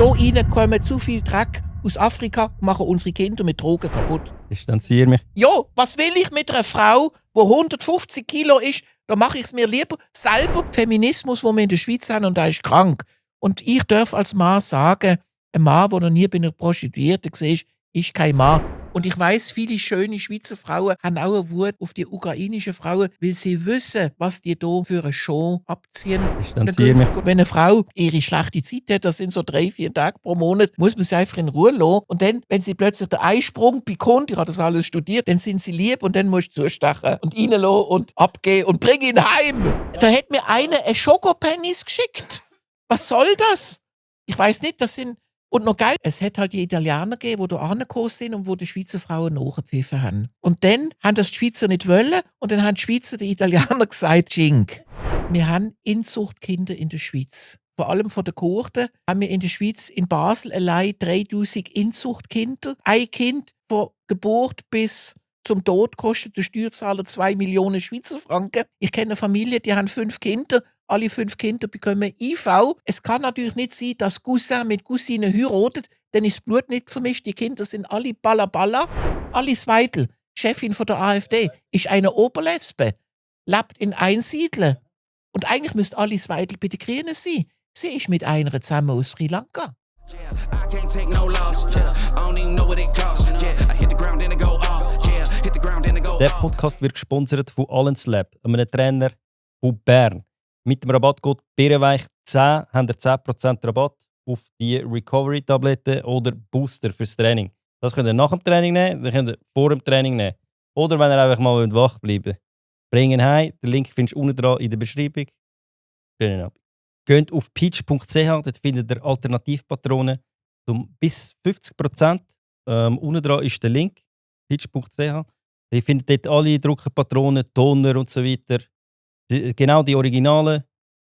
Hier rein kommen zu viel Dreck aus Afrika und machen unsere Kinder mit Drogen kaputt. Distanziere mich. Ja, was will ich mit einer Frau, die 150 Kilo ist? Da mache ich es mir lieber selber. Feminismus, den wir in der Schweiz haben, und der ist krank. Und ich darf als Mann sagen, ein Mann, der noch nie bei einer Prostituierten war, ist kein Mann. Und ich weiss, viele schöne Schweizer Frauen haben auch eine Wut auf die ukrainischen Frauen, weil sie wissen, was die hier für eine Show abziehen. Distanziere mich. Wenn eine Frau ihre schlechte Zeit hat, das sind so 3-4 Tage pro Monat, muss man sie einfach in Ruhe lassen. Und dann, wenn sie plötzlich den Eisprung bekommt, ich habe das alles studiert, dann sind sie lieb und dann musst du zustechen und reinlassen und abgehen und bring ihn heim. Da hat mir einer ein Schokopennis geschickt. Was soll das? Ich weiss nicht, das sind... Und noch geil, es hat halt die Italiener gegeben, die da angekommen sind und die die Schweizer Frauen nachgepfiffen haben. Und dann haben das die Schweizer nicht wollen und dann haben die Schweizer den Italienern gesagt, Cink, wir haben Inzuchtkinder in der Schweiz. Vor allem von der Kohorte haben wir in der Schweiz, in Basel allein 3000 Inzuchtkinder. Ein Kind von Geburt bis zum Tod kostet der Steuerzahler 2 Millionen Schweizer Franken. Ich kenne eine Familie, die haben 5 Kinder. Alle 5 Kinder bekommen IV. Es kann natürlich nicht sein, dass Cousin mit Cousine heiratet, dann ist das Blut nicht vermischt. Die Kinder sind alle Balla. Alice Weidel, Chefin von der AfD, ist eine Oberlesbe, lebt in Einsiedeln. Und eigentlich müsste Alice Weidel bei den Grünen sein. Sie ist mit einer zusammen aus Sri Lanka. Der Podcast wird gesponsert von Allens Lab, einem Trainer von Bern. Mit dem Rabattcode BERENWEICH10 habt ihr 10% Rabatt auf die Recovery-Tabletten oder Booster fürs Training. Das könnt ihr nach dem Training nehmen, das könnt ihr vor dem Training nehmen. Oder wenn ihr einfach mal wach bleiben wollt. Bringen heim, den Link findest du unten dran in der Beschreibung. Schönen Abend. Geht auf peach.ch, dort findet ihr Alternativpatronen um bis 50%. Unten dran ist der Link, peach.ch. Ihr findet dort alle Druckerpatronen, Toner und so weiter. Genau die Originalen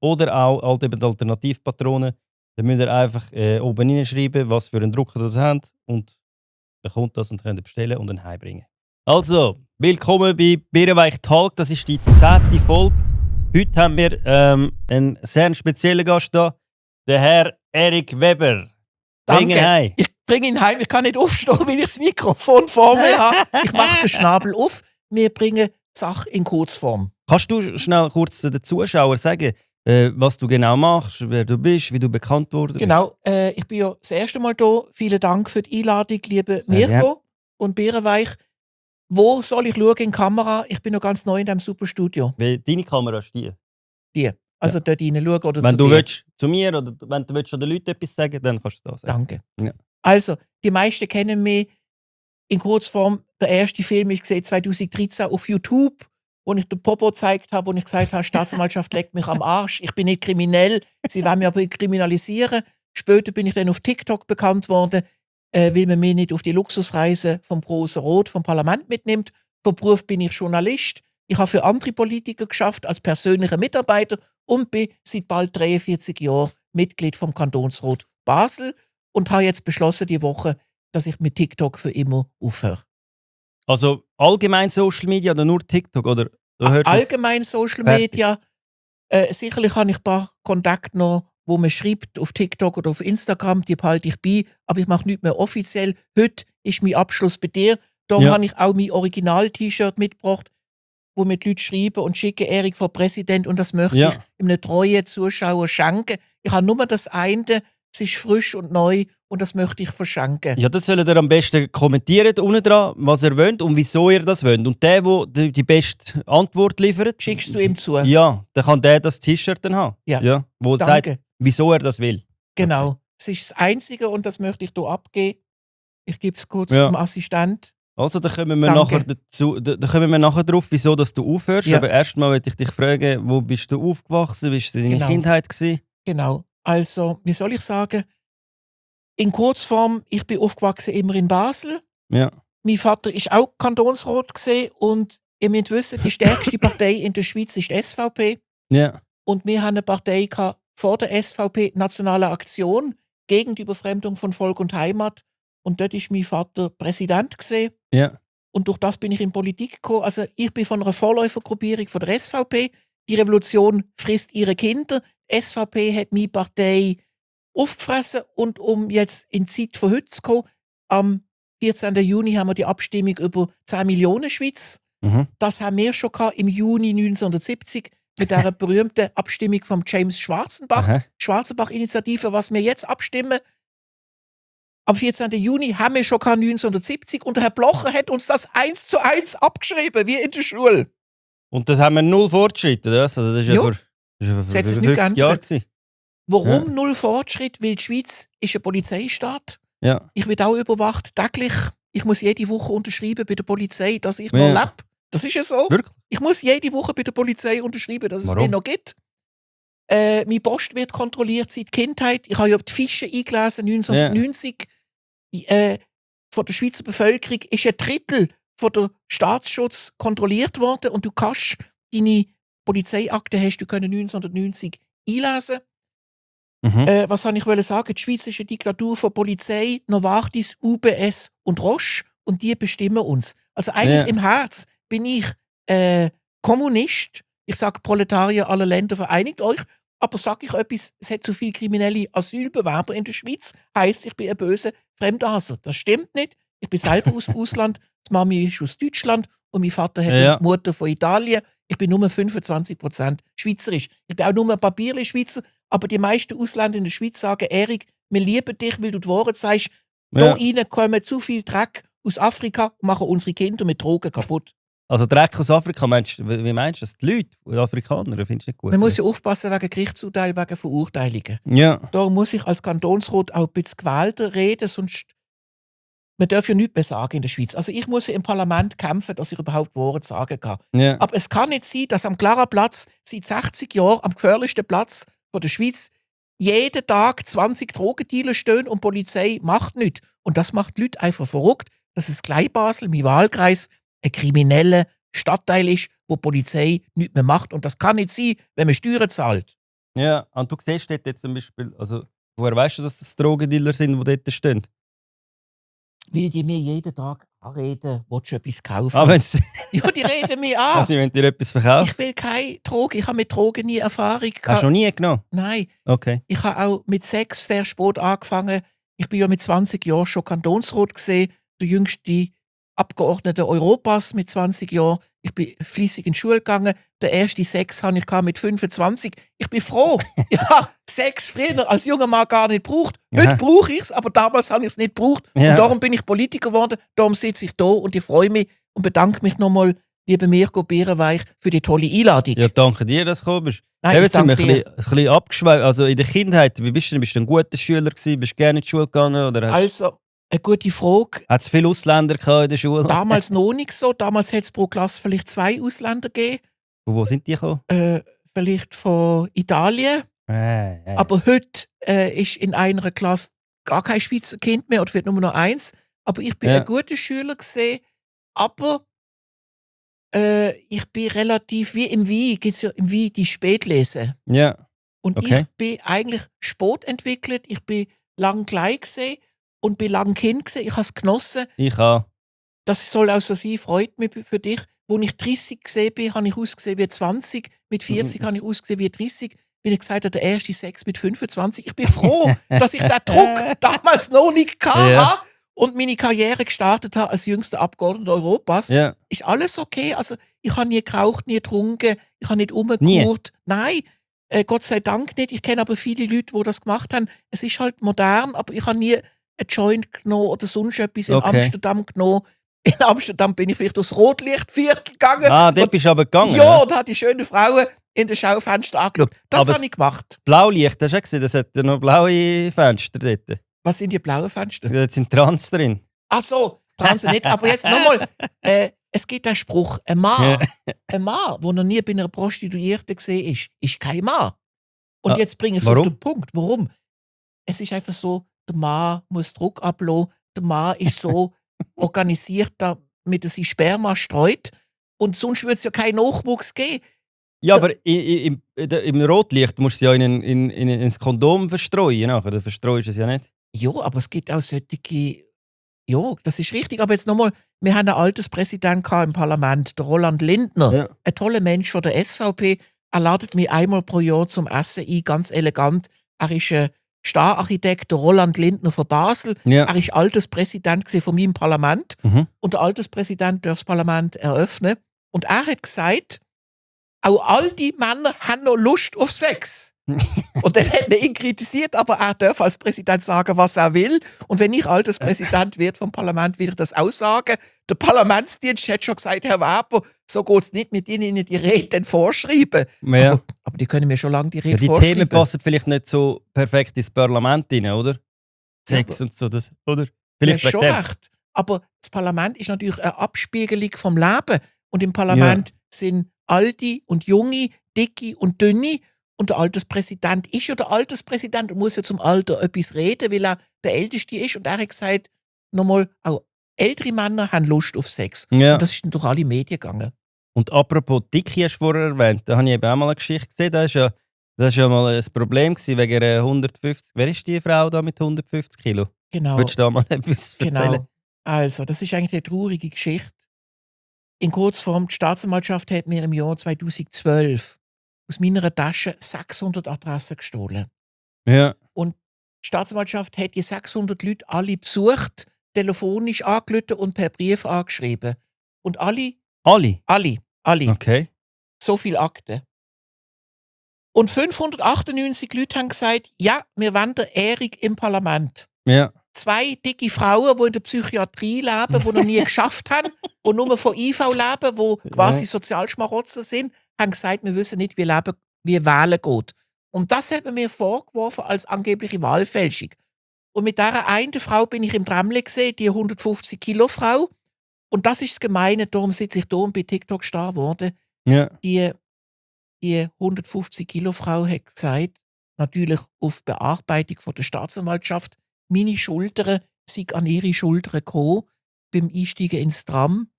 oder auch halt eben die Alternativpatronen. Dann müsst ihr einfach oben hineinschreiben, was für einen Drucker das habt und dann kommt das und könnt ihr bestellen und dann heimbringen. Also, willkommen bei Bierenweich Talk, das ist die 10. Folge. Heute haben wir einen sehr speziellen Gast da, der Herr Erik Weber. Bring ihn heim. Ich bringe ihn heim, ich kann nicht aufstehen, weil ich das Mikrofon vor mir habe. Ich mache den Schnabel auf, wir bringen die Sache in Kurzform. Kannst du schnell kurz den Zuschauern sagen, was du genau machst, wer du bist, wie du bekannt wurdest? Genau, ich bin ja das erste Mal hier. Vielen Dank für die Einladung, liebe Mirko und Bierenweich. Wo soll ich schauen in die Kamera? Ich bin noch ganz neu in diesem super Studio. Deine Kamera ist die? Die. Also dort rein schauen oder wenn zu du dir. willst, zu mir oder wenn du willst, den Leuten etwas sagen, dann kannst du das sagen. Danke. Ja. Also, die meisten kennen mich in Kurzform. Der erste Film, ich gesehen 2013 auf YouTube, wo ich den Popo gezeigt habe, wo ich gesagt habe, Staatsanwaltschaft leckt mich am Arsch. Ich bin nicht kriminell, sie wollen mich aber kriminalisieren. Später bin ich dann auf TikTok bekannt worden, weil man mich nicht auf die Luxusreise vom Grossen Rot, vom Parlament mitnimmt. Von Beruf bin ich Journalist. Ich habe für andere Politiker geschafft als persönlicher Mitarbeiter und bin seit bald 43 Jahren Mitglied vom Kantonsrat Basel und habe jetzt beschlossen, die Woche, dass ich mit TikTok für immer aufhöre. Also allgemein Social Media oder nur TikTok? Oder allgemein Social Media. Sicherlich habe ich ein paar Kontakte noch, wo man schreibt auf TikTok oder auf Instagram, die behalte ich bei, aber ich mache nichts mehr offiziell. Heute ist mein Abschluss bei dir. Darum habe ich auch mein Original-T-Shirt mitgebracht, wo mir die Leute schreiben und schicken, Erik vor Präsident, und das möchte ich einem treuen Zuschauer schenken. Ich habe nur das eine, es ist frisch und neu und das möchte ich verschenken. Ja, das sollt ihr am besten kommentieren unten dran, was ihr wollt und wieso ihr das wollt. Und der die beste Antwort liefert, schickst du ihm zu? Ja, dann kann der das T-Shirt dann haben. Ja. Wo er sagt, wieso er das will. Genau. Okay. Es ist das Einzige und das möchte ich hier abgeben. Ich gebe es kurz dem Assistent. Also, da kommen wir nachher drauf, wieso dass du aufhörst. Ja. Aber erstmal möchte ich dich fragen, wo bist du aufgewachsen? Wie war deine Kindheit? Genau. Also, wie soll ich sagen? In Kurzform, ich bin aufgewachsen immer in Basel. Ja. Mein Vater war auch Kantonsrat und ihr müsst wissen, die stärkste Partei in der Schweiz ist die SVP. Ja. Und wir haben eine Partei vor der SVP, Nationale Aktion gegen die Überfremdung von Volk und Heimat. Und dort war mein Vater Präsident. Ja. Und durch das bin ich in Politik gekommen. Also ich bin von einer Vorläufergruppierung von der SVP. Die Revolution frisst ihre Kinder. Die SVP hat meine Partei aufgefressen und um jetzt in die Zeit von heute zu kommen, am 14. Juni haben wir die Abstimmung über 10 Millionen Schweiz. Mhm. Das haben wir schon gehabt im Juni 1970 mit der berühmten Abstimmung von James Schwarzenbach, Aha. Schwarzenbach-Initiative, was wir jetzt abstimmen. Am 14. Juni haben wir schon gehabt 1970 und der Herr Blocher hat uns das 1:1 abgeschrieben, wie in der Schule. Und das haben wir null Fortschritt, oder was? Also das ist ja Ja. vor Das hat sich über nicht 50 Jahren geändert. gewesen. Warum null Fortschritt? Weil die Schweiz ist ein Polizeistaat. Ja. Ich werde auch überwacht, täglich. Ich muss jede Woche unterschreiben bei der Polizei, dass ich noch Ja. lebe. Das ist ja so. Wirklich? Ich muss jede Woche bei der Polizei unterschreiben, dass es Warum? mich noch gibt. Meine Post wird kontrolliert seit Kindheit. Ich habe ja die Fische eingelesen, 1990. Von der Schweizer Bevölkerung ist ein Drittel von der Staatsschutz kontrolliert worden und du kannst deine Polizeiakte hast du können 1990 einlesen. Mhm. Was wollte ich sagen? Die Schweiz ist eine Diktatur von Polizei, Novartis, UBS und Roche und die bestimmen uns. Also eigentlich Ja. im Herz bin ich Kommunist. Ich sage Proletarier aller Länder, vereinigt euch. Aber sage ich etwas, es hat zu viele kriminelle Asylbewerber in der Schweiz, heisst, ich bin ein böser Fremdhaser. Das stimmt nicht. Ich bin selber aus dem Ausland. Die Mami ist aus Deutschland und mein Vater hat Ja. eine Mutter von Italien. Ich bin nur 25% Schweizerisch. Ich bin auch nur ein Papierli-Schweizer, aber die meisten Ausländer in der Schweiz sagen, Erik, wir lieben dich, weil du die Wahrheit sagst. Ja. Hier rein kommen zu viel Dreck aus Afrika und machen unsere Kinder mit Drogen kaputt. Also Dreck aus Afrika, wie meinst du das? Die Leute, die Afrikaner, findest du nicht gut? Man muss ja aufpassen wegen Gerichtsurteilen, wegen Verurteilungen. Ja. Darum muss ich als Kantonsrat auch ein bisschen gewählter reden, sonst man darf ja nichts mehr sagen in der Schweiz. Also ich muss ja im Parlament kämpfen, dass ich überhaupt Worte sagen kann. Ja. Aber es kann nicht sein, dass am Clara-Platz seit 60 Jahren am gefährlichsten Platz von der Schweiz jeden Tag 20 Drogendealer stehen und die Polizei macht nichts. Und das macht die Leute einfach verrückt, dass es Kleinbasel, mein Wahlkreis, ein krimineller Stadtteil ist, wo die Polizei nichts mehr macht. Und das kann nicht sein, wenn man Steuern zahlt. Ja, und du siehst dort jetzt zum Beispiel, also woher weißt du, dass das Drogendealer sind, die dort stehen? Weil die mir jeden Tag anreden, willst du etwas kaufen? Ah, wenn sie, Ja, die reden mich an. also, wenn dir etwas verkaufen. Ich will keine Drogen. Ich habe mit Drogen nie Erfahrung Hast du gehabt. noch nie genommen? Nein, Okay. ich habe auch mit Sex sehr spät angefangen. Ich bin ja mit 20 Jahren schon Kantonsrat gesehen, der jüngste Abgeordnete Europas mit 20 Jahren. Ich bin fließig in die Schule gegangen. Der erste Sex hatte ich mit 25. Ich bin froh. Ja, Sex früher als junger Mann gar nicht gebraucht. Heute Aha. brauche ich es, aber damals habe ich es nicht gebraucht. Ja. Und darum bin ich Politiker geworden. Darum sitze ich da und ich freue mich und bedanke mich nochmal, lieber Mirko Bierenweich, für die tolle Einladung. Ja, danke dir, dass du gekommen bist. Nein, ich Jetzt sind wir danke ein dir. bisschen abgeschweift. Also in der Kindheit, wie bist du denn? Bist du ein guter Schüler gewesen? Bist du gerne in die Schule gegangen? Oder Also, eine gute Frage. hat es viele Ausländer gehabt in der Schule? Damals noch nicht so. Damals hätte es pro Klasse vielleicht 2 Ausländer gegeben. Von wo sind die gekommen? Vielleicht von Italien. Aber heute ist in einer Klasse gar kein Schweizer Kind mehr oder wird nur noch 1. Aber ich bin Ja. ein guter Schüler gesehen. Aber ich bin relativ, wie im Wein, gibt es ja im Wein die Spätlese. Ja. Und Okay. ich bin eigentlich spät entwickelt. Ich bin lang gleich gesehen und bin lang Kind gesehen. Ich habe es genossen. Ich auch. Das soll auch so sein, freut mich für dich. Als ich 30 gesehen bin, habe ich ausgesehen wie 20. Mit 40 habe ich ausgesehen wie 30. Wie ich gesagt habe, der erste Sex mit 25. Ich bin froh, dass ich den Druck damals noch nicht hatte Ja. und meine Karriere gestartet habe als jüngster Abgeordneter Europas. Ja. Ist alles okay? Also, ich habe nie geraucht, nie getrunken, ich habe nicht rumgekurt. Nein, Gott sei Dank nicht. Ich kenne aber viele Leute, die das gemacht haben. Es ist halt modern, aber ich habe nie einen Joint genommen oder sonst etwas in Okay. Amsterdam genommen. In Amsterdam bin ich vielleicht durchs Rotlichtviertel gegangen. Ah, dort bist du aber gegangen. Ja, und habe die schönen Frauen in den Schaufenstern angeschaut. Das Aber habe ich gemacht. Blaulicht, hast du auch gesehen? Das hat ja noch blaue Fenster dort. Was sind die blauen Fenster? Da sind Trans drin. Ach so, Transe nicht. Aber jetzt nochmal, es gibt einen Spruch, ein Mann, der noch nie bei einer Prostituierten gesehen ist kein Mann. Und Ah, jetzt bringe ich es auf warum? den Punkt. Warum? Es ist einfach so, der Mann muss Druck ablassen, der Mann ist so organisiert, damit er sein Sperma streut. Und sonst würde es ja keinen Nachwuchs geben. Ja, aber im Rotlicht musst du es ja ins Kondom verstreuen. Nachher. Du verstreust es ja nicht. Ja, aber es gibt auch solche. Ja, das ist richtig. Aber jetzt nochmal, wir haben einen Alterspräsidenten im Parlament, der Roland Lindner. Ja. Ein toller Mensch von der SVP. Er ladet mich einmal pro Jahr zum Essen ein, ganz elegant. Er ist Stararchitekt der Roland Lindner von Basel. Ja. Er war Alterspräsident von meinem Parlament. Mhm. Und der Alterspräsident darf das Parlament eröffnen. Und er hat gesagt, auch all die Männer haben noch Lust auf Sex. Und dann hat man ihn kritisiert, aber er darf als Präsident sagen, was er will. Und wenn ich Alterspräsident werde vom Parlament, will ich das aussagen. Der Parlamentsdienst hat schon gesagt, Herr Weber, so geht es nicht mit Ihnen die Reden vorschreiben. Ja. Aber die können mir schon lange die Ja, Rede die vorschreiben. Themen passen vielleicht nicht so perfekt ins Parlament rein, oder? Sex Ja, und so, das, oder? Du Vielleicht hast schon wegen dem. recht. Aber das Parlament ist natürlich eine Abspiegelung vom Leben. Und im Parlament sind Alte und Junge, Dicke und Dünne. Und der Alterspräsident ist ja der Alterspräsident und muss ja zum Alter etwas reden, weil er der Älteste ist. Und er hat gesagt, nochmal, auch ältere Männer haben Lust auf Sex. Ja. Und das ist dann durch alle Medien gegangen. Und apropos Dicke, hast du vorher erwähnt, da habe ich eben auch mal eine Geschichte gesehen, das ist ja mal ein Problem gewesen, wegen einer 150, wer ist die Frau da mit 150 Kilo? Genau. Willst du da mal etwas erzählen? Genau. Also, das ist eigentlich eine traurige Geschichte. In Kurzform, die Staatsanwaltschaft hat mir im Jahr 2012 aus meiner Tasche 600 Adressen gestohlen. Ja. Und die Staatsanwaltschaft hat die 600 Leute alle besucht, telefonisch angerufen und per Brief angeschrieben. Und alle, Alle? Okay. so viele Akten. Und 598 Leute haben gesagt, ja, wir wollen den Erik im Parlament. Ja. 2 dicke Frauen, die in der Psychiatrie leben, die noch nie geschafft haben, die nur von IV leben, die quasi Sozialschmarotzer sind, haben gesagt, wir wissen nicht, wie wählen geht. Und das hat man mir vorgeworfen als angebliche Wahlfälschung. Und mit dieser einen Frau bin ich im Tramle gesehen, die 150 Kilo Frau. Und das ist das Gemeine, darum sitze ich da und bei TikTok starr geworden. Ja. Die 150 Kilo Frau hat gesagt, natürlich auf Bearbeitung von der Staatsanwaltschaft, meine Schultern sind an ihre Schultern gekommen beim Einsteigen ins Tram.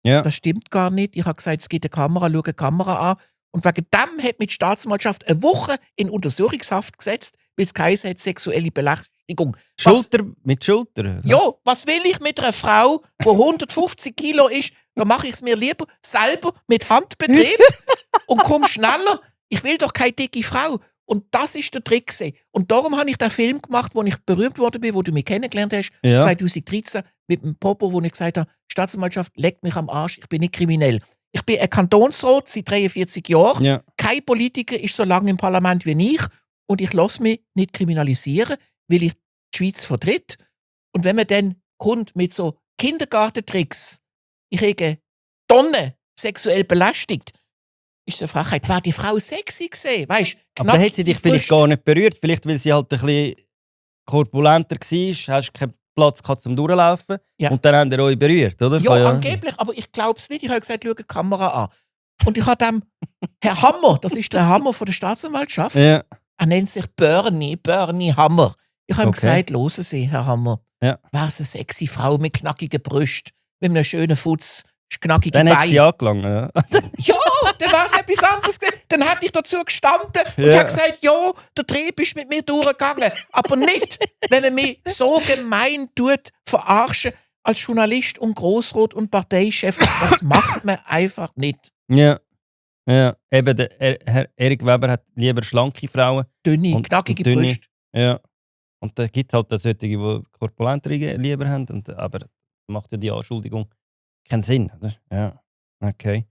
Ja. Das stimmt gar nicht. Ich habe gesagt, es gibt eine Kamera, schau eine Kamera an. Und wegen dem hat mich die Staatsanwaltschaft eine Woche in Untersuchungshaft gesetzt, weil es geheißen hat, sexuelle Belästigung. Mit Schulter? Ja, was will ich mit einer Frau, die 150 Kilo ist? Dann mache ich es mir lieber selber mit Handbetrieb und komme schneller. Ich will doch keine dicke Frau. Und das ist der Trick gewesen. Und darum habe ich den Film gemacht, wo ich berühmt worden bin, wo du mich kennengelernt hast, Ja. 2013, mit dem Popo, wo ich gesagt habe, Staatsanwaltschaft, leckt mich am Arsch, ich bin nicht kriminell. Ich bin ein Kantonsrat seit 43 Jahren. Ja. Kein Politiker ist so lange im Parlament wie ich. Und ich lasse mich nicht kriminalisieren, weil ich die Schweiz vertritt. Und wenn man dann kommt mit so Kindergartentricks, ich kriege Tonnen sexuell belästigt, ist eine Frechheit. War die Frau sexy gesehen? Weißt, Aber dann hat sie dich vielleicht gar nicht berührt, vielleicht weil sie halt ein bisschen korpulenter war, hast keinen Platz gehabt zum Durchlaufen Ja. und dann haben sie euch berührt, oder? Ja, angeblich, aber ich glaube es nicht. Ich habe gesagt, schau die Kamera an. Und ich habe dem Herr Hammer, das ist der Hammer von der Staatsanwaltschaft, Ja. er nennt sich Bernie Hammer. Ich habe ihm Okay. gesagt, hören Sie, Herr Hammer, Ja. wäre es eine sexy Frau mit knackigen Brüsten, mit einem schönen Fuß, knackige Dann hat Beine. sie angelangt, ja. Ja, dann wäre es etwas anderes gewesen. Dann hätte ich dazu gestanden und Ja. habe gesagt, ja, der Trieb ist mit mir durchgegangen. Aber nicht, wenn man mich so gemein tut, verarschen als Journalist und Grossrat und Parteichef. Das macht man einfach nicht. Ja. Ja. Eben, der Herr Erik Weber hat lieber schlanke Frauen. Dünne, Und knackige dünne. Brüste. Ja. Und da gibt halt auch solche, die korpulentere lieber haben. Aber macht ja die Anschuldigung keinen Sinn, oder? Ja. Okay.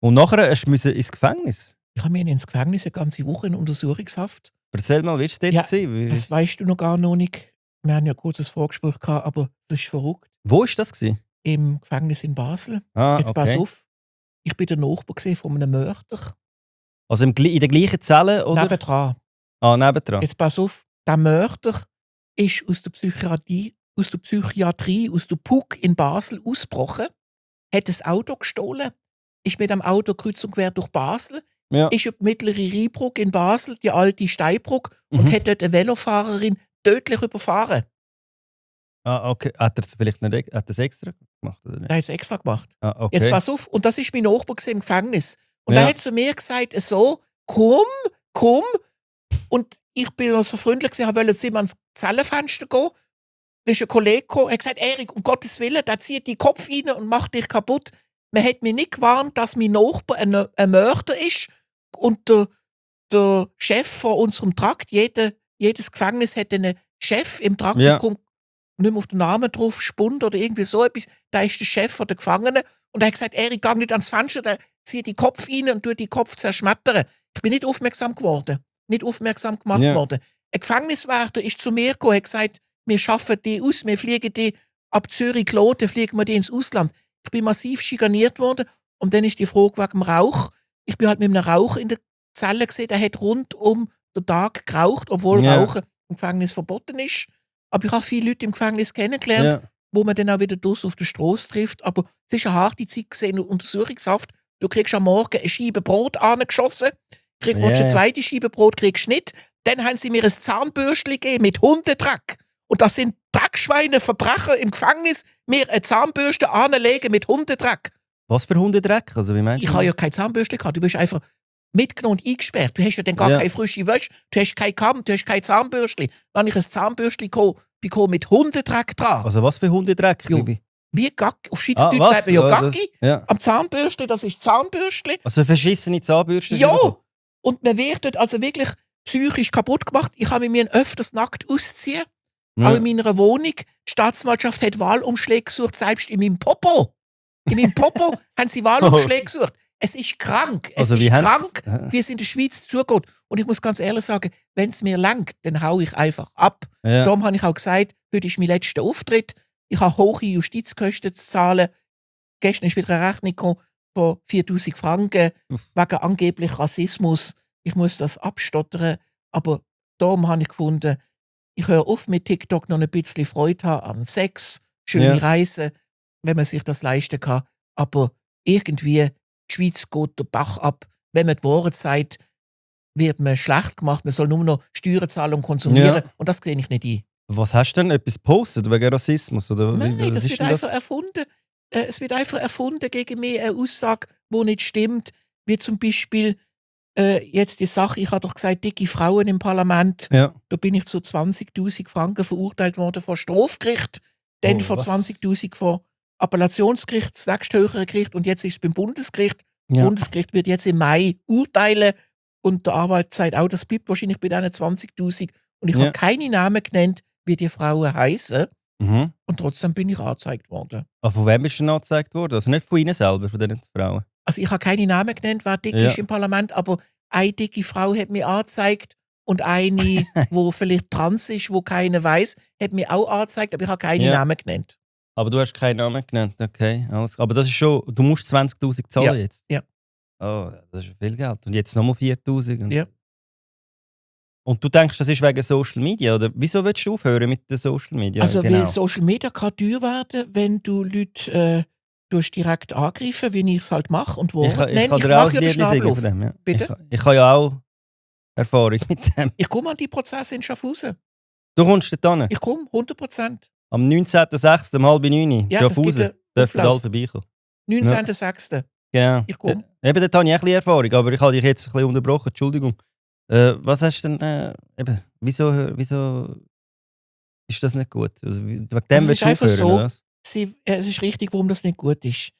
Und nachher musst du ins Gefängnis. Ich habe mich ins Gefängnis eine ganze Woche in Untersuchungshaft. Erzähl mal, wie war es dort? Ja, gewesen? Das weißt du noch gar noch nicht. Wir haben ja kurz ein Vorgespräch gehabt, aber es ist verrückt. Wo war das? Gewesen? Im Gefängnis in Basel. Ah, Jetzt pass okay. auf. Ich bin der Nachbar gewesen von einem Mörder. Also in der gleichen Zelle, oder? Nebendran. Nebendran. Jetzt pass auf. Der Mörder ist aus der Psychiatrie, aus der PUC in Basel ausgebrochen, hat ein Auto gestohlen, ist mit dem Auto kreuz und quer durch Basel, Ja. ist über die mittlere Rheinbrücke in Basel, die alte Steinbrücke, und hat dort eine Velofahrerin tödlich überfahren. Ah, okay. Hat er es vielleicht nicht hat er's extra gemacht, oder nicht? Der hat es extra gemacht. Ah, okay. Jetzt pass auf, und das ist mein Nachbar gewesen im Gefängnis. Und Ja. er hat zu mir gesagt, so, komm. Und ich bin noch so freundlich gewesen, wollte sie mal ans Zellenfenster gehen. Da ist ein Kollege gekommen, er hat gesagt, Erik, um Gottes Willen, der zieht die Kopf rein und macht dich kaputt. Man hat mich nicht gewarnt, dass mein Nachbar ein Mörder ist und der Chef von unserem Trakt jeden jedes Gefängnis hat einen Chef im Praktikum, nicht mehr auf den Namen drauf, Spund oder irgendwie so etwas. Da ist der Chef der Gefangenen und er hat gesagt, ich gehe nicht ans Fenster, da ziehe die Kopf rein und tue die Kopf zerschmettern. Ich bin nicht aufmerksam geworden, nicht aufmerksam gemacht worden. Ein Gefängniswärter ist zu mir gekommen, hat gesagt, wir schaffen die aus, wir fliegen die ab Zürich-Kloten, fliegen wir die ins Ausland. Ich bin massiv schikaniert worden und dann ist die Frage wegen dem Rauch. Ich bin halt mit einem Raucher in der Zelle gesehen, der hat rund um den Tag geraucht, obwohl Rauchen im Gefängnis verboten ist. Aber ich habe viele Leute im Gefängnis kennengelernt, wo man dann auch wieder durch auf der Straße trifft. Aber es ist eine harte Zeit gesehen, Untersuchungshaft. Du kriegst am Morgen eine Scheibe Brot angeschossen, kriegst eine zweite Scheibe Brot, kriegst nicht. Dann haben sie mir ein Zahnbürstchen gegeben mit Hundedreck. Und das sind Dreckschweine, Verbrecher im Gefängnis, mir eine Zahnbürste anlegen mit Hundedreck. Was für Hundedreck? Also, wie meinst du? Ich habe ja keine Zahnbürste gehabt. Du bist einfach mitgenommen und eingesperrt. Du hast ja dann gar keine frische Wäsche, du hast keinen Kamm, du hast kein Zahnbürstchen. Dann habe ich ein Zahnbürstchen bekommen mit Hundedreck dran. Also was für Hundedreck? Jo. Wie Gacki. Auf Schweizerdeutsch sagt man ja Gacki. Am Zahnbürstchen, das ist Zahnbürstchen. Also verschissene Zahnbürste? Ja. Und man wird dort also wirklich psychisch kaputt gemacht. Ich habe mir öfters nackt ausziehen. Auch in meiner Wohnung. Die Staatsanwaltschaft hat Wahlumschläge gesucht, selbst in meinem Popo. In meinem Popo haben sie Wahlumschläge gesucht. Es ist krank. Es ist krank, wie es in der Schweiz zugeht. Und ich muss ganz ehrlich sagen, wenn es mir langt, dann haue ich einfach ab. Darum habe ich auch gesagt, heute ist mein letzter Auftritt. Ich habe hohe Justizkosten zu zahlen. Gestern ist wieder eine Rechnung von 4'000 Franken wegen angeblich Rassismus. Ich muss das abstottern. Aber darum habe ich gefunden, ich höre auf mit TikTok, noch ein bisschen Freude haben an Sex, schöne Reisen, wenn man sich das leisten kann. Aber irgendwie, die Schweiz geht der Bach ab. Wenn man die Wahrheit sagt, wird man schlecht gemacht. Man soll nur noch Steuern zahlen und konsumieren. Ja. Und das sehe ich nicht ein. Was hast du denn? Etwas gepostet wegen Rassismus? Oder Nein, das wird einfach erfunden. Es wird einfach erfunden gegen mich eine Aussage, die nicht stimmt. Wie zum Beispiel jetzt die Sache, ich habe doch gesagt, dicke Frauen im Parlament. Ja. Da bin ich zu 20'000 Franken verurteilt worden vor Strafgericht. Dann vor 20'000 vor Appellationsgericht, das nächsthöhere Gericht und jetzt ist es beim Bundesgericht. Das Bundesgericht wird jetzt im Mai urteilen und der Anwalt sagt auch, das bleibt wahrscheinlich bei diesen 20'000 und ich habe keine Namen genannt, wie die Frauen heißen. Und trotzdem bin ich angezeigt worden. Aber von wem bist du denn angezeigt worden? Also nicht von ihnen selber, von diesen Frauen? Also ich habe keine Namen genannt, wer dick ist im Parlament, aber eine dicke Frau hat mich angezeigt und eine, die vielleicht trans ist, wo keiner weiß, hat mich auch angezeigt, aber ich habe keine Namen genannt. Aber du hast keinen Namen genannt, okay. Aber das ist schon, du musst 20'000 zahlen jetzt? Ja. Oh, das ist viel Geld. Und jetzt nochmal 4'000. Ja. Und du denkst, das ist wegen Social Media? Oder wieso willst du aufhören mit den Social Media? Also weil Social Media kann teuer werden, wenn du Leute direkt angreifen, wie ich es halt mache und wo. Ich kann dir auch Lieder singen von dem. Ja. Bitte? Ich habe ja auch Erfahrung mit dem. Ich komme an die Prozesse in Schaffhausen. Du kommst dort hin? Ich komme, 100%. Am 19.06. um 8:30 Ja, Schaffhausen. Dürfen alle vorbeikommen. 19.06. Genau. Ich komme. Eben, dort habe ich ein bisschen Erfahrung, aber ich habe dich jetzt ein bisschen unterbrochen. Entschuldigung. Was hast du denn, wieso ist das nicht gut? Also, wegen dem willst du aufhören, so, oder was? Es ist richtig, warum das nicht gut ist.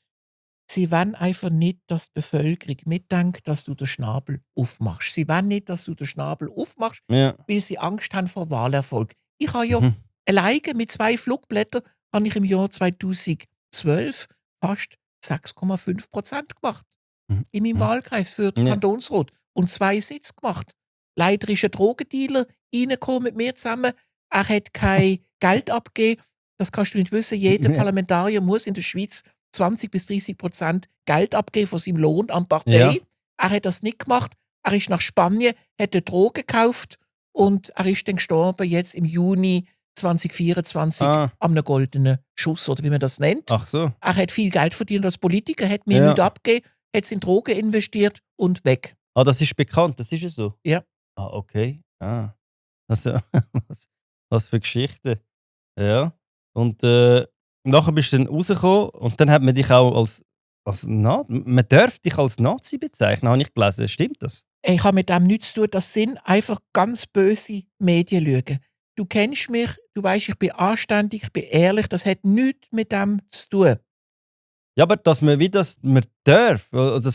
Sie wollen einfach nicht, dass die Bevölkerung mitdenkt, dass du den Schnabel aufmachst. Sie wollen nicht, dass du den Schnabel aufmachst, weil sie Angst haben vor Wahlerfolg. Ich habe ja alleine mit 2 Flugblättern habe ich im Jahr 2012 fast 6,5% gemacht. In meinem Wahlkreis für den Kantonsrat. Und 2 Sitze gemacht. Leider ist ein Drogendealer reingekommen mit mir zusammen. Er hat kein Geld abgegeben. Das kannst du nicht wissen. Jeder Parlamentarier muss in der Schweiz 20-30% Geld abgeben von seinem Lohn an die Partei. Ja. Er hat das nicht gemacht. Er ist nach Spanien, hat eine Droge gekauft und er ist dann gestorben jetzt im Juni 2024 an einem goldenen Schuss, oder wie man das nennt. Ach so. Er hat viel Geld verdient als Politiker, hat mir nichts abgegeben, hat es in Drogen investiert und weg. Ah, das ist bekannt, das ist ja so? Ja. Ah, okay. Also, was für Geschichte. Ja. Und nachher bist du dann rausgekommen und dann hat man dich auch man darf dich als Nazi bezeichnen, habe ich gelesen. Stimmt das? Ich habe mit dem nichts zu tun. Das sind einfach ganz böse Medienlügen. Du kennst mich, du weißt, ich bin anständig, ich bin ehrlich. Das hat nichts mit dem zu tun. Ja, aber dass man darf. Dass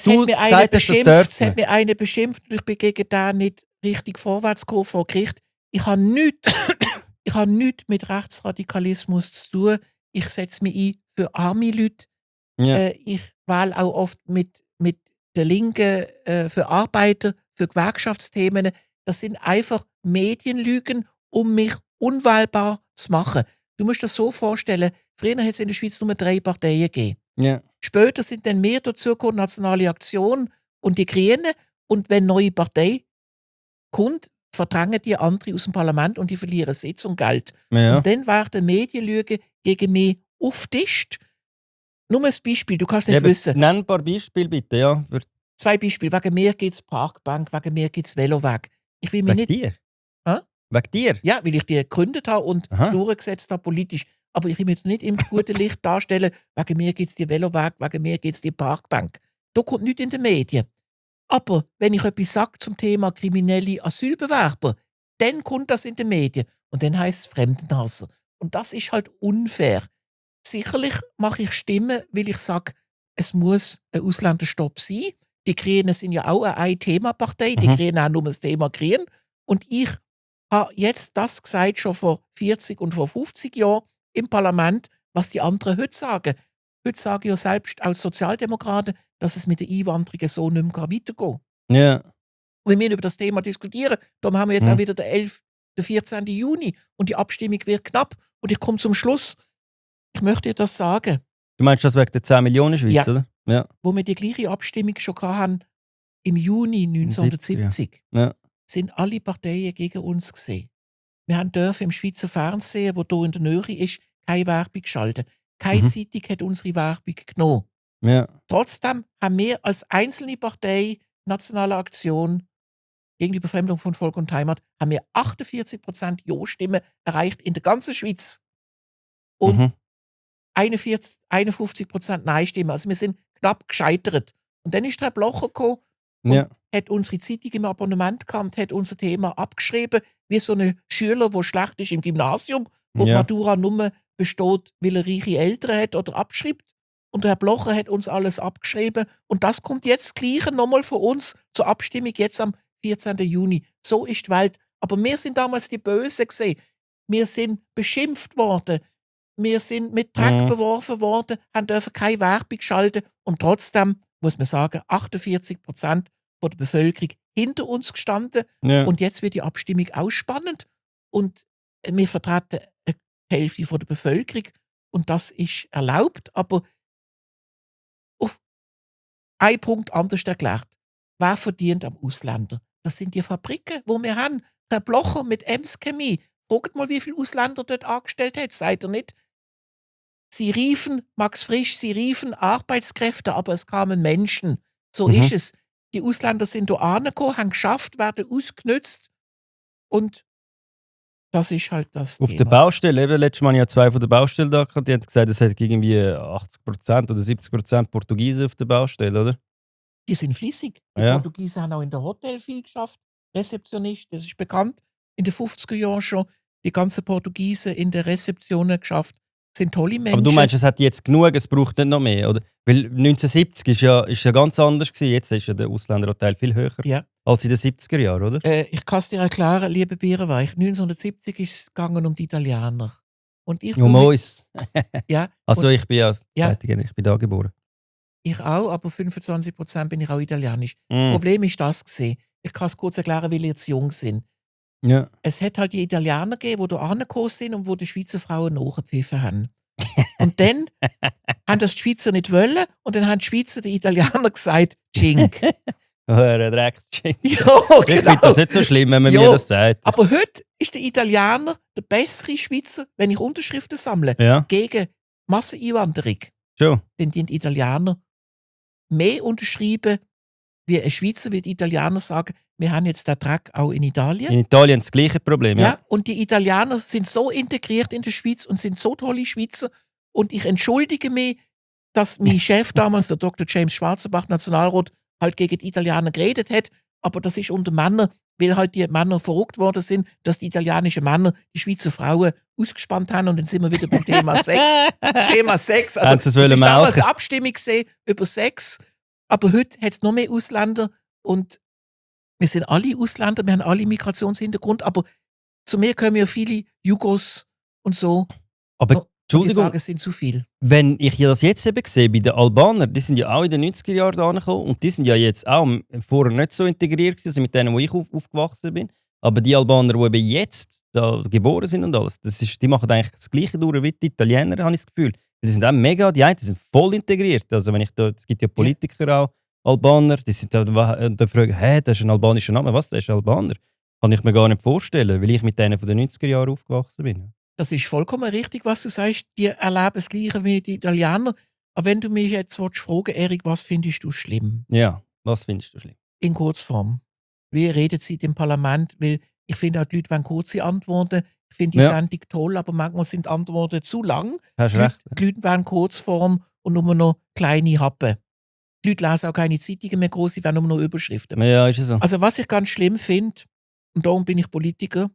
du gesagt hast, das darf. Es hat mir einer beschimpft und ich bin gegen den nicht richtig vorwärts gekommen vor Gericht. Ich habe nichts mit Rechtsradikalismus zu tun. Ich setze mich ein für arme Leute. Ja. Ich wähle auch oft mit der Linken für Arbeiter, für Gewerkschaftsthemen. Das sind einfach Medienlügen, um mich unwählbar zu machen. Du musst dir das so vorstellen, früher hat es in der Schweiz nur 3 Parteien gegeben. Ja. Später sind dann mehr dazugekommen, Nationale Aktion und die Grünen. Und wenn eine neue Partei kommt, verdrängen die andere aus dem Parlament und die verlieren Sitz und Geld. Ja. Und dann werden Medienlügen gegen mich aufgetischt. Nur ein Beispiel, du kannst nicht wissen. Nenn ein paar Beispiele bitte, ja. 2 Beispiele. Wegen mir gibt es Parkbank, wegen mir gibt es Veloweg. Ich will mich Wegen nicht. dir? Hä? Wegen dir? Ja, weil ich die gegründet habe und Aha. durchgesetzt habe politisch. Aber ich will mich nicht im guten Licht darstellen, wegen mir gibt es die Veloweg, wegen mir gibt es die Parkbank. Da kommt nichts in den Medien. Aber wenn ich etwas sage zum Thema kriminelle Asylbewerber, dann kommt das in den Medien. Und dann heisst es Fremdenhasser. Und das ist halt unfair. Sicherlich mache ich Stimmen, weil ich sage, es muss ein Ausländerstopp sein. Die Grünen sind ja auch eine Ein-Thema-Partei. Die Grünen haben nur das Thema Grün. Und ich habe jetzt das gesagt, schon vor 40 und vor 50 Jahren im Parlament, was die anderen heute sagen. Heute sage ich ja selbst als Sozialdemokraten, dass es mit der Einwanderung so nicht mehr weitergehen kann. Ja. Und wenn wir über das Thema diskutieren, dann haben wir jetzt auch wieder den 14. Juni und die Abstimmung wird knapp. Und ich komme zum Schluss. Ich möchte dir das sagen. Du meinst das wegen der 10 Millionen Schweiz, Ja. oder? Ja. Wo wir die gleiche Abstimmung schon hatten, im Juni 1970, Ja. sind alle Parteien gegen uns gesehen. Wir dürfen im Schweizer Fernsehen, wo hier in der Nähe ist, keine Werbung schalten. Keine Zeitung hat unsere Werbung genommen. Ja. Trotzdem haben wir als einzelne Partei, Nationale Aktion gegen die Befremdung von Volk und Heimat, haben wir 48% Ja-Stimmen erreicht in der ganzen Schweiz. Und 51% Nein-Stimmen. Also wir sind knapp gescheitert. Und dann ist Herr Blocher gekommen und hat unsere Zeitung im Abonnement gehabt, hat unser Thema abgeschrieben, wie so ein Schüler, der schlecht ist im Gymnasium, wo die Matura nur besteht, weil er reiche Eltern hat oder abschreibt. Und der Herr Blocher hat uns alles abgeschrieben. Und das kommt jetzt das Gleiche nochmal von uns zur Abstimmung, jetzt am 14. Juni. So ist die Welt. Aber wir sind damals die Bösen gewesen. Wir sind beschimpft worden. Wir sind mit Dreck beworfen worden, haben dürfen keine Werbung schalten. Und trotzdem, muss man sagen, 48% der Bevölkerung hinter uns gestanden. Ja. Und jetzt wird die Abstimmung auch spannend. Und wir vertreten die Hälfte der Bevölkerung. Und das ist erlaubt. Aber auf einen Punkt anders erklärt. Wer verdient am Ausländer? Das sind die Fabriken, wo wir haben. Der Blocher mit Ems Chemie. Fragt mal, wie viele Ausländer dort angestellt hat. Seid ihr nicht? Sie riefen, Max Frisch, sie riefen Arbeitskräfte, aber es kamen Menschen. So ist es. Die Ausländer sind da angekommen, haben geschafft, werden ausgenutzt. Und das ist halt das Auf Thema. der Baustelle, eben, letztes Mal ja 2 von der Baustelle da gehabt, die haben gesagt, es hat irgendwie 80% oder 70% Portugiesen auf der Baustelle, oder? Die sind fließig. Die Portugiesen haben auch in der Hotel viel geschafft. Rezeptionist, das ist bekannt. In den 50er Jahren schon die ganzen Portugiesen in der Rezeption geschafft. Sind tolle Menschen. Aber du meinst, es hat jetzt genug, es braucht nicht noch mehr, oder? Weil 1970 ist ja ganz anders gewesen. Jetzt ist ja der Ausländeranteil viel höher als in den 70er Jahren, oder? Ich kann es dir erklären, liebe Bierenweich. 1970 ist es gegangen um die Italiener. Und ich Um uns. Ja. Also ich bin ja, ich bin da geboren. Ich auch, aber 25% bin ich auch italienisch. Das Problem ist das gewesen. Ich kann es kurz erklären, weil wir jetzt jung sind. Ja. Es hat halt die Italiener gegeben, die hier angekommen sind und wo die Schweizer Frauen nachgepfiffen haben. Und dann haben das die Schweizer nicht wollen und dann haben die Schweizer den Italienern gesagt, Chink. Hör, Dreckschink. Ja, Ich finde das nicht so schlimm, wenn man mir das sagt. Aber heute ist der Italiener der bessere Schweizer, wenn ich Unterschriften sammle, gegen Masseneinwanderung. Schon. Dann die Italiener mehr unterschreiben, wie ein Schweizer, wie die Italiener sagen, wir haben jetzt den Dreck auch in Italien. In Italien das gleiche Problem, Ja, und die Italiener sind so integriert in der Schweiz und sind so tolle Schweizer. Und ich entschuldige mich, dass mein Chef damals, der Dr. James Schwarzenbach, Nationalrat, halt gegen die Italiener geredet hat. Aber das ist unter Männern, weil halt die Männer verrückt worden sind, dass die italienischen Männer die Schweizer Frauen ausgespannt haben. Und dann sind wir wieder beim Thema Sex. Thema Sex. Also, es ist damals eine Abstimmung gesehen über Sex. Aber heute hat es noch mehr Ausländer. Und Wir sind alle Ausländer, wir haben alle Migrationshintergrund, aber zu mir kommen ja viele Jugos und so. Aber Und die Entschuldigung, sagen, es sind zu viel. wenn ich ja das jetzt eben sehe, bei den Albanern, die sind ja auch in den 90er Jahren da angekommen und die sind ja jetzt auch vorher nicht so integriert gewesen, also mit denen, wo ich aufgewachsen bin. Aber die Albaner, die eben jetzt da geboren sind und alles, die machen eigentlich das Gleiche durch wie die Italiener, habe ich das Gefühl. Die sind auch mega, die einen sind voll integriert. Also wenn ich da, es gibt ja Politiker auch, Albaner, die sind da fragen, hä, das ist ein albanischer Name, was, das ist Albaner? Kann ich mir gar nicht vorstellen, weil ich mit denen von den 90er Jahren aufgewachsen bin. Das ist vollkommen richtig, was du sagst. Die erleben das Gleiche wie die Italiener. Aber wenn du mich jetzt fragen, Erik, was findest du schlimm? Ja, was findest du schlimm? In Kurzform. Wie redet sie im Parlament? Weil ich finde auch, die Leute wollen kurze Antworten. Ich finde die Sendung toll, aber manchmal sind Antworten zu lang. Hast recht. Die Leute wollen Kurzform und nur noch kleine Happen. Die Leute lesen auch keine Zeitungen mehr groß, die wollen nur noch Überschriften. Ja, ist es so. Also was ich ganz schlimm finde, und darum bin ich Politiker,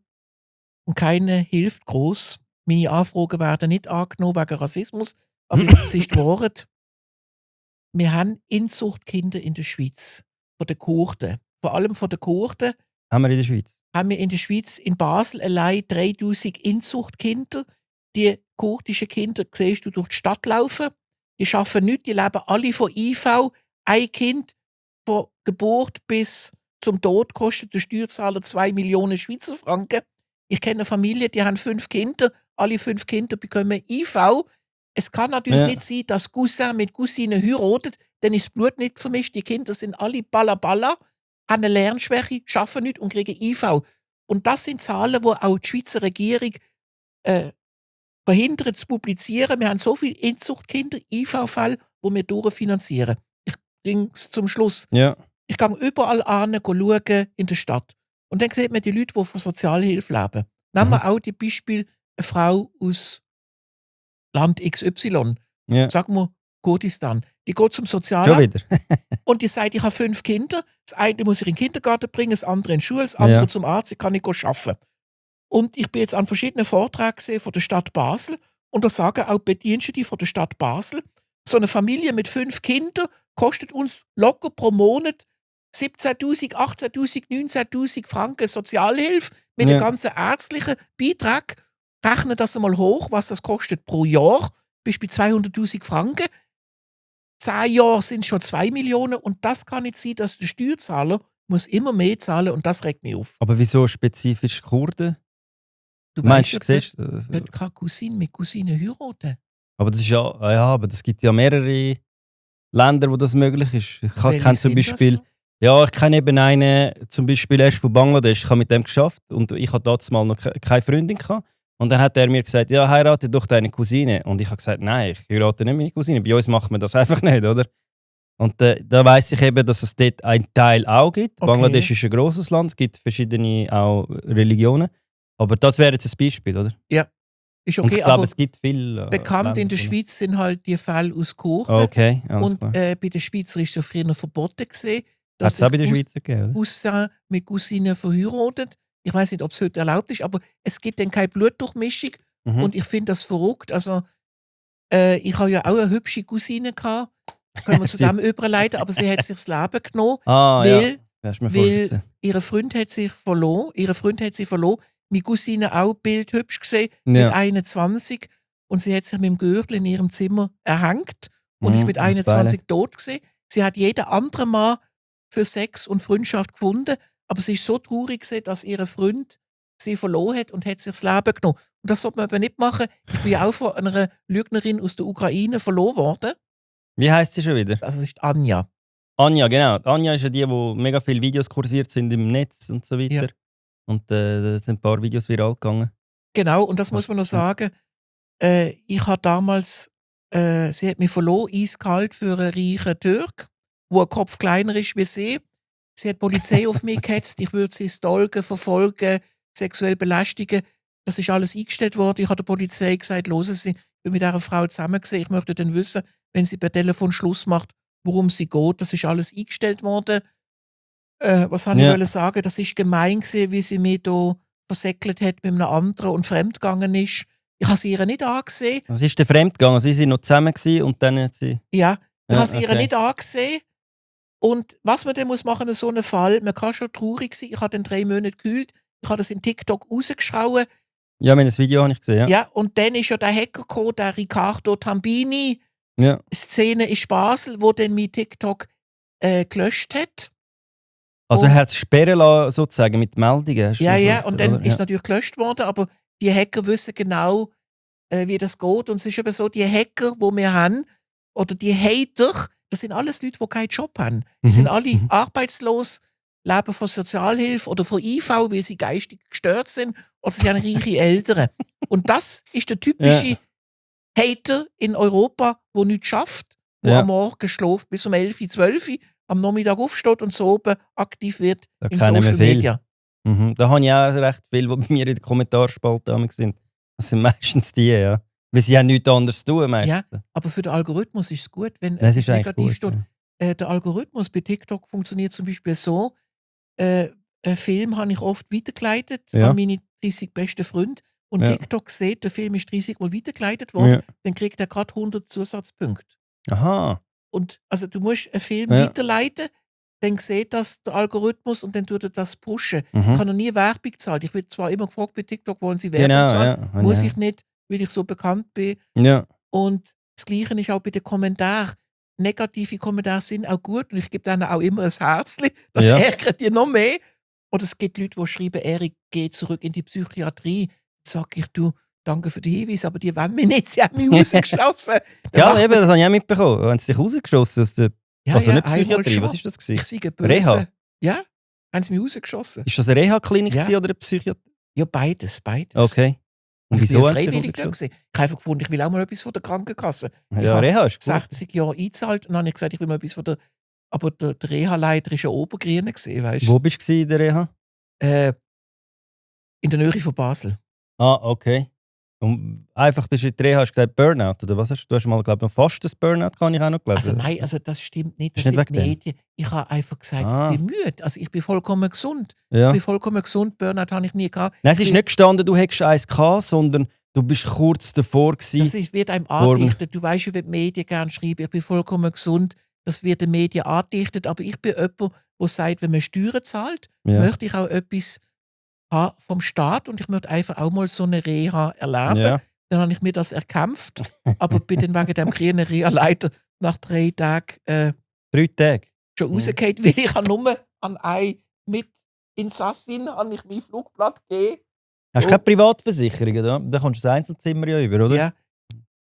und keine hilft groß. Meine Anfragen werden nicht angenommen wegen Rassismus, aber es ist die Wahrheit. Wir haben Inzuchtkinder in der Schweiz, von den Kurden. Vor allem von den Kurden Haben wir in der Schweiz? haben wir in der Schweiz, in Basel allein 3000 Inzuchtkinder. Die kurdischen Kinder siehst du durch die Stadt laufen. Die arbeiten nichts, die leben alle von IV. Ein Kind von Geburt bis zum Tod kostet der Steuerzahler 2 Millionen Schweizer Franken. Ich kenne eine Familie, die haben 5 Kinder. Alle 5 Kinder bekommen IV. Es kann natürlich nicht sein, dass Cousin mit Cousine heiratet, dann ist das Blut nicht vermischt. Die Kinder sind alle Balla, haben eine Lernschwäche, arbeiten nicht und kriegen IV. Und das sind Zahlen, die auch die Schweizer Regierung verhindert zu publizieren. Wir haben so viele Inzuchtkinder, IV-Fälle, die wir durchfinanzieren. Ich bringe es zum Schluss. Ja. Ich gehe überall an, schauen in der Stadt. Und dann sieht man die Leute, die von Sozialhilfe leben. Nehmen wir auch das Beispiel eine Frau aus Land XY. Ja. Sagen wir Kurdistan. Die geht zum Schon Sozialamt wieder. und die sagt, ich habe 5 Kinder. Das eine muss ich in den Kindergarten bringen, das andere in die Schule, das andere zum Arzt, ich kann nicht arbeiten. Und ich bin jetzt an verschiedenen Vorträgen gesehen von der Stadt Basel und da sagen auch Bedienstete von der Stadt Basel, so eine Familie mit 5 Kindern kostet uns locker pro Monat 17'000, 18'000, 19'000 Franken Sozialhilfe mit den ganzen ärztlichen Beiträgen. Rechne das einmal hoch, was das kostet pro Jahr. Bist bei 200'000 Franken. 10 Jahre sind es schon 2 Millionen und das kann nicht sein, dass der Steuerzahler muss immer mehr zahlen und das regt mich auf. Aber wieso spezifisch Kurden? Du Meinst weißt, du, siehst dort kann Cousine mit Cousine heiraten. aber das ist ja, aber das gibt ja mehrere Länder, wo das möglich ist. Ich Welche kenne zum sind das Beispiel, noch? ich kenne eben einen, zum Beispiel erst von Bangladesch, ich habe mit dem geschafft und ich hatte damals mal noch keine Freundin gehabt. Und dann hat er mir gesagt, ja, heirate doch deine Cousine. Und ich habe gesagt, nein, ich heirate nicht meine Cousine. Bei uns macht man das einfach nicht, oder? Und da weiss ich eben, dass es dort einen Teil auch gibt. Okay. Bangladesch ist ein grosses Land, es gibt verschiedene auch Religionen. Aber das wäre jetzt ein Beispiel, oder? Ja, ist Und okay, ich glaube, aber es gibt viele bekannt in der Länder, Schweiz sind halt die Fälle aus Kurden. Okay, alles Und klar. bei den Schweizer ist es ja früher verboten gesehen, Hat dass es auch bei den sich Schweizer gegeben, oder? Cousin mit Cousine verheiratet. Ich weiß nicht, ob es heute erlaubt ist, aber es gibt dann keine Blutdurchmischung. Und ich finde das verrückt. Also, ich habe ja auch eine hübsche Cousine gehabt. Können wir zusammen überleiten, aber sie hat sich das Leben genommen, weil, Hast du mir vorher erzählt. ihr Freund hat sich verloren. Ihre Freund hat sie verloren. Meine Cousine auch bildhübsch gesehen, mit 21. Und sie hat sich mit dem Gürtel in ihrem Zimmer erhängt und ist mit 21 tot gesehen. Sie hat jeden anderen Mann für Sex und Freundschaft gefunden, aber sie ist so traurig gewesen, dass ihr Freund sie verloren hat und hat sich das Leben genommen. Und das sollte man aber nicht machen. Ich bin ja auch von einer Lügnerin aus der Ukraine verloren worden. Wie heisst sie schon wieder? Das ist Anja. Anja, genau. Anja ist ja die, wo mega viele Videos kursiert sind im Netz und so weiter. Ja. Und da sind ein paar Videos viral gegangen. Genau, und das muss man noch sagen. Ich habe damals, sie hat mich verloren, eiskalt für einen reichen Türk, wo ein Kopf kleiner ist wie sie. Sie hat die Polizei auf mich gehetzt, ich würde sie stalken, verfolgen, sexuell belästigen. Das ist alles eingestellt worden. Ich habe der Polizei gesagt, hören Sie, ich bin mit dieser Frau zusammen gewesen. Ich möchte dann wissen, wenn sie per Telefon Schluss macht, worum sie geht. Das ist alles eingestellt worden. Was wollte ich wollen sagen? Das ist gemein gewesen, wie sie mich da versäckelt hat mit einem anderen und fremdgegangen ist. Ich habe sie ihr nicht angesehen. Was ist der Fremdgang? Also, sie waren noch zusammen gewesen und dann hat sie... Ja, ich Ja, habe sie ihr okay. nicht angesehen. Und was man dann muss machen in so einem Fall, man kann schon traurig sein. Ich habe dann 3 Monate gekühlt. Ich habe das in TikTok rausgeschrauben. Ja, das Video habe ich gesehen, ja. Ja, und dann ist ja der Hacker gekommen, der Riccardo Tambini, Ja. Szene ist Basel, wo dann mein TikTok gelöscht hat. Also Und- er hat es sperren lassen, sozusagen, mit Meldungen. hast du Ja, so ja, gesagt, und dann oder? ist natürlich gelöscht worden, aber die Hacker wissen genau, wie das geht. Und es ist eben so, die Hacker, die wir haben, oder die Hater, das sind alles Leute, die keinen Job haben. Die sind alle arbeitslos, leben von Sozialhilfe oder von IV, weil sie geistig gestört sind, oder sie haben reiche Eltern. Und das ist der typische Hater in Europa, der nichts schafft, der Ja. am Morgen schläft bis um 11, 12, am Nachmittag aufsteht und so oben aktiv wird Da in kennen wir Social viel. Media. Da habe ich auch recht viele, die bei mir in der Kommentarspalte damals sind. Das sind meistens die, ja. Weil sie haben nichts anderes zu tun, meistens. Aber für den Algorithmus ist es gut, wenn Das es ist eigentlich negativ gut. steht. Ja. Der Algorithmus bei TikTok funktioniert zum Beispiel so, einen Film habe ich oft weitergeleitet Ja. an meine 30 besten Freunde und Ja. TikTok sieht, der Film ist 30 Mal weitergeleitet worden, Ja. dann kriegt er gerade 100 Zusatzpunkte. Aha. Und also du musst einen Film Ja. weiterleiten, dann sieht das der Algorithmus und dann tut er das pushen. Ich Mhm. habe noch nie Werbung gezahlt. Ich werde zwar immer gefragt bei TikTok, wollen sie Werbung Genau, zahlen? ja. Muss ja. ich nicht, weil ich so bekannt bin. Ja. Und das Gleiche ist auch bei den Kommentaren. Negative Kommentare sind auch gut und ich gebe denen auch immer ein Herzchen. Das Ja. ärgert die noch mehr. Oder es gibt Leute, die schreiben, Erik, geh zurück in die Psychiatrie. Sag ich, du, danke für den Hinweis, aber die wollen mich nicht, sie haben mich rausgeschlossen. Dann Ja, macht eben, das habe ich auch mitbekommen. Haben sie dich rausgeschossen aus der... Ja, also ja, nicht einmal Psychiatrie, schon. was ist das gewesen? Ich sei böse. Reha? Ja, haben sie mich rausgeschossen. Ist das eine Reha-Klinik Ja. gewesen oder eine Psychiatrie? Ja, beides. Okay. Und Ich bin wieso ja haben sie dich freiwillig dort rausgeschossen? gewesen. Ich habe einfach gefunden, ich will auch mal etwas von der Krankenkasse. Ich Ja, habe Reha ist gut. 60 Jahre eingezahlt und dann habe ich gesagt, ich will mal etwas von der... Aber der Reha-Leiter war ja Obergrüne, weißt Wo bist du in der Reha? in der Nähe von Basel. Ah, okay. Und einfach bist du in der Reha, hast du gesagt Burnout, oder was hast du? Du hast mal, glaube ich, noch fast das Burnout, kann ich auch noch glauben. Also nein, also das stimmt nicht. Das Ist nicht sind wegen dem? Medien. Ich habe einfach gesagt, Ah. ich bin müde. Also ich bin vollkommen gesund. Ja. Ich bin vollkommen gesund. Burnout habe ich nie gehabt. Nein, es ist Ich- nicht gestanden, du hättest eins gehabt, sondern du bist kurz davor gewesen. Das wird einem angedichtet. Du weißt ja, wie die Medien gerne schreiben, ich bin vollkommen gesund. Das wird den Medien angedichtet. Aber ich bin jemand, der sagt, wenn man Steuern zahlt, Ja. möchte ich auch etwas haben vom Staat und ich möchte einfach auch mal so eine Reha erleben. Ja. Dann habe ich mir das erkämpft. Aber bin dann wegen dem grünen Reha-Leiter nach 3 Tagen 3 Tage. schon Mhm. rausgefallen, weil ich habe nur an eine mit Insassin habe ich mein Flugblatt gegeben. Hast du Oh. keine Privatversicherung, oder? Da kommst du das Einzelzimmer ja über, oder? Ja.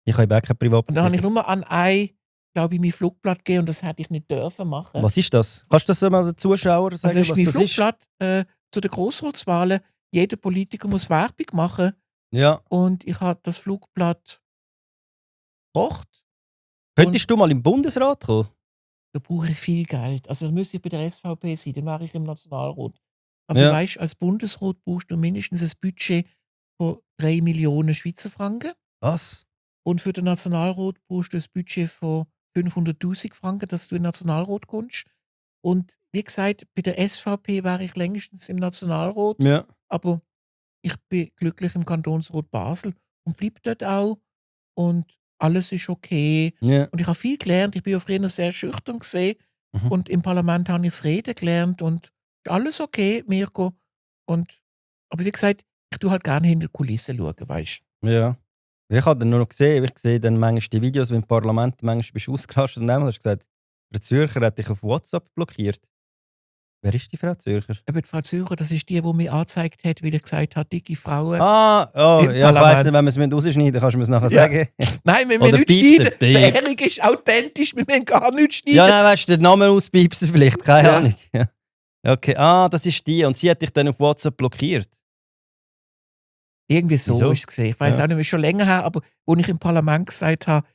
Ich habe eben auch keine Und dann habe ich Privatversicherung. nur an eine, glaube ich, mein Flugblatt gegeben und das hätte ich nicht dürfen machen. Was ist das? Kannst du das mal den Zuschauern Also sagen, das ist was mein das ist? Flugblatt zu den Grossratswahlen. Jeder Politiker muss Werbung machen Ja. und ich habe das Flugblatt gebracht. Könntest du mal im Bundesrat kommen? Da brauche ich viel Geld. Also dann müsste ich bei der SVP sein, dann wäre ich im Nationalrat. Aber Ja. du weißt, als Bundesrat brauchst du mindestens ein Budget von 3 Millionen Schweizer Franken. Was? Und für den Nationalrat brauchst du ein Budget von 500'000 Franken, dass du in den Nationalrat kommst. Und wie gesagt, bei der SVP wäre ich längstens im Nationalrat, Ja. aber ich bin glücklich im Kantonsrat Basel und bleibe dort auch. Und alles ist okay. Ja. Und ich habe viel gelernt. Ich bin ja früher sehr schüchtern gesehen. Mhm. Und im Parlament habe ich das Reden gelernt. Und ist alles okay, Mirko. Aber wie gesagt, ich tue halt gerne hinter die Kulissen schauen, weißt du. Ja. Ich habe dann nur noch gesehen, ich sehe dann manchmal die Videos, wenn im Parlament manchmal bist du ausgerastet und dann hast du gesagt, Frau Zürcher hat dich auf WhatsApp blockiert. Wer ist die Frau Zürcher? Aber die Frau Zürcher, das ist die mich angezeigt hat, weil ich gesagt habe, dicke Frauen. Ah, oh, Im ja, ich weiss Parlament. nicht, wenn wir es rausschneiden, kannst du mir es nachher Ja. sagen. Nein, wir Oder müssen nicht piepsen, schneiden. piep. Der Erik ist authentisch, wir müssen gar nichts schneiden. Ja, nein, weißt du, den Namen auspiepsen vielleicht, keine Ja. Ahnung. Ja. Okay, ah, das ist die. Und sie hat dich dann auf WhatsApp blockiert. Irgendwie so Wieso? ist es gesehen. Ich weiß Ja. auch nicht, wie schon länger her, aber wo ich im Parlament gesagt habe,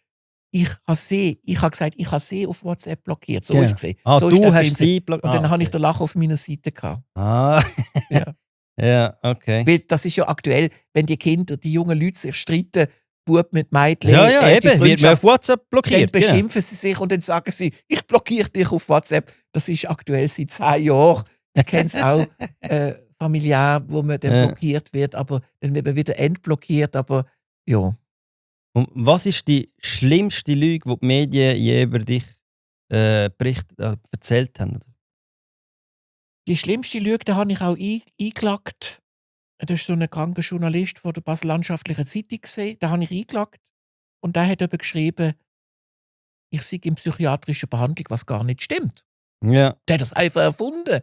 ich habe gesagt, ich habe sie auf WhatsApp blockiert. So Genau. ist es gesehen. Ah, so ist du der hast Film sie blockiert. Und dann habe ich okay. den Lachen auf meiner Seite gehabt. Ah, Ja. ja, okay. Weil das ist ja aktuell, wenn die Kinder, die jungen Leute sich streiten, Bub mit Mädchen, Ja, ja, erste eben, wird mir auf Freundschaft, WhatsApp dann blockiert. Genau. beschimpfen sie sich und dann sagen sie, ich blockiere dich auf WhatsApp. Das ist aktuell seit 10 Jahren. Ich kenne es auch familiär, wo man dann Ja. blockiert wird, aber dann wird man wieder entblockiert. Aber ja, Und was ist die schlimmste Lüge, die die Medien je über dich Bericht erzählt haben. Die schlimmste Lüge, da habe ich auch eingelaggt. Das ist so ein kranker Journalist von der Basel-Landschaftlichen Zeitung gesehen. Da habe ich eingelaggt. Und der hat eben geschrieben, ich sei in psychiatrischer Behandlung, was gar nicht stimmt. Ja. Der hat das einfach erfunden.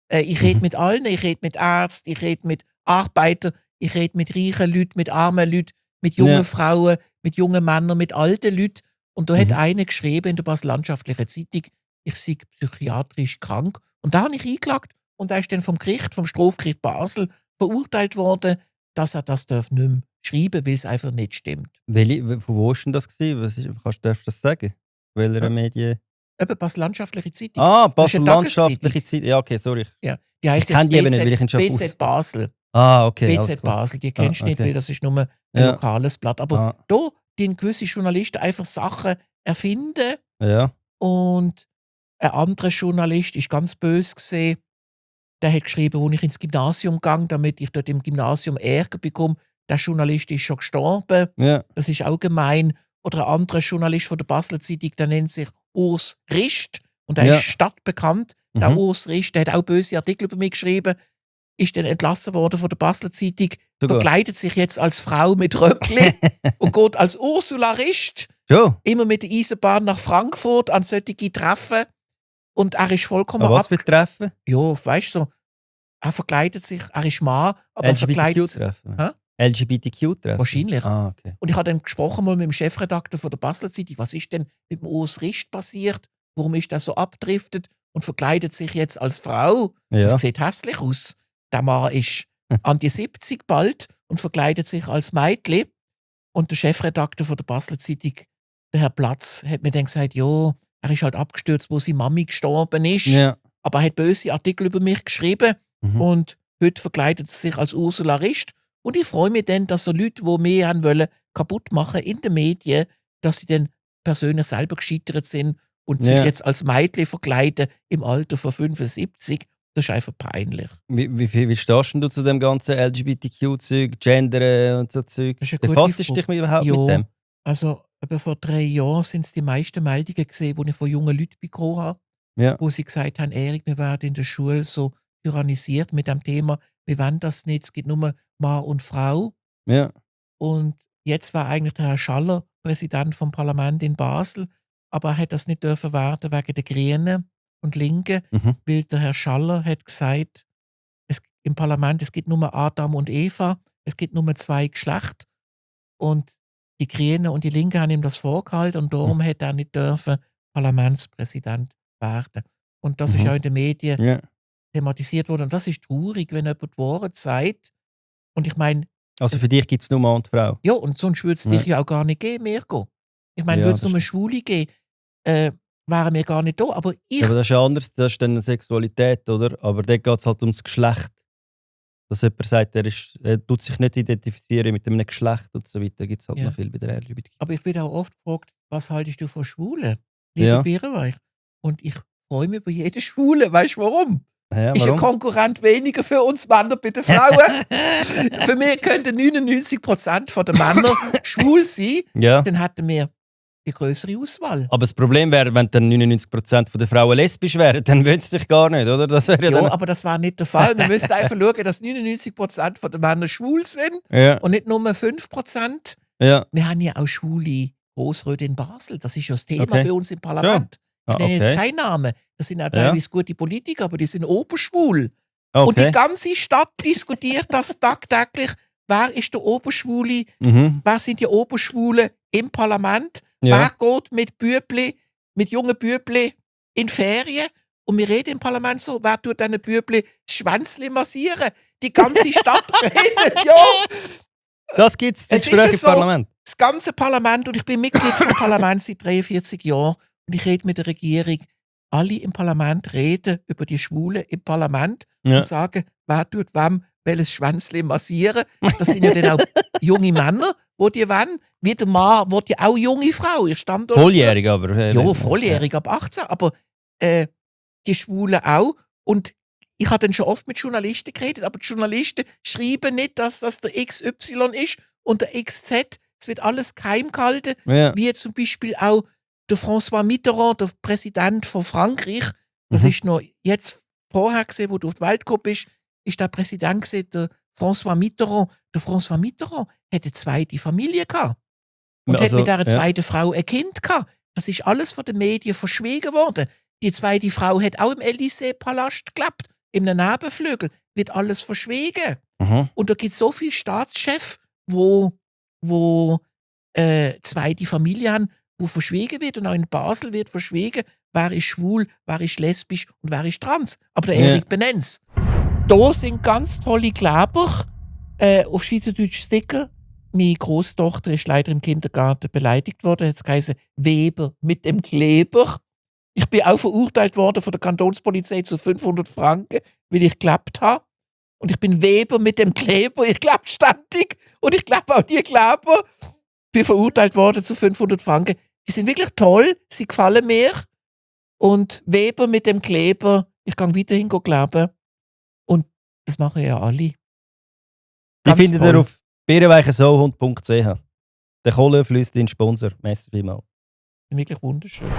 Ich rede mit allen, ich rede mit Ärzten, ich rede mit Arbeitern, ich rede mit reichen Leuten, mit armen Leuten, mit jungen Frauen, mit jungen Männern, mit alten Leuten. Und da hat einer geschrieben in der Basel-Landschaftlichen Zeitung, ich sei psychiatrisch krank. Und da habe ich eingelaggt und er ist dann vom Strafgericht Basel, verurteilt worden, dass er das nicht mehr schreiben, weil es einfach nicht stimmt. Von wo war denn das gewesen? Darfst du das sagen? Welcher Medien? Eben Basel-Landschaftliche Zeitung. Ah, Das ist eine Basel-Landschaftliche Zeitung. Ja, okay, sorry. Ja, die heisst Ich kenne die eben nicht, weil ich ihn jetzt schon BZ Basel. Ah, okay. BZ Basel, die kennst du nicht, weil das ist nur ein lokales Blatt. Aber da die gewisse Journalisten einfach Sachen erfinden. Ja. Und ein anderer Journalist ist ganz böse gesehen. Der hat geschrieben, als ich ins Gymnasium ging, damit ich dort im Gymnasium Ärger bekomme. Der Journalist ist schon gestorben. Ja. Das ist auch gemein. Oder ein anderer Journalist von der Basler Zeitung, der nennt sich Urs Rist. Und der ist stadtbekannt. Der Urs Rist, der hat auch böse Artikel über mich geschrieben. Ist dann entlassen worden von der Basler Zeitung. Verkleidet sich jetzt als Frau mit Röckli und geht als Ursula Rist. Immer mit der Eisenbahn nach Frankfurt an solche Treffen. Und er ist vollkommen was für Treffen? Ja, weißt du, so, er verkleidet sich, er ist Mann, aber er verkleidet sich. LGBTQ-Treffen? Wahrscheinlich. Ah, okay. Und ich habe dann gesprochen mal mit dem Chefredakteur von der Basler Zeitung, was ist denn mit dem Urs Rist passiert? Warum ist er so abgedriftet und verkleidet sich jetzt als Frau? Ja. Das sieht hässlich aus. Der Mann ist an die 70 bald und verkleidet sich als Mädchen. Und der Chefredakteur von der Basler Zeitung, der Herr Platz, hat mir dann gesagt, ja, er ist halt abgestürzt, wo seine Mami gestorben ist. Ja. Aber er hat böse Artikel über mich geschrieben. Und heute verkleidet er sich als Ursula Rist. Und ich freue mich dann, dass so Leute, die mehr haben wollen, kaputt machen in den Medien, dass sie dann persönlich selber gescheitert sind und sich jetzt als Mädchen verkleiden im Alter von 75. Das ist einfach peinlich. Wie stehst du zu dem ganzen LGBTQ-Zeug, Gender und so Zeug? Befasst du dich überhaupt mit dem? Also, etwa vor 3 Jahren sind es die meisten Meldungen gesehen, die ich von jungen Leuten bekommen habe, wo sie gesagt haben, Erik, wir werden in der Schule so tyrannisiert mit dem Thema, wir wollen das nicht, es gibt nur Mann und Frau. Ja. Und jetzt war eigentlich der Herr Schaller Präsident vom Parlament in Basel, aber er hat das nicht dürfen werden wegen der Grünen und Linken, weil der Herr Schaller hat gesagt, im Parlament, es gibt nur Adam und Eva, es gibt nur 2 Geschlechter und die Grünen und die Linken haben ihm das vorgehalten und darum hätte er nicht dürfen Parlamentspräsident werden. Und das ist auch in den Medien thematisiert worden. Und das ist traurig, wenn jemand die Wahrheit sagt. Und ich meine... Also für dich gibt es nur Mann und Frau? Ja, und sonst würde es dich ja auch gar nicht geben, Mirko. Ich meine, würde es nur Schwule geben, wären wir gar nicht da. Aber aber das ist ja anders, das ist dann eine Sexualität, oder? Aber dort geht es halt ums Geschlecht. Dass jemand sagt, er tut sich nicht identifizieren mit einem Geschlecht und so weiter, gibt es halt noch viel bei der LGBTQ. Aber ich bin auch oft gefragt, was haltest du von Schwulen, liebe Bierenweich? Und ich freue mich über jeden Schwulen. Weißt du warum? Ja, ist ein Konkurrent weniger für uns Männer bei den Frauen. Für mich könnten 99% der Männer schwul sein. Ja. Dann hätten wir die größere Auswahl. Aber das Problem wäre, wenn dann 99% der Frauen lesbisch wären, dann wollen sie sich gar nicht, oder? Das wäre ja, aber das war nicht der Fall. Wir müssten einfach schauen, dass 99% der Männer schwul sind und nicht nur 5%. Ja. Wir haben ja auch schwule Grossräte in Basel. Das ist ja das Thema bei uns im Parlament. Ich nenne jetzt keinen Namen. Das sind auch teilweise gute Politiker, aber die sind oberschwul. Und die ganze Stadt diskutiert das tagtäglich. Wer ist der Oberschwule? Wer sind die Oberschwulen im Parlament? Wer geht mit jungen Bübli in Ferien? Und wir reden im Parlament so, wer tut diesen Bübli das Schwänzli massieren? Die ganze Stadt redet, Das gibt es im Gespräch im Parlament. Das ganze Parlament, und ich bin Mitglied vom Parlament seit 43 Jahren, und ich rede mit der Regierung. Alle im Parlament reden über die Schwulen im Parlament und sagen, wer tut wem welches Schwänzli massieren. Das sind ja dann auch junge Männer, die wollen. Wie der Mann will ja auch junge Frau. Volljährig aber. Ja, volljährig ab 18. Aber die Schwulen auch. Und ich habe dann schon oft mit Journalisten geredet, aber die Journalisten schreiben nicht, dass das der XY ist und der XZ. Es wird alles geheim gehalten, wie zum Beispiel auch der François Mitterrand, der Präsident von Frankreich, das Mhm. ist noch jetzt vorher gesehen, wo du auf die Welt gekommen bist, ist der Präsident gesehen, der François Mitterrand. Der François Mitterrand hat eine zweite Familie gehabt und hat mit dieser zweiten Frau ein Kind gehabt. Das ist alles von den Medien verschwiegen worden. Die zweite Frau hat auch im Élysée-Palast gelebt, in einem Nebenflügel. Wird alles verschwiegen. Mhm. Und da gibt es so viele Staatschefs, wo zweite Familie haben, wo verschwiegen wird. Und auch in Basel wird verschwiegen, wer ist schwul, wer ist lesbisch und wer ist trans. Aber der Ja. Erik Benenz. Da sind ganz tolle Kleber auf Schweizerdeutsch Sticker. Meine Großtochter ist leider im Kindergarten beleidigt worden. Jetzt geheißen Weber mit dem Kleber. Ich bin auch verurteilt worden von der Kantonspolizei zu 500 Franken, weil ich gelebt habe. Und ich bin Weber mit dem Kleber. Ich glaube ständig. Und ich glaube auch die Kleber. Bin verurteilt worden zu 500 Franken. Die sind wirklich toll. Sie gefallen mir. Und Weber mit dem Kleber. Ich kann weiterhin kleben. Und das machen ja alle. Die Ganz findet toll. ihr auf birrenweichesohund.ch. Der Kohle fließt in Sponsor. Merci vielmals. Wirklich wunderschön.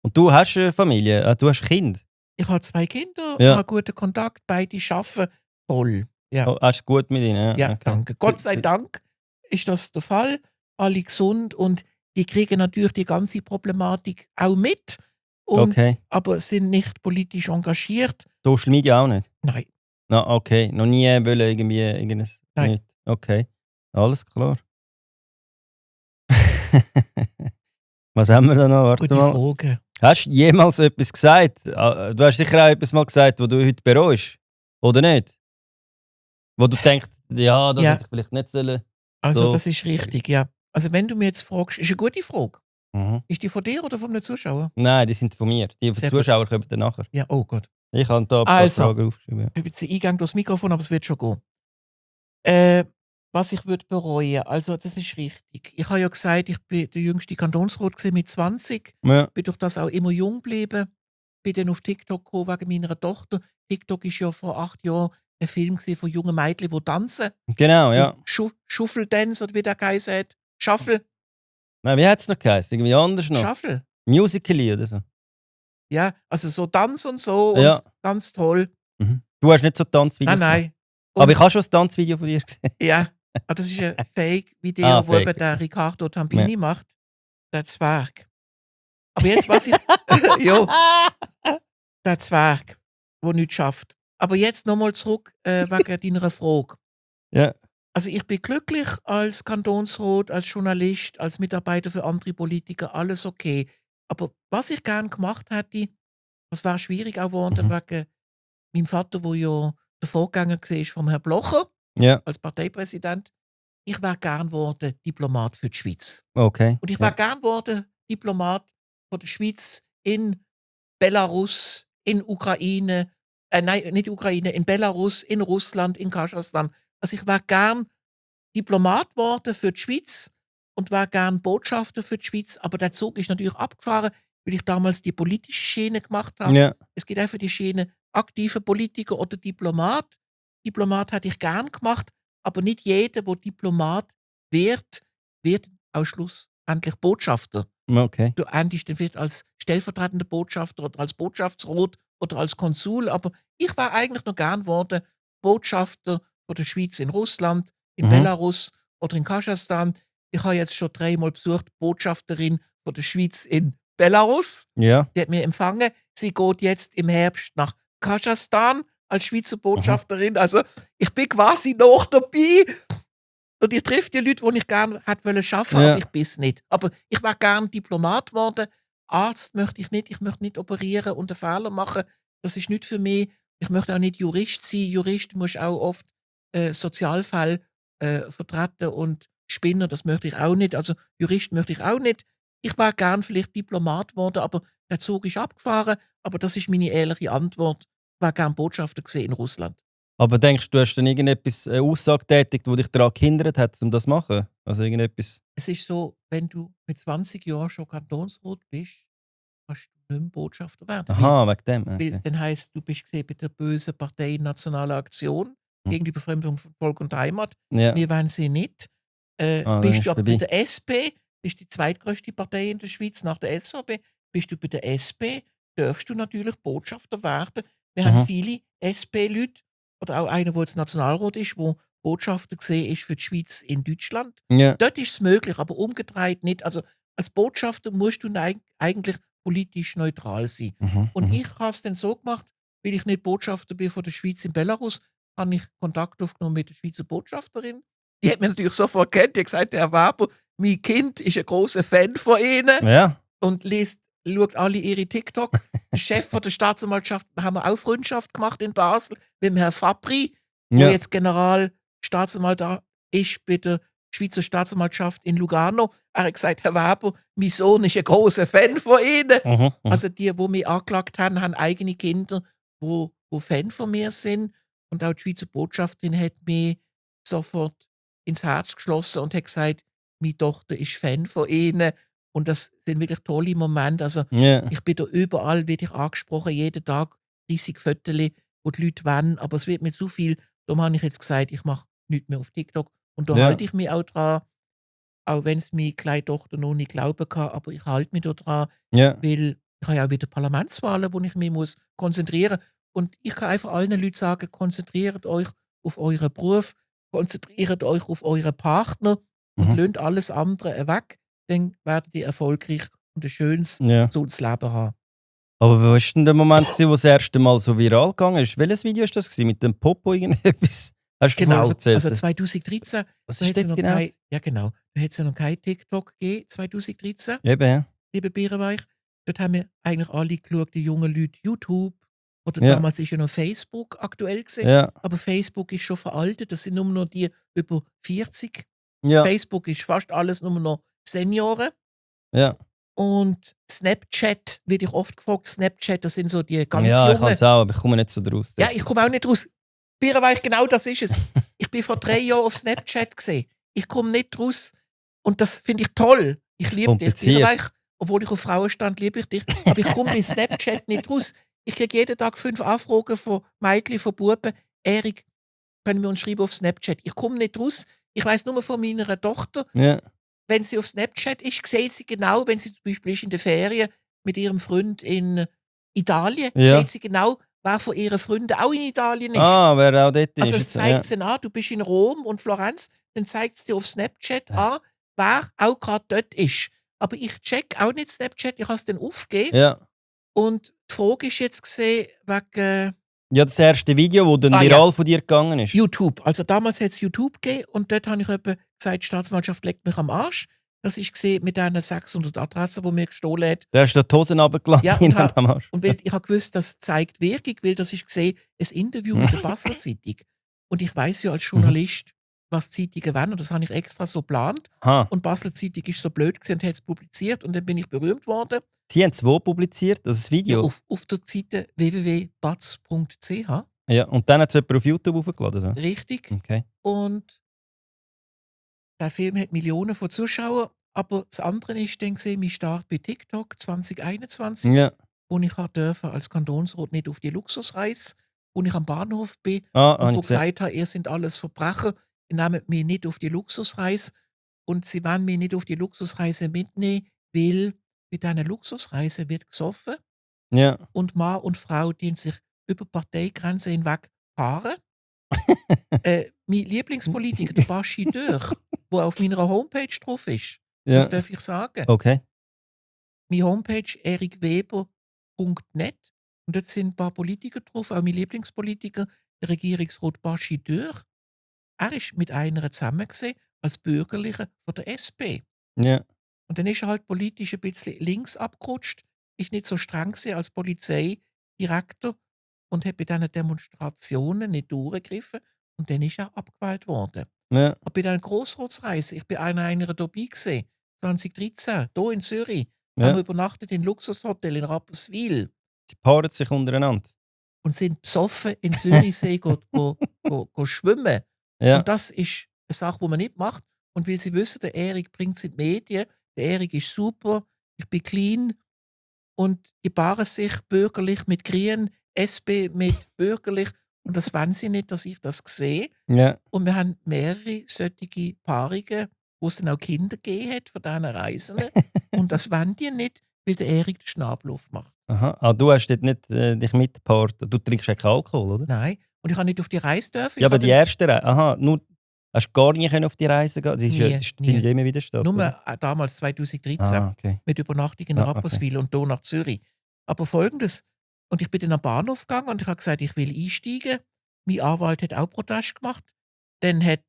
Und du hast eine Familie, du hast Kinder. Ich habe 2 Kinder, Ja. habe guten Kontakt, beide arbeiten toll. Ja, Oh, hast du gut mit ihnen? ja Okay. danke. Gott sei Dank ist das der Fall. Alle gesund und die kriegen natürlich die ganze Problematik auch mit. Und, Okay. aber sind nicht politisch engagiert. Social Media auch nicht? Nein. Na, okay. Noch nie wollen irgendwie irgendwas? Nein. Nicht. Okay. Alles klar. Was haben wir da noch? Warte Gute mal. Frage. Hast du jemals etwas gesagt? Du hast sicher auch etwas mal gesagt, wo du heute bereust. Oder nicht? Wo du denkst, ja, das Ja. hätte ich vielleicht nicht sollen. Also So. das ist richtig, ja. Also wenn du mir jetzt fragst, ist eine gute Frage. Mhm. Ist die von dir oder von einem Zuschauer? Nein, die sind von mir. Die Sehr gut. Zuschauer kommen dann nachher. Ja, oh Gott. Ich habe da ein paar Also. Fragen aufgeschrieben. Ich habe jetzt den Eingang durchs Mikrofon, aber es wird schon gehen. Was ich würde bereuen, also das ist richtig. Ich habe ja gesagt, ich bin der jüngste Kantonsrat gewesen mit 20. Ja. Bin durch das auch immer jung geblieben. Bin dann auf TikTok gekommen wegen meiner Tochter. TikTok ist ja vor 8 Jahren ein Film gewesen von jungen Mädchen, die tanzen. Genau, ja. Shuffle-Dance oder wie der geheißen hat. Shuffle. Nein, wie hat es noch geheißen? Irgendwie anders noch? Shuffle. Musical.ly oder so. Ja, also so Tanz und so Ja. und ganz toll. Mhm. Du hast nicht so Tanzvideos Nein, gemacht? nein. Aber ich habe schon ein Tanzvideo von dir gesehen. Ja, das ist ein Fake-Video, wo Fake. eben der Riccardo Tambini macht. Der Zwerg. Aber jetzt, was ich. Ja, der Zwerg, der nichts schafft. Aber jetzt nochmal zurück wegen deiner Frage. Ja. Also, ich bin glücklich als Kantonsrat, als Journalist, als Mitarbeiter für andere Politiker, alles okay. Aber was ich gerne gemacht hätte, das wäre schwierig auch geworden, wegen meinem Vater, der ja der Vorgänger war vom Herrn Blocher Ja, als Parteipräsident. Ich wäre gern geworden Diplomat für die Schweiz. okay. Und ich wäre gern geworden Diplomat von der Schweiz in Belarus, in Ukraine, nein, nicht Ukraine, in Belarus, in Russland, in Kasachstan. Also ich wäre gern Diplomat geworden für die Schweiz und wäre gern Botschafter für die Schweiz. Aber der Zug ist natürlich abgefahren, weil ich damals die politische Schiene gemacht habe. Ja. Es gibt einfach die Schiene aktive Politiker oder Diplomat. Diplomat hätte ich gern gemacht, aber nicht jeder, der Diplomat wird auch schlussendlich Botschafter. Okay. Du endest dann vielleicht als stellvertretender Botschafter oder als Botschaftsrat oder als Konsul, aber ich war eigentlich noch gern geworden Botschafter von der Schweiz in Russland, in Belarus oder in Kasachstan. Ich habe jetzt schon 3-mal besucht, Botschafterin von der Schweiz in Belarus. Ja. Die hat mich empfangen. Sie geht jetzt im Herbst nach Kasachstan als Schweizer Botschafterin. Also ich bin quasi noch dabei. Und ich treffe die Leute, die ich gerne hätte arbeiten wollen, aber ich bin es nicht. Aber ich wäre gerne Diplomat geworden. Arzt möchte ich nicht. Ich möchte nicht operieren und einen Fehler machen. Das ist nicht für mich. Ich möchte auch nicht Jurist sein. Jurist muss auch oft Sozialfälle vertreten und Spinner, das möchte ich auch nicht. Also Jurist möchte ich auch nicht. Ich wäre gern vielleicht Diplomat geworden, aber der Zug ist abgefahren. Aber das ist meine ehrliche Antwort. Ich wäre gern Botschafter gesehen in Russland. Aber denkst du, hast dann irgendetwas Aussage tätigt, das dich daran gehindert hat, um das zu machen? Also irgendetwas. Es ist so, wenn du mit 20 Jahren schon Kantonsrat bist, kannst du nicht mehr Botschafter werden. Aha, wegen dem. Weil Okay. dann heisst, du bist gesehen bei der bösen Partei Nationale Aktion gegen die Befremdung von Volk und Heimat. Ja. Wir wollen sie nicht. Dann Bist ist du aber bei vorbei. der SP, ist die zweitgrößte Partei in der Schweiz nach der SVP. Bist du bei der SP, darfst du natürlich Botschafter werden. Wir haben viele SP-Leute oder auch einer, der jetzt Nationalrat ist, der Botschafter gesehen ist für die Schweiz in Deutschland. Ja. Dort ist es möglich, aber umgedreht nicht. Also als Botschafter musst du eigentlich politisch neutral sein. Und ich habe es dann so gemacht, weil ich nicht Botschafter bin von der Schweiz in Belarus, habe ich Kontakt aufgenommen mit der Schweizer Botschafterin. Die hat mich natürlich sofort kennt. Die hat gesagt, Herr Weber, mein Kind ist ein großer Fan von Ihnen Ja. und schaut alle ihre TikTok. Der Chef von der Staatsanwaltschaft haben wir auch Freundschaft gemacht in Basel mit dem Herrn Fabri, der jetzt Generalstaatsanwalt ist bei der Schweizer Staatsanwaltschaft in Lugano. Er hat gesagt, Herr Weber, mein Sohn ist ein großer Fan von Ihnen. Also die mich angeklagt haben, haben eigene Kinder, wo Fan von mir sind. Und auch die Schweizer Botschafterin hat mich sofort ins Herz geschlossen und hat gesagt, meine Tochter ist Fan von Ihnen. Und das sind wirklich tolle Momente. Also ich bin da überall, werde ich angesprochen, jeden Tag 30 Fotos, wo die Leute wollen. Aber es wird mir zu viel. Darum habe ich jetzt gesagt, ich mache nichts mehr auf TikTok. Und da halte ich mich auch dran, auch wenn es meine kleine Tochter noch nicht glauben kann, aber ich halte mich da dran, weil ich habe ja auch wieder Parlamentswahlen, wo ich mich muss konzentrieren muss. Und ich kann einfach allen Leuten sagen, konzentriert euch auf euren Beruf, konzentriert euch auf euren Partner und lasst alles andere weg, dann werdet ihr erfolgreich und ein schönes, gesundes Leben haben. Aber was war denn der Moment, wo das erste Mal so viral gegangen ist? Welches Video war das? Mit dem Popo irgendetwas? Hast du Genau, erzählt? also 2013, Was da ist hat es das noch genau? da hat es ja noch kein TikTok gegeben, 2013, Eben, ja. liebe Bierenweich. Dort haben wir eigentlich alle geschaut, die jungen Leute, YouTube. Oder Ja. damals ist ja noch Facebook aktuell gewesen. Ja. Aber Facebook ist schon veraltet, das sind nur noch die über 40. Ja. Facebook ist fast alles nur noch Senioren. Ja. Und Snapchat, wird ich oft gefragt, Snapchat, das sind so die ganz Ja, ich Jungen. kann es auch, aber ich komme nicht so draus. Ja, ich komme auch nicht raus. Bierenweich, genau das ist es. Ich bin vor 3 Jahren auf Snapchat gesehen. Ich komme nicht raus. Und das finde ich toll. Ich liebe dich, Bierenweich. Obwohl ich auf Frauen stand, liebe ich dich. Aber ich komme bei Snapchat nicht raus. Ich kriege jeden Tag 5 Anfragen von Mädchen, von Buben. Erik, können wir uns schreiben auf Snapchat? Ich komme nicht raus. Ich weiss nur von meiner Tochter. Ja. Wenn sie auf Snapchat ist, sieht sie genau, wenn sie zum Beispiel ist in der Ferien mit ihrem Freund in Italien, sieht sie genau, wer von ihren Freunden auch in Italien ist. Ah, wer auch dort ist. Also es zeigt sie an, du bist in Rom und Florenz, dann zeigt es dir auf Snapchat an, wer auch gerade dort ist. Aber ich check auch nicht Snapchat, ich habe es dann aufgegeben. Ja. Und die Frage ist jetzt gesehen wegen Ja, das erste Video, das dann viral von dir gegangen ist. YouTube. Also damals hat es YouTube gegeben und dort habe ich gesagt, die Staatsanwaltschaft legt mich am Arsch. Das ist gesehen mit diesen 600 Adressen, die mir gestohlen hat. Da hast du die Hosen runtergelassen. Ja, und weil ich habe gewusst, das zeigt Wirkung, weil das ist gesehen, ein Interview mit der Basler Zeitung. Und ich weiß ja als Journalist, was Zeitungen wollen und das habe ich extra so geplant. Und Basler Zeitung ist so blöd gewesen und hat es publiziert und dann bin ich berühmt worden. Sie haben es wo publiziert, das Video? Ja, auf der Seite www.batz.ch. Ja, und dann hat es jemand auf YouTube hochgeladen? So? Richtig. Okay. Und der Film hat Millionen von Zuschauern, aber das andere ist dann gesehen, mein Start bei TikTok 2021, wo ich durfte als Kantonsrat nicht auf die Luxusreise, wo ich am Bahnhof bin und wo gesagt habe, ihr sind alles Verbrecher, ihr nehmt mich nicht auf die Luxusreise und sie wollen mich nicht auf die Luxusreise mitnehmen, weil bei dieser Luxusreise wird gesoffen und Mann und Frau, die sich über Parteigrenzen hinweg paaren. Mein Lieblingspolitiker, der Baschi Dörr, der auf meiner Homepage drauf ist. Das darf ich sagen. Okay. Meine Homepage erikweber.net und dort sind ein paar Politiker drauf, auch mein Lieblingspolitiker, der Regierungsrat Baschi Dörr. Er ist mit einer zusammen gewesen, als Bürgerlicher von der SP. Ja. Und dann ist er halt politisch ein bisschen links abgerutscht, ist nicht so streng gewesen als Polizeidirektor und hat bei diesen Demonstrationen nicht durchgegriffen und dann ist er abgewählt worden. Ja. Aber bei dieser Grossratsreise, ich bin einer dabei gewesen, 2013, hier in Zürich, haben wir übernachtet in Luxushotel in Rapperswil. Sie paaren sich untereinander. Und sind besoffen in Zürichsee go schwimmen. Ja. Und das ist eine Sache, die man nicht macht. Und weil sie wissen, der Erik bringt es in die Medien, der Erik ist super, ich bin clean und die paaren sich bürgerlich mit Grün, SP mit bürgerlich. Und das wollen sie nicht, dass ich das sehe. Ja. Und wir haben mehrere solche Paarungen, wo es dann auch Kinder gegeben hat von diesen Reisen. Und das wollen die nicht, weil der Erik den Schnabel aufmacht. Aha. Ah, du hast dort nicht dich mitgepaart. Du trinkst ja keinen Alkohol, oder? Nein. Und ich habe nicht auf die Reise dürfen. Ja, Ich aber die erste Reise. Aha, nur, hast du gar nicht können auf die Reise gehen? Das ist ja, Nie, das findet nie. immer wieder statt. Nur oder? damals 2013 Ah, okay. mit Übernachtung in Ah, okay. Rapperswil und hier nach Zürich. Aber Folgendes, und ich bin dann am Bahnhof gegangen und ich habe gesagt, ich will einsteigen. Mein Anwalt hat auch Protest gemacht. Dann hat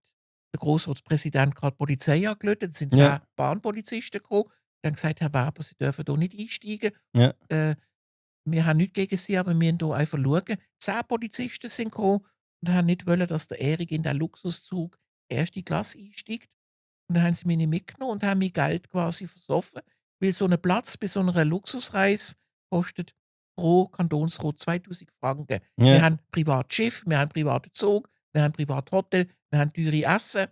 der Grossratspräsident gerade die Polizei angerufen, dann sind 10 Ja. Bahnpolizisten gekommen. Die haben gesagt, Herr Weber, Sie dürfen hier nicht einsteigen. Ja. Wir haben nichts gegen Sie, aber wir müssen hier einfach schauen. 10 Polizisten sind gekommen und haben nicht wollen, dass der Erik in den Luxuszug erste Klasse einsteigt. Und dann haben sie mich nicht mitgenommen und haben mir Geld quasi versoffen, weil so ein Platz bei so einer Luxusreise kostet pro Kantonsrat 2000 Franken. Wir Ja. haben Privatschiff, wir haben privaten Zug, wir haben Privathotel, wir haben teure Essen.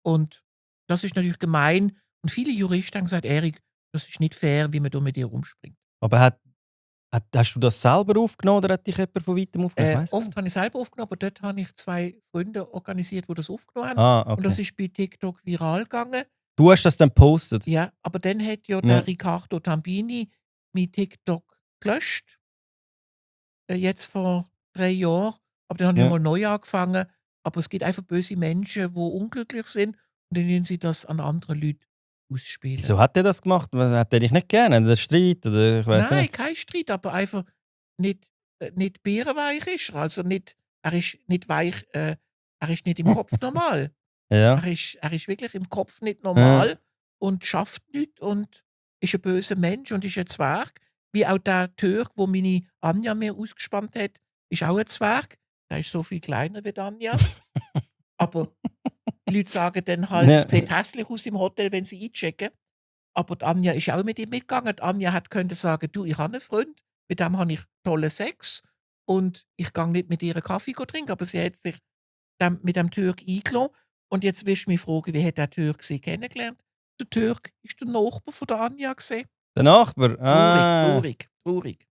Und das ist natürlich gemein. Und viele Juristen haben gesagt, Erik, das ist nicht fair, wie man da mit dir rumspringt. Aber hast du das selber aufgenommen oder hat dich jemand von weitem aufgenommen? Ich weiss Oft habe ich selber aufgenommen, aber dort habe ich 2 Freunde organisiert, die das aufgenommen haben. Ah, Und das okay. ist bei TikTok viral gegangen. Du hast das dann gepostet? Ja, aber dann hat ja Ja. der Riccardo Tambini mein TikTok gelöscht. Jetzt vor 3 Jahren. Aber dann habe ich Ja. mal neu angefangen. Aber es gibt einfach böse Menschen, die unglücklich sind und dann wollen sie das an andere Leute ausspielen. Wieso hat er das gemacht? Hat er dich nicht gerne? Hat er Streit? Oder ich weiss Nein, nicht. kein Streit, aber einfach nicht bärenweich ist er. Also nicht, er ist nicht weich, er ist nicht im Kopf normal. Ja. Er ist wirklich im Kopf nicht normal und schafft nichts und ist ein böser Mensch und ist ein Zwerg. Wie auch der Türk, wo meine Anja mir ausgespannt hat, ist auch ein Zwerg. Der ist so viel kleiner wie die Anja. Aber die Leute sagen dann halt, Ja. es sieht hässlich aus im Hotel, wenn sie einchecken. Aber die Anja ist auch mit ihm mitgegangen. Die Anja hat können sagen, du, ich habe einen Freund, mit dem habe ich tollen Sex und ich gehe nicht mit ihr einen Kaffee trinken. Aber sie hat sich mit dem Türk eingeladen. Und jetzt wirst du mich fragen, wie hat der Türk sie kennengelernt? Der Türk ist der Nachbar von der Anja gesehen. Der Nachbar? Ah. Traurig.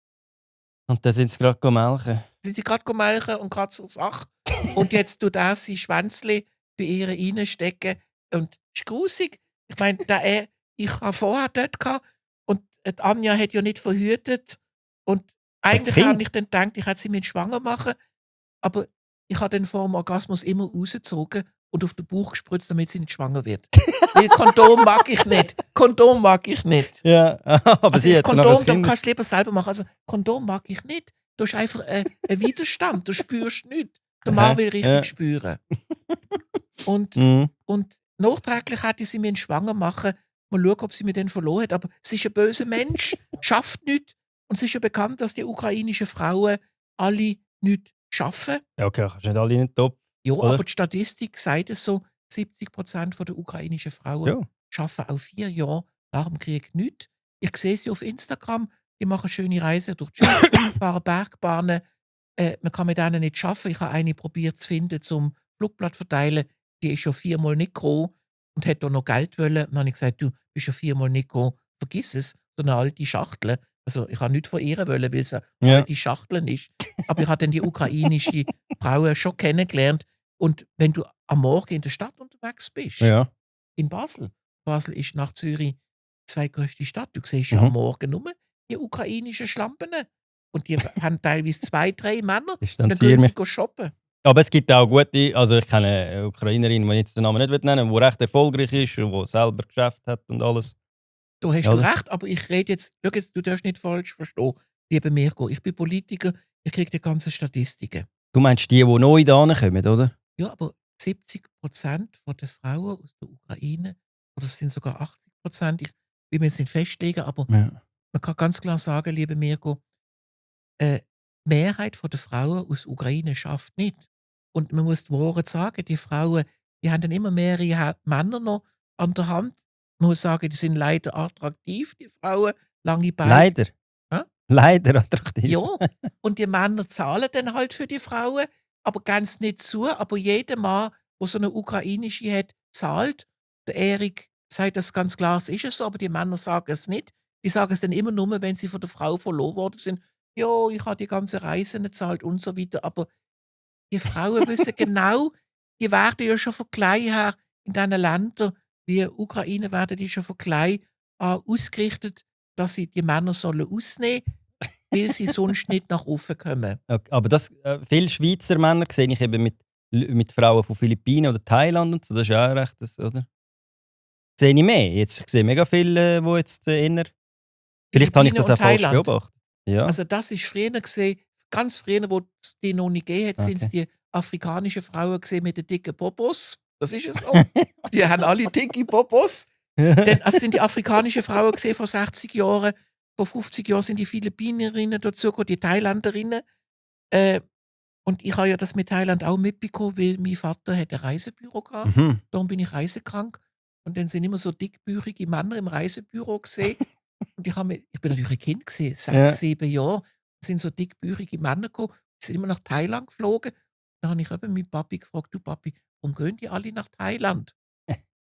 Und dann sind sie gerade melken. Sind sie gerade melken und gerade zur Sache. Und jetzt tut er sein Schwänzli bei ihr reinstecken. Und es ist grusig. Ich meine, ich habe vorher dort gehabt und die Anja hat ja nicht verhütet. Und eigentlich Kind? habe ich dann gedacht, ich hätte sie mit schwanger machen. Aber ich habe dann vor dem Orgasmus immer rausgezogen und auf den Bauch gespritzt, damit sie nicht schwanger wird. Weil Kondom mag ich nicht. Ja, aber Also sie hat dann noch Kondom, ein da Kind. kannst du lieber selber machen. Also Kondom mag ich nicht. Du hast einfach einen Widerstand, du spürst nichts. Der Mann will richtig Ja. spüren. Und, Mhm. und nachträglich hätte sie mich schwanger machen. Mal schauen, ob sie mich dann verloren hat. Aber sie ist ein böser Mensch, schafft nichts. Und es ist ja bekannt, dass die ukrainischen Frauen alle nichts schaffen. Ja, okay, kannst nicht alle in den Topf. Ja, Oder? aber die Statistik sagt es so, 70% der ukrainischen Frauen Ja. arbeiten auch 4 Jahre nach dem Krieg nichts. Ich sehe sie auf Instagram, die machen schöne Reisen durch die Schweiz, fahren Bergbahnen. Man kann mit denen nicht arbeiten. Ich habe eine probiert zu finden, zum Flugblatt verteilen. Die ist schon 4-mal nicht gekommen und hat da noch Geld wollen. Dann habe ich gesagt, du bist schon 4-mal nicht gekommen, vergiss es. So eine alte Schachtel. Also ich habe nichts von ihr wollen, weil es eine Ja. alte Schachtel ist. Aber ich habe dann die ukrainische Frauen schon kennengelernt. Und wenn du am Morgen in der Stadt unterwegs bist, Ja. in Basel ist nach Zürich die zweitgrößte Stadt, du siehst ja am Morgen nur die ukrainischen Schlampen. Und die haben teilweise 2, 3 Männer. Dann Distanziere gehen mich. sie shoppen. Aber es gibt auch gute, also ich kenne eine Ukrainerin, die ich jetzt den Namen nicht nennen will, die recht erfolgreich ist und die selber Geschäft hat und alles. Da hast Ja, du oder? recht, aber ich rede jetzt, schau jetzt, du darfst nicht falsch verstehen, lieber Mirko. Ich bin Politiker, ich kriege die ganzen Statistiken. Du meinst die neu da kommen, oder? Ja, aber 70% der Frauen aus der Ukraine, oder es sind sogar 80%, ich will mir jetzt nicht festlegen, aber Ja. man kann ganz klar sagen, lieber Mirko, die Mehrheit der Frauen aus der Ukraine schafft nicht. Und man muss die Wahrheit sagen, die Frauen, die haben dann immer mehrere Männer noch an der Hand. Man muss sagen, die sind leider attraktiv, die Frauen, lange Beine. Leider. Hä? Leider attraktiv. Ja, und die Männer zahlen dann halt für die Frauen, aber ganz nicht zu. Aber jeder Mann, der so eine ukrainische hat, zahlt. Der Erik sagt das ganz klar, es ist so, aber die Männer sagen es nicht. Die sagen es dann immer nur, wenn sie von der Frau verloren worden sind. Ja, ich habe die ganze Reise nicht gezahlt und so weiter. Aber die Frauen wissen genau, die werden ja schon von klein her in diesen Ländern wie Ukraine werden die schon von klein an ausgerichtet, dass sie die Männer sollen ausnehmen, weil sie sonst nicht nach oben kommen. Okay, aber viele Schweizer Männer sehe ich eben mit Frauen von Philippinen oder Thailand und so. Das ist ja auch recht, oder? Sehe ich mehr. Jetzt, ich sehe mega viele, die jetzt eher... Vielleicht habe ich Philippinen das und auch falsch Thailand. beobachtet. Ja, Also das ist früher gesehen, ganz früher, wo es die noch nicht gegeben hat, sind es okay. die afrikanischen Frauen gesehen mit den dicken Popos. Das ist es so. Die haben alle dicke Popos. Denn es sind die afrikanischen Frauen gesehen vor 60 Jahren. Vor 50 Jahren sind die Philippinerinnen dazu gekommen, die Thailänderinnen. Äh, und ich habe ja das mit Thailand auch mitbekommen, weil mein Vater hat ein Reisebüro gehabt. Mhm. Darum bin ich reisekrank. Und dann sind immer so dickbüchige Männer im Reisebüro gesehen. Und ich bin natürlich ein Kind gesehen, 6, Ja. 7 Jahre. Es sind so dickbüchige Männer gekommen. Die sind immer nach Thailand geflogen. Dann habe ich eben meinen Papi gefragt: Du Papi, warum gehen die alle nach Thailand?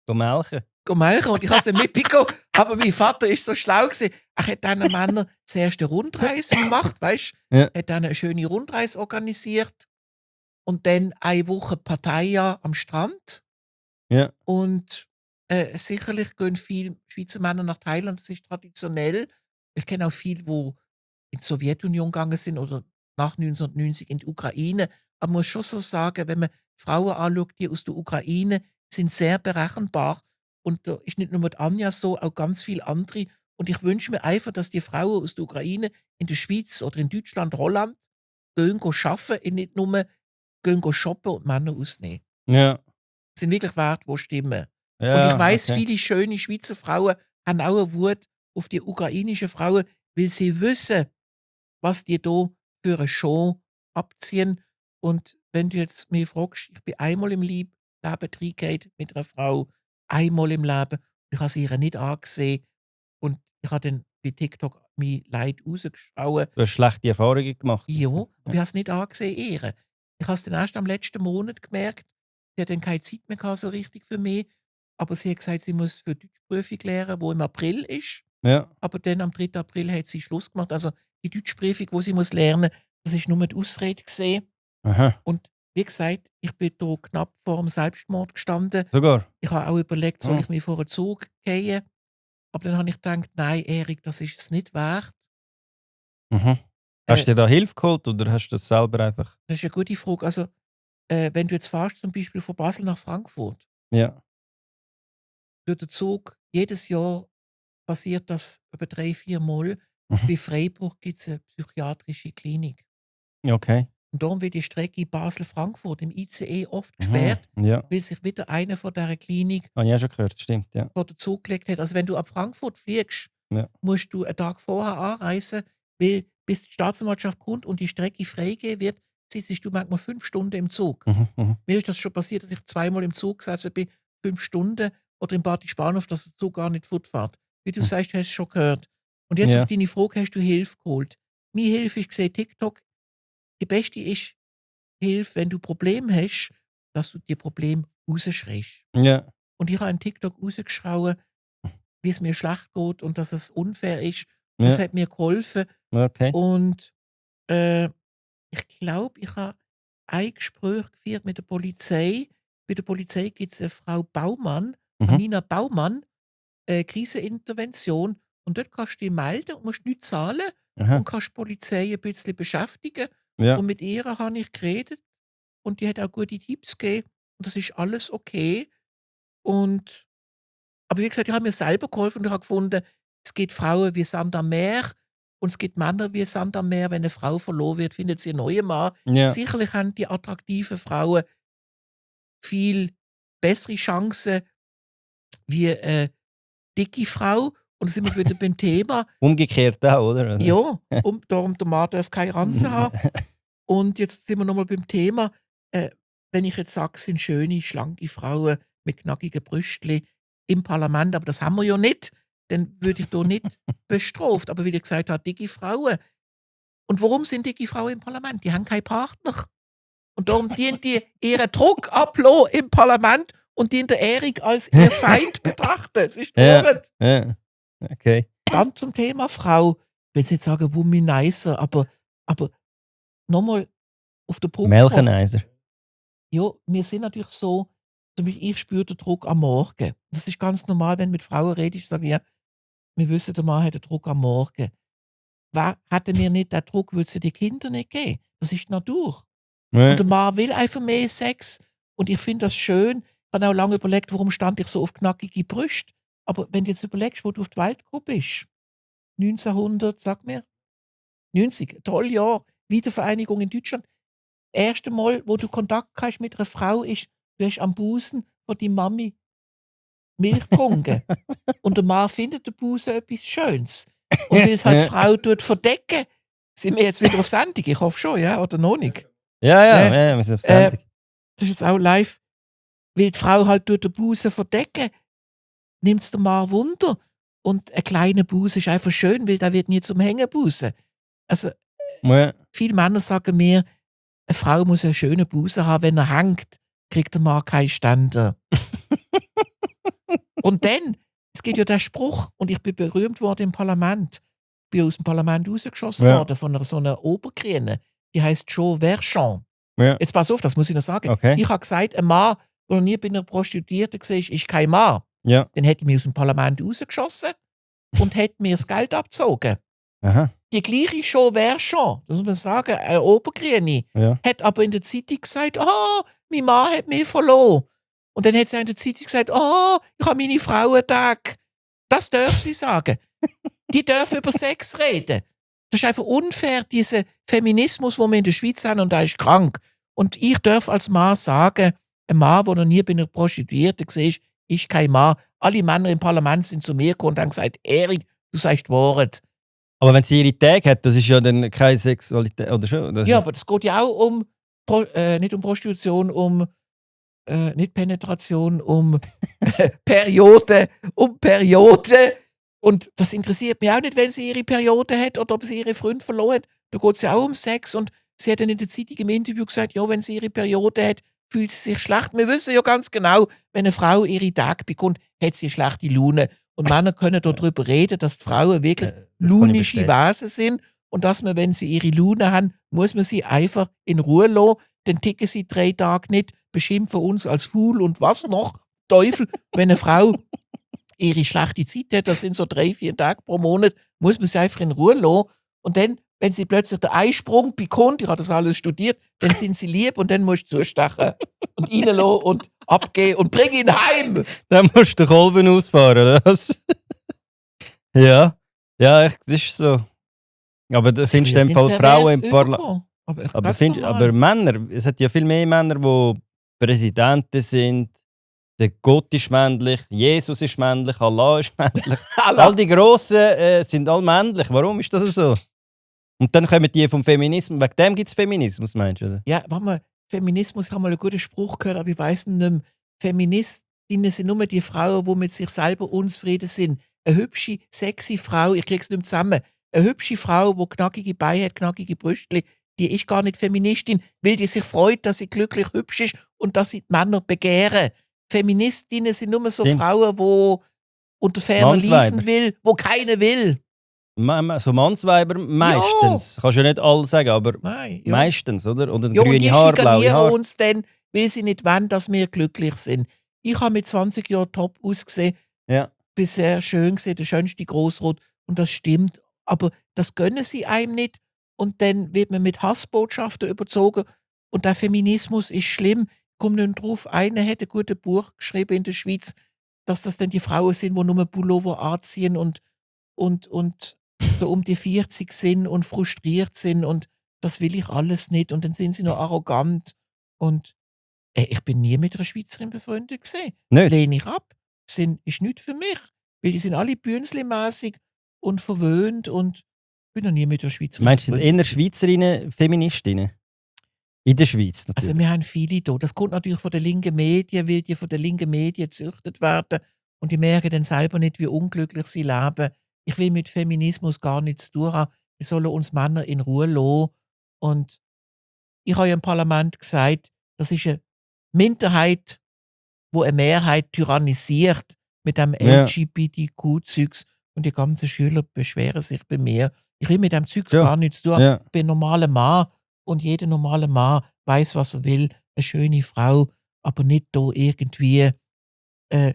Go melken. Go melken. Und ich habe es nicht mitbekommen. Aber mein Vater ist so schlau gewesen. Er hat diesen Männern zuerst eine Rundreise gemacht, weißt du? Ja. Hat dann eine schöne Rundreise organisiert. Und dann eine Woche Pattaya am Strand. Ja. Und sicherlich gehen viele Schweizer Männer nach Thailand, das ist traditionell. Ich kenne auch viele, die in die Sowjetunion gegangen sind oder nach 1990 in die Ukraine. Aber man muss schon so sagen, wenn man Frauen anschaut, die aus der Ukraine sind sehr berechenbar. Und da ist nicht nur mit Anja so, auch ganz viele andere. Und ich wünsche mir einfach, dass die Frauen aus der Ukraine in der Schweiz oder in Deutschland, Holland gehen arbeiten und nicht nur gehen shoppen und Männer ausnehmen. Ja. Das sind wirklich Werte, die stimmen. Ja, Und ich weiss, okay. viele schöne Schweizer Frauen haben auch eine Wut auf die ukrainischen Frauen, weil sie wissen, was die da für eine Show abziehen. Und wenn du jetzt mich fragst, ich bin einmal im Leben reingegangen mit einer Frau, einmal im Leben, ich habe sie ihr nicht angesehen und ich habe dann bei TikTok mein Leid rausgeschaut. Du hast schlechte Erfahrungen gemacht. Ja, aber ich habe es nicht angesehen, ihr. Ich habe es dann erst am letzten Monat gemerkt. Sie hat dann keine Zeit mehr gehabt, so richtig für mich. Aber sie hat gesagt, sie muss für die Deutschprüfung lernen, die im April ist. Ja. Aber dann am 3. April hat sie Schluss gemacht. Also die Deutschprüfung, die sie muss lernen muss, das war nur die Ausrede gesehen. Aha. Und wie gesagt, ich bin da knapp vor dem Selbstmord gestanden. Sogar. Ich habe auch überlegt, soll Ah. ich mich vor einen Zug gehen? Aber dann habe ich gedacht, nein, Erik, das ist es nicht wert. Mhm. Hast du dir da Hilfe geholt oder hast du das selber einfach? Das ist eine gute Frage. Also, wenn du jetzt fährst, zum Beispiel von Basel nach Frankfurt, Ja. durch den Zug, jedes Jahr passiert das etwa 3, 4 Mal. Mhm. Bei Freiburg gibt es eine psychiatrische Klinik. Okay. Und darum wird die Strecke Basel-Frankfurt im ICE oft Mhm. gesperrt, Ja. weil sich wieder einer von dieser Klinik Habe ich auch schon gehört, stimmt, ja. vor den Zug gelegt hat. Also wenn du ab Frankfurt fliegst, Ja. musst du einen Tag vorher anreisen, weil bis die Staatsanwaltschaft kommt und die Strecke freigegeben wird, sitzt du manchmal 5 Stunden im Zug. Mhm. Mhm. Mir ist das schon passiert, dass ich zweimal im Zug gesessen bin, 5 Stunden, oder im Bad Spanhof, dass der Zug gar nicht fortfährt. Wie du Mhm. sagst, hast du schon gehört. Und jetzt Ja. auf deine Frage, hast du Hilfe geholt? Meine Hilfe, ich gesehen TikTok. Die beste ist Hilfe, wenn du Probleme hast, dass du dir Problem rausschreist. Ja. Und ich habe in TikTok rausgeschrien, wie es mir schlecht geht und dass es unfair ist. Ja. Das hat mir geholfen. Okay. Und ich glaube, ich habe ein Gespräch geführt mit der Polizei. Bei der Polizei gibt es eine Frau Baumann, Mhm. Anina Baumann, Krisenintervention. Und dort kannst du dich melden und musst nichts zahlen Aha. und kannst die Polizei ein bisschen beschäftigen. Ja. Und mit ihr habe ich geredet und die hat auch gute Tipps gegeben. Und das ist alles okay. Und, aber wie gesagt, ich habe mir selber geholfen und ich habe gefunden, es gibt Frauen wie Sand am Meer und es gibt Männer wie Sand am Meer. Wenn eine Frau verloren wird, findet sie einen neuen Mann. Ja. Sicherlich haben die attraktiven Frauen viel bessere Chancen wie eine dicke Frau. Und da sind wir wieder beim Thema. Umgekehrt auch, oder? Ja, und darum, der Mann darf keine Ranzen haben. Und jetzt sind wir nochmal beim Thema. Wenn ich jetzt sage, es sind schöne, schlanke Frauen mit knackigen Brüstchen im Parlament, aber das haben wir ja nicht, dann würde ich da nicht bestraft. Aber wie ich gesagt habe, dicke Frauen. Und warum sind dicke Frauen im Parlament? Die haben keinen Partner. Und darum dienen die ihren Druck ablassen im Parlament und dienen der Erik als ihr Feind betrachten. Es ist Ja. wahrend. Ja. Okay. Dann zum Thema Frau. Ich will jetzt nicht sagen, Womanizer, aber nochmal auf den Punkt gebracht. Melchenizer. Ja, wir sind natürlich so, Ich spüre den Druck am Morgen. Das ist ganz normal, wenn du mit Frauen redest, sagen wir wissen, der Mann hat den Druck am Morgen. Hätten wir nicht den Druck, würde es ja die Kinder nicht geben. Das ist die Natur. Ja. Und der Mann will einfach mehr Sex. Und ich finde das schön. Ich habe auch lange überlegt, warum stand ich so auf knackige Brüste. Aber wenn du jetzt überlegst, wo du auf die Welt gekommen bist, 1900, sag mir, 90, toll Jahr, Wiedervereinigung in Deutschland. Das erste Mal, wo du Kontakt hast mit einer Frau, ist, du hast am Busen von deiner Mami Milch getrunken. Und der Mann findet den Busen etwas Schönes. Und weil es halt die Frau verdecken, sind wir jetzt wieder auf Sendung? Ich hoffe schon, ja? Oder noch nicht? Ja, wir sind auf Sendung. Das ist jetzt auch live. Weil die Frau halt den Busen verdecken, nimmt es der Mann Wunder. Und ein kleiner Busen ist einfach schön, weil der wird nie zum Hängenbusen. Also, viele Männer sagen mir, eine Frau muss einen schönen Busen haben, wenn er hängt, kriegt der Mann keinen Ständer. Und dann, es gibt ja den Spruch, und ich bin berühmt worden im Parlament. Ich bin aus dem Parlament rausgeschossen worden von so einer Obergrüne. Die heisst Jo Verschan. Ja. Jetzt pass auf, das muss ich noch sagen. Okay. Ich habe gesagt, ein Mann, der noch nie bei einer Prostituierten war, ist kein Mann. Ja. Dann hätte ich mich aus dem Parlament rausgeschossen und hätte mir das Geld abgezogen. Aha. Die gleiche Jo Verschan, das muss man sagen, eine Obergrüne, hat aber in der Zeitung gesagt, mein Mann hat mich verloren. Und dann hat sie in der Zeitung gesagt, ich habe meine Frauentag. Das darf sie sagen. Die dürfen über Sex reden. Das ist einfach unfair, dieser Feminismus, den wir in der Schweiz haben, und der ist krank. Und ich darf als Mann sagen, ein Mann, der noch nie bei einer Prostituierten war, ist kein Mann. Alle Männer im Parlament sind zu mir gekommen und haben gesagt, Erik, du sagst die Wahrheit. Aber wenn sie ihre Tage hat, das ist ja dann keine Sexualität, oder schon? Ja, aber es geht ja auch um, nicht um Prostitution, nicht Penetration, um Periode, Und das interessiert mich auch nicht, wenn sie ihre Periode hat oder ob sie ihre Freund verloren hat. Da geht es ja auch um Sex. Und sie hat dann in der Zeitung im Interview gesagt, ja, wenn sie ihre Periode hat, fühlt sie sich schlecht. Wir wissen ja ganz genau, wenn eine Frau ihre Tage bekommt, hat sie eine schlechte Laune. Und Männer können darüber reden, dass die Frauen wirklich launische Wesen sind und dass man, wenn sie ihre Laune haben, muss man sie einfach in Ruhe lassen. Dann ticken sie 3 Tage nicht, beschimpfen uns als faul und was noch, Teufel. Wenn eine Frau ihre schlechte Zeit hat, das sind so 3-4 Tage pro Monat, muss man sie einfach in Ruhe lassen. Und dann, wenn sie plötzlich den Eisprung bekommt, ich habe das alles studiert, dann sind sie lieb und dann musst du zustechen und reinlassen und abgehen und bring ihn heim. Dann musst du den Kolben ausfahren, oder was? Ja, das ist so. Aber das sind in dem Fall Frauen im Parlament. Aber Männer, es hat ja viel mehr Männer, die Präsidenten sind. Der Gott ist männlich, Jesus ist männlich, Allah ist männlich. All die Grossen sind alle männlich. Warum ist das so? Und dann kommen die vom Feminismus. Wegen dem gibt es Feminismus, meinst du? Oder? Ja, warte mal, Feminismus, ich habe mal einen guten Spruch gehört, aber ich weiss nicht mehr. Feministinnen sind nur die Frauen, die mit sich selber unzufrieden sind. Eine hübsche, sexy Frau, ich krieg's nicht mehr zusammen, eine hübsche Frau, die knackige Beine hat, knackige Brüste, die ist gar nicht Feministin, weil die sich freut, dass sie glücklich hübsch ist und dass sie die Männer begehren. Feministinnen sind nur so Frauen, die unter ferner liefen will, wo keiner will. So Mannsweiber meistens. Ja. Kannst du ja nicht alle sagen, aber meistens, oder? Und grüne Haare, blaue Haare. Uns dann, weil sie nicht wollen, dass wir glücklich sind. Ich habe mit 20 Jahren top ausgesehen. Ja. Bin sehr schön gesehen, der schönste Grossrot. Und das stimmt. Aber das gönnen sie einem nicht. Und dann wird man mit Hassbotschaften überzogen. Und der Feminismus ist schlimm. Kommt nicht drauf. Einer hat ein gutes Buch geschrieben in der Schweiz, dass das dann die Frauen sind, die nur Pullover anziehen und so um die 40 sind und frustriert sind. Und das will ich alles nicht. Und dann sind sie noch arrogant. Und ich bin nie mit einer Schweizerin befreundet gewesen. Lehne ich ab. Ist nichts für mich. Weil die sind alle bünzli-mässig und verwöhnt und bin noch nie mit einer Schweizerin befreundet. Meinst du, sind eher Schweizerinnen Feministinnen? In der Schweiz natürlich. Also wir haben viele da. Das kommt natürlich von den linken Medien, weil die von den linken Medien gezüchtet werden und die merken dann selber nicht, wie unglücklich sie leben. Ich will mit Feminismus gar nichts zu tun haben. Wir sollen uns Männer in Ruhe lassen. Und ich habe ja im Parlament gesagt, das ist eine Minderheit, die eine Mehrheit tyrannisiert mit dem LGBTQ-Zeugs. Und die ganzen Schüler beschweren sich bei mir. Ich will mit dem Zeugs gar nichts zu tun. Ich bin ein normaler Mann. Und jeder normale Mann weiß, was er will. Eine schöne Frau. aber nicht da irgendwie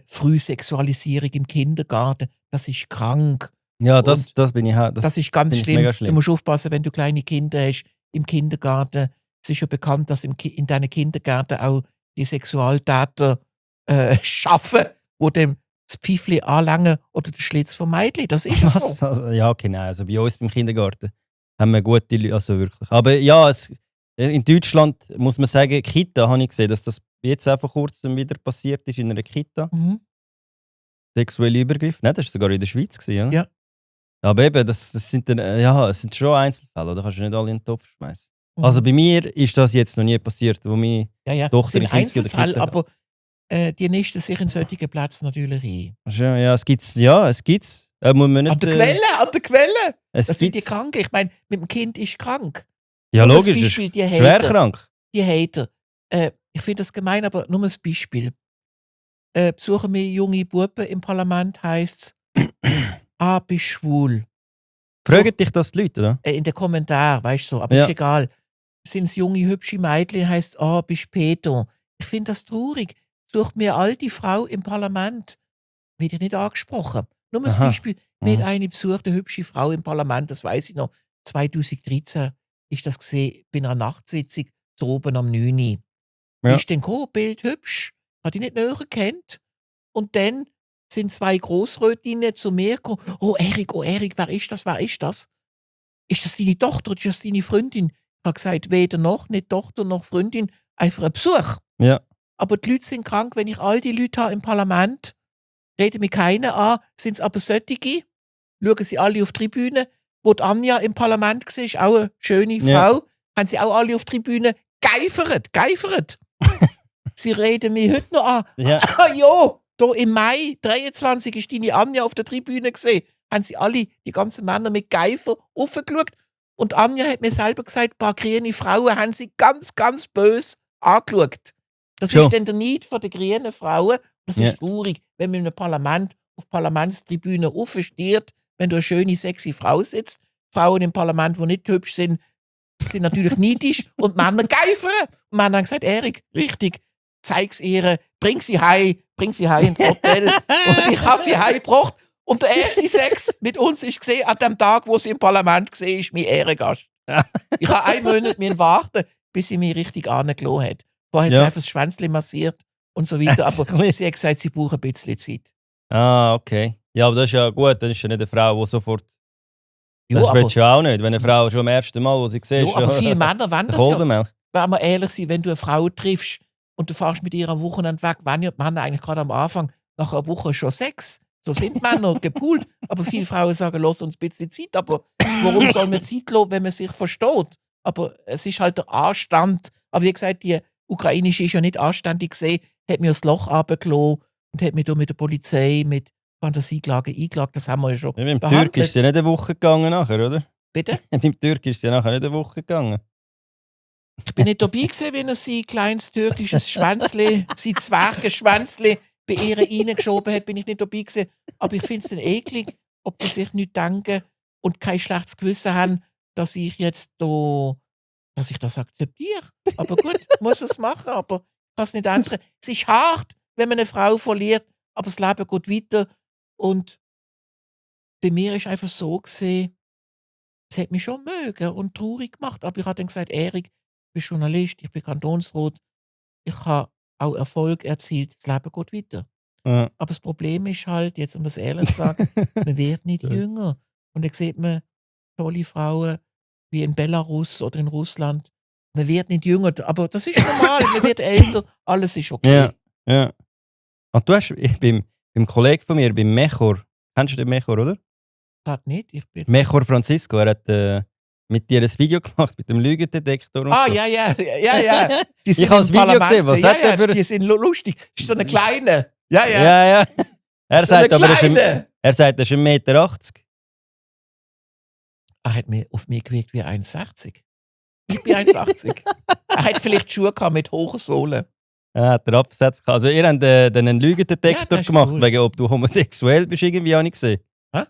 Frühsexualisierung im Kindergarten. Das ist krank. Ja, Und das bin ich auch. das ist ganz finde ich schlimm. mega Du schlimm. musst aufpassen, wenn du kleine Kinder hast im Kindergarten. Es ist ja bekannt, dass in deinen Kindergärten auch die Sexualtäter schaffen, wo dem das Pfeifli anlangen oder den Schlitz vom Mädchen. Das ist ja so. Was? Also, ja, okay, nein. Also bei uns beim Kindergarten haben wir gute Leute, also wirklich. Aber ja, in Deutschland muss man sagen, Kita habe ich gesehen, dass das jetzt einfach kurz wieder passiert ist in einer Kita. Mhm. Sexuelle Übergriffe. Nein, das war sogar in der Schweiz. Gewesen, ja? Ja. Aber eben, das sind dann, es sind schon Einzelfälle, da kannst du nicht alle in den Topf schmeißen. Mhm. Also bei mir ist das jetzt noch nie passiert, wo meine Ja, Tochter das sind in Kinski oder Einzelfälle, Kita aber die nisten sich in solchen Plätzen natürlich ein. Ja, es gibt's. Ja, es gibt's. Muss man nicht, An der Quelle! Es Das sind die gibt's. Kranken. Ich meine, mit dem Kind ist krank. Ja, Nur ein logisch. Ist Beispiel, die schwer Hater. krank. Die Hater. Ich finde das gemein, aber nur ein Beispiel. Besuchen wir junge Buben im Parlament, heisst es, bist schwul. Fragen dich das die Leute, oder? In den Kommentaren, weißt du so, aber Ja. ist egal. Sind es junge, hübsche Mädchen, heisst bist Peter. Ich finde das traurig. Sucht mir alte Frau im Parlament. Wird ja nicht angesprochen. Nur ein Aha. Beispiel, mir hat eine besucht, eine hübsche Frau im Parlament, das weiß ich noch. 2013 ist das gesehen, bin an einer Nachtsitzung, so oben am 9. Ja. Ist dann gekommen, Bild hübsch, hat ich nicht näher gekannt. Und dann sind 2 Grossrätinnen zu mir gekommen. Oh Erik, wer ist das? Ist das deine Tochter? Ist das deine Freundin? Ich habe gesagt, weder noch, nicht Tochter noch Freundin, einfach ein Besuch. Ja. Aber die Leute sind krank, wenn ich all die Leute habe im Parlament, reden mich keiner an, sind es aber solche, schauen sie alle auf die Tribüne, wo die Anja im Parlament war, ist auch eine schöne Frau, Ja. haben sie auch alle auf die Tribüne geifert. Sie reden mich heute noch an. Ja. Ja, da im Mai 23 ist deine Anja auf der Tribüne gesehen. Haben sie alle, die ganzen Männer mit Geifer aufgeschaut. Und Anja hat mir selber gesagt, ein paar grüne Frauen haben sie ganz, ganz böse angeschaut. Das Schon. ist dann der Neid von den grünen Frauen. Das Ja. ist traurig, wenn man in einem Parlament auf Parlamentstribüne aufsteht, wenn du eine schöne, sexy Frau sitzt. Frauen im Parlament, die nicht hübsch sind natürlich neidisch und Männer geifern. Und Männer haben gesagt, Erik, richtig, zeig's ihr, bring sie heim ins Hotel. Und ich habe sie heimgebracht. Und der erste Sex mit uns ist gesehen an dem Tag, wo sie im Parlament gesehen ist, mein Ehrengast. Ich habe 1 Monat warten, bis sie mich richtig angelassen hat. Vorher hat sie Ja. einfach das Schwänzchen massiert und so weiter. Aber sie hat gesagt, sie braucht ein bisschen Zeit. Ah, okay. Ja, aber das ist ja gut, dann ist ja nicht eine Frau, die sofort. Ja, Das aber, willst du ja auch nicht, wenn eine Frau schon am ersten Mal, wo sie siehst, ja, aber viele Männer wollen das ja. Kolbenmilch. Wenn wir ehrlich sind, wenn du eine Frau triffst und du fährst mit ihr am Wochenende weg, wollen ja die Männer eigentlich gerade am Anfang nach einer Woche schon Sex. So sind Männer gepoolt. Aber viele Frauen sagen, lass uns ein bisschen Zeit. Aber warum soll man Zeit lassen, wenn man sich versteht? Aber es ist halt der Anstand. Aber wie gesagt, die ukrainische ist ja nicht anständig gesehen, hat mir das Loch runtergelassen und hat mich da mit der Polizei, mit Fantasieklagen eingelagt. Das haben wir ja schon Ja, beim behandelt. Türk ist sie ja nicht eine Woche gegangen nachher, oder? Bitte? Beim Türk ist sie ja nachher nicht eine Woche gegangen. Ich bin nicht dabei gewesen, wenn er sein kleines türkisches Schwänzli, sein Zwergenschwänzli bei ihr reingeschoben hat, bin ich nicht dabei gewesen. Aber ich finde es dann eklig, ob die sich nicht denken und kein schlechtes Gewissen haben, dass ich jetzt da, dass ich das akzeptiere. Aber gut, muss es machen, aber ich kann es nicht ändern. Es ist hart, wenn man eine Frau verliert, aber das Leben geht weiter. Und bei mir ist einfach so gesehen, es hat mich schon mögen und traurig gemacht. Aber ich habe dann gesagt, Erik, ich bin Journalist, ich bin Kantonsrat, ich habe auch Erfolg erzielt, das Leben geht weiter. Ja. Aber das Problem ist halt, jetzt um das ehrlich zu sagen, man wird nicht Ja. jünger. Und dann sieht man tolle Frauen wie in Belarus oder in Russland. Man wird nicht jünger, aber das ist normal, man wird älter, alles ist okay. Ja, ja. Und du hast beim Kollegen von mir, beim Mechor, kennst du den Mechor, oder? Hat nicht, ich bin jetzt... Mechor Francisco, er hat mit dir ein Video gemacht mit dem Lügendetektor. Und so. Ja. Die Ich habe das im Video Parlament, gesehen, was hat der für- Die sind lustig. Das ist so eine kleine. Ja. Ja. Er So eine sagt, aber kleine. er sagt, das ist 1,80 Meter. Er hat auf mich gewirkt wie 1,60. Ich bin 1,80. Er hat vielleicht Schuhe gehabt mit hohen Sohlen. Er hat den Absatz gehabt. Also ihr habt dann einen Ja, Lügendetektor das ist gemacht, cool. wegen ob du homosexuell bist, irgendwie habe ich gesehen. Hä?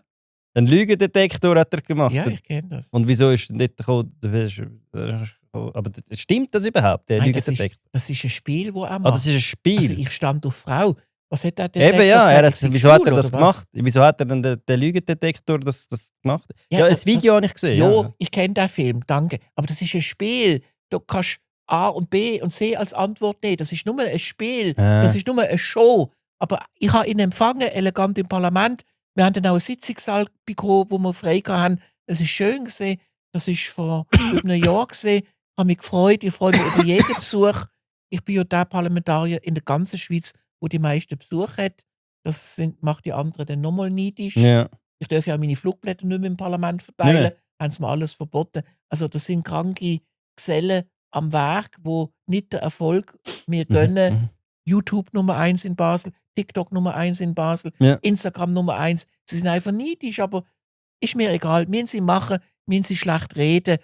Einen Lügendetektor hat er gemacht. Ja, ich kenne das. Und wieso ist denn dort gekommen? Du kannst Aber stimmt das überhaupt, der Nein, Lügendetektor? das ist ein Spiel, das er Ah, macht. das ist ein Spiel? Also ich stand auf Frau. Was hat der Eben, Detektor ja. gesagt? Ich sei Wieso hat er schwul, das oder was? gemacht? Wieso hat er denn der Lügendetektor das gemacht? Ja, Ja, ein das- Video habe ich gesehen. Jo, Ja. ich kenne den Film, danke. Aber das ist ein Spiel. Du kannst A und B und C als Antwort nehmen. Das ist nur ein Spiel. Das ist nur eine Show. Aber ich habe ihn empfangen, elegant im Parlament. Wir haben dann auch einen Sitzungssaal bekommen, wo wir frei hatten. Es ist schön gesehen. Das ist vor über einem Jahr gesehen. Ich habe mich gefreut. Ich freue mich über jeden Besuch. Ich bin ja der Parlamentarier in der ganzen Schweiz, wo die meisten Besuche hat. Macht die anderen dann nochmal neidisch. Ja. Ich darf ja meine Flugblätter nicht mehr im Parlament Nein, verteilen. Haben sie mir alles verboten. Also das sind kranke Gesellen am Werk, wo nicht den Erfolg mir gönnen. Mhm. YouTube Nummer 1 in Basel, TikTok Nummer 1 in Basel, Ja. Instagram Nummer 1. Sie sind einfach neidisch, aber ist mir egal. Müssen sie machen, müssen sie schlecht reden.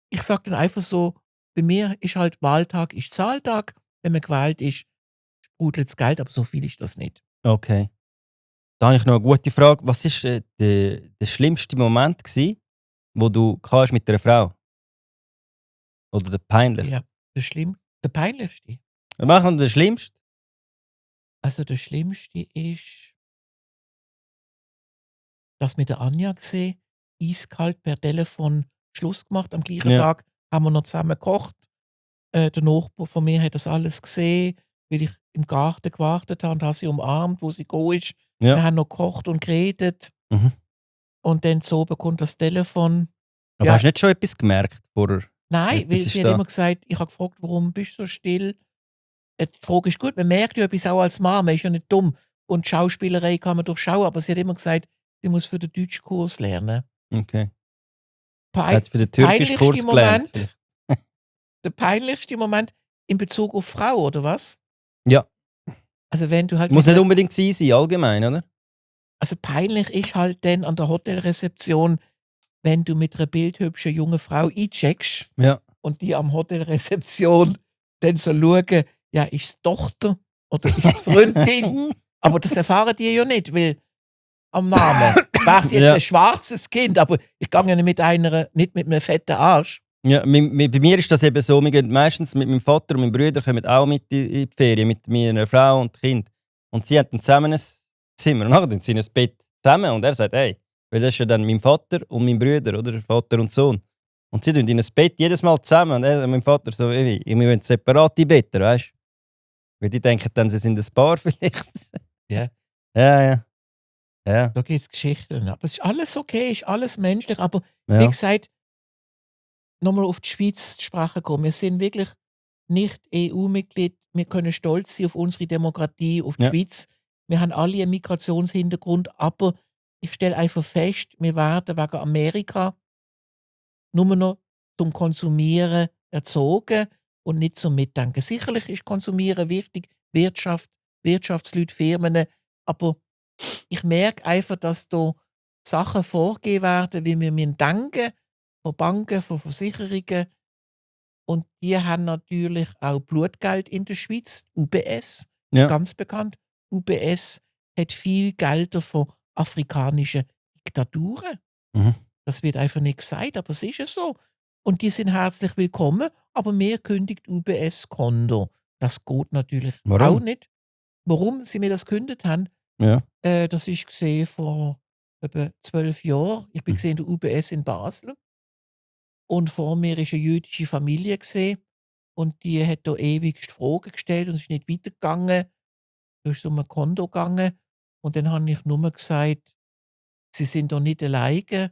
Ich sage dann einfach so, bei mir ist halt Wahltag, ist Zahltag. Wenn man gewählt ist, sprudelt das Geld, aber so viel ist das nicht. Okay. Da habe ich noch eine gute Frage. Was war der schlimmste Moment, wo du hast mit einer Frau? Oder der peinlichste? Ja, der peinlichste. Wir machen den schlimmsten. Also der Schlimmste ist, dass mit der Anja gesehen, eiskalt per Telefon Schluss gemacht. Am gleichen Ja. Tag haben wir noch zusammen gekocht. Der Nachbar von mir hat das alles gesehen, weil ich im Garten gewartet habe und habe sie umarmt, wo sie gegangen ist. Wir Ja. haben noch gekocht und geredet. Mhm. Und dann zu oben kommt das Telefon. Aber Ja. hast du nicht schon etwas gemerkt vorher? Nein, Etwas weil ist sie hat da. immer gesagt, ich habe gefragt, warum bist du so still? Die Frage ist gut, man merkt ja etwas auch als Mann, man ist ja nicht dumm. Und Schauspielerei kann man durchschauen, aber sie hat immer gesagt, sie muss für den Deutschkurs lernen. Okay. Pein Hat für den Türkischkurs peinlichste gelernt? Moment, der peinlichste Moment in Bezug auf Frau, oder was? Ja. Also wenn du halt Muss mit nicht einer- unbedingt sein, allgemein, oder? also peinlich ist halt dann an der Hotelrezeption, wenn du mit einer bildhübschen jungen Frau eincheckst Ja. und die am Hotelrezeption dann so schauen, ja, ist es Tochter oder ist es Freundin? Aber das erfahren die ja nicht, weil am Namen wäre es jetzt Ja. ein schwarzes Kind, aber ich gehe ja nicht mit einem fetten Arsch. Ja, bei mir ist das eben so, wir gehen meistens mit meinem Vater und meinem Bruder kommen auch mit in die Ferien, mit meiner Frau und Kind. Und sie haben dann zusammen ein Zimmer und nachher sind sie in ein Bett zusammen und er sagt, hey, weil das ist ja dann mein Vater und mein Bruder, oder? Vater und Sohn. Und sie tun in ein Bett jedes Mal zusammen und mein Vater so, ey, wir wollen separate Betten, weißt du? Weil die denken dann, sie sind ein Paar vielleicht. Ja. Ja. Da gibt es Geschichten. Aber es ist alles okay, ist alles menschlich. Aber wie Ja. gesagt, nochmal auf die Schweiz zu sprechen kommen. Wir sind wirklich nicht EU-Mitglied. Wir können stolz sein auf unsere Demokratie, auf die Ja. Schweiz. Wir haben alle einen Migrationshintergrund. Aber ich stelle einfach fest, wir werden wegen Amerika nur noch zum Konsumieren erzogen und nicht zum Mitdenken. Sicherlich ist Konsumieren wichtig, Wirtschaftsleute, Firmen, aber ich merke einfach, dass da Sachen vorgegeben werden, wie wir denken, von Banken, von Versicherungen. Und die haben natürlich auch Blutgeld in der Schweiz, UBS, Ja. ganz bekannt. UBS hat viel Gelder von afrikanischen Diktaturen. Mhm. Das wird einfach nicht gesagt, aber es ist ja so. Und die sind herzlich willkommen, aber mir kündigt UBS Konto. Das geht natürlich Warum? auch nicht. Warum sie mir das gekündigt haben, Ja. das ist gesehen vor etwa 12 Jahren. Ich bin gesehen in der UBS in Basel. Und vor mir ist eine jüdische Familie gesehen. Und die hat da ewigst Fragen gestellt und es ist nicht weitergegangen. Da ist es um ein Konto gegangen. Und dann habe ich nur gesagt, sie sind doch nicht alleine.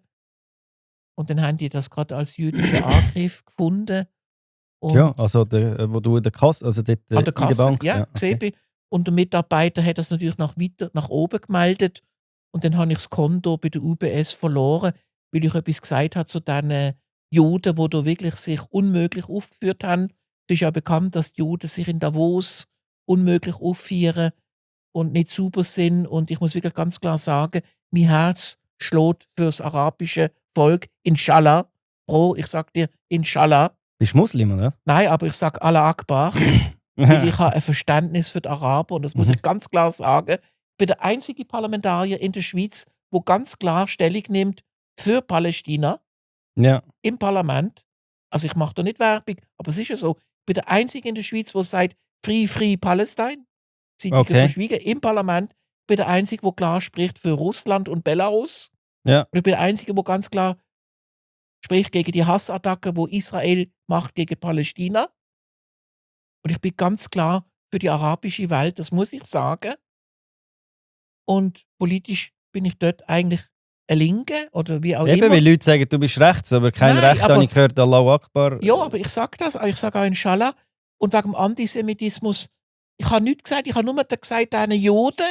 Und dann haben die das gerade als jüdischen Angriff gefunden. Und Ja, also wo du in der Kasse, also dort an der in der Kasse, Bank. ja, gesehen bin. Und der Mitarbeiter hat das natürlich weiter nach oben gemeldet. Und dann habe ich das Konto bei der UBS verloren, weil ich etwas gesagt habe zu diesen Juden, die da wirklich sich unmöglich aufgeführt haben. Es ist ja bekannt, dass die Juden sich in Davos unmöglich aufführen und nicht sauber sind. Und ich muss wirklich ganz klar sagen, mein Herz schlägt für das arabische Volk. Inshallah. Bro, ich sag dir, Inshallah. Bist du Muslim, oder? Nein, aber ich sage Allah Akbar. Weil ich habe ein Verständnis für die Araber und das muss ich ganz klar sagen. Ich bin der einzige Parlamentarier in der Schweiz, der ganz klar Stellung nimmt für Palästina Ja. im Parlament. Also ich mache da nicht Werbung, aber es ist ja so. Ich bin der Einzige in der Schweiz, der sagt, Free Palestine. Zeitung Okay. verschwiegen im Parlament. Ich bin der Einzige, der klar spricht für Russland und Belarus. Ja. Und ich bin der Einzige, der ganz klar spricht gegen die Hassattacke, wo Israel macht gegen Palästina. Und ich bin ganz klar für die arabische Welt, das muss ich sagen. Und politisch bin ich dort eigentlich eine Linke oder wie auch Eben, immer. weil Leute sagen, du bist rechts, aber kein Nein, Recht aber- habe ich gehört, Allahu Akbar. Ja, aber ich sage das, ich sage auch Inshallah. Und wegen dem Antisemitismus, ich habe nichts gesagt, ich habe nur gesagt, diesen Juden,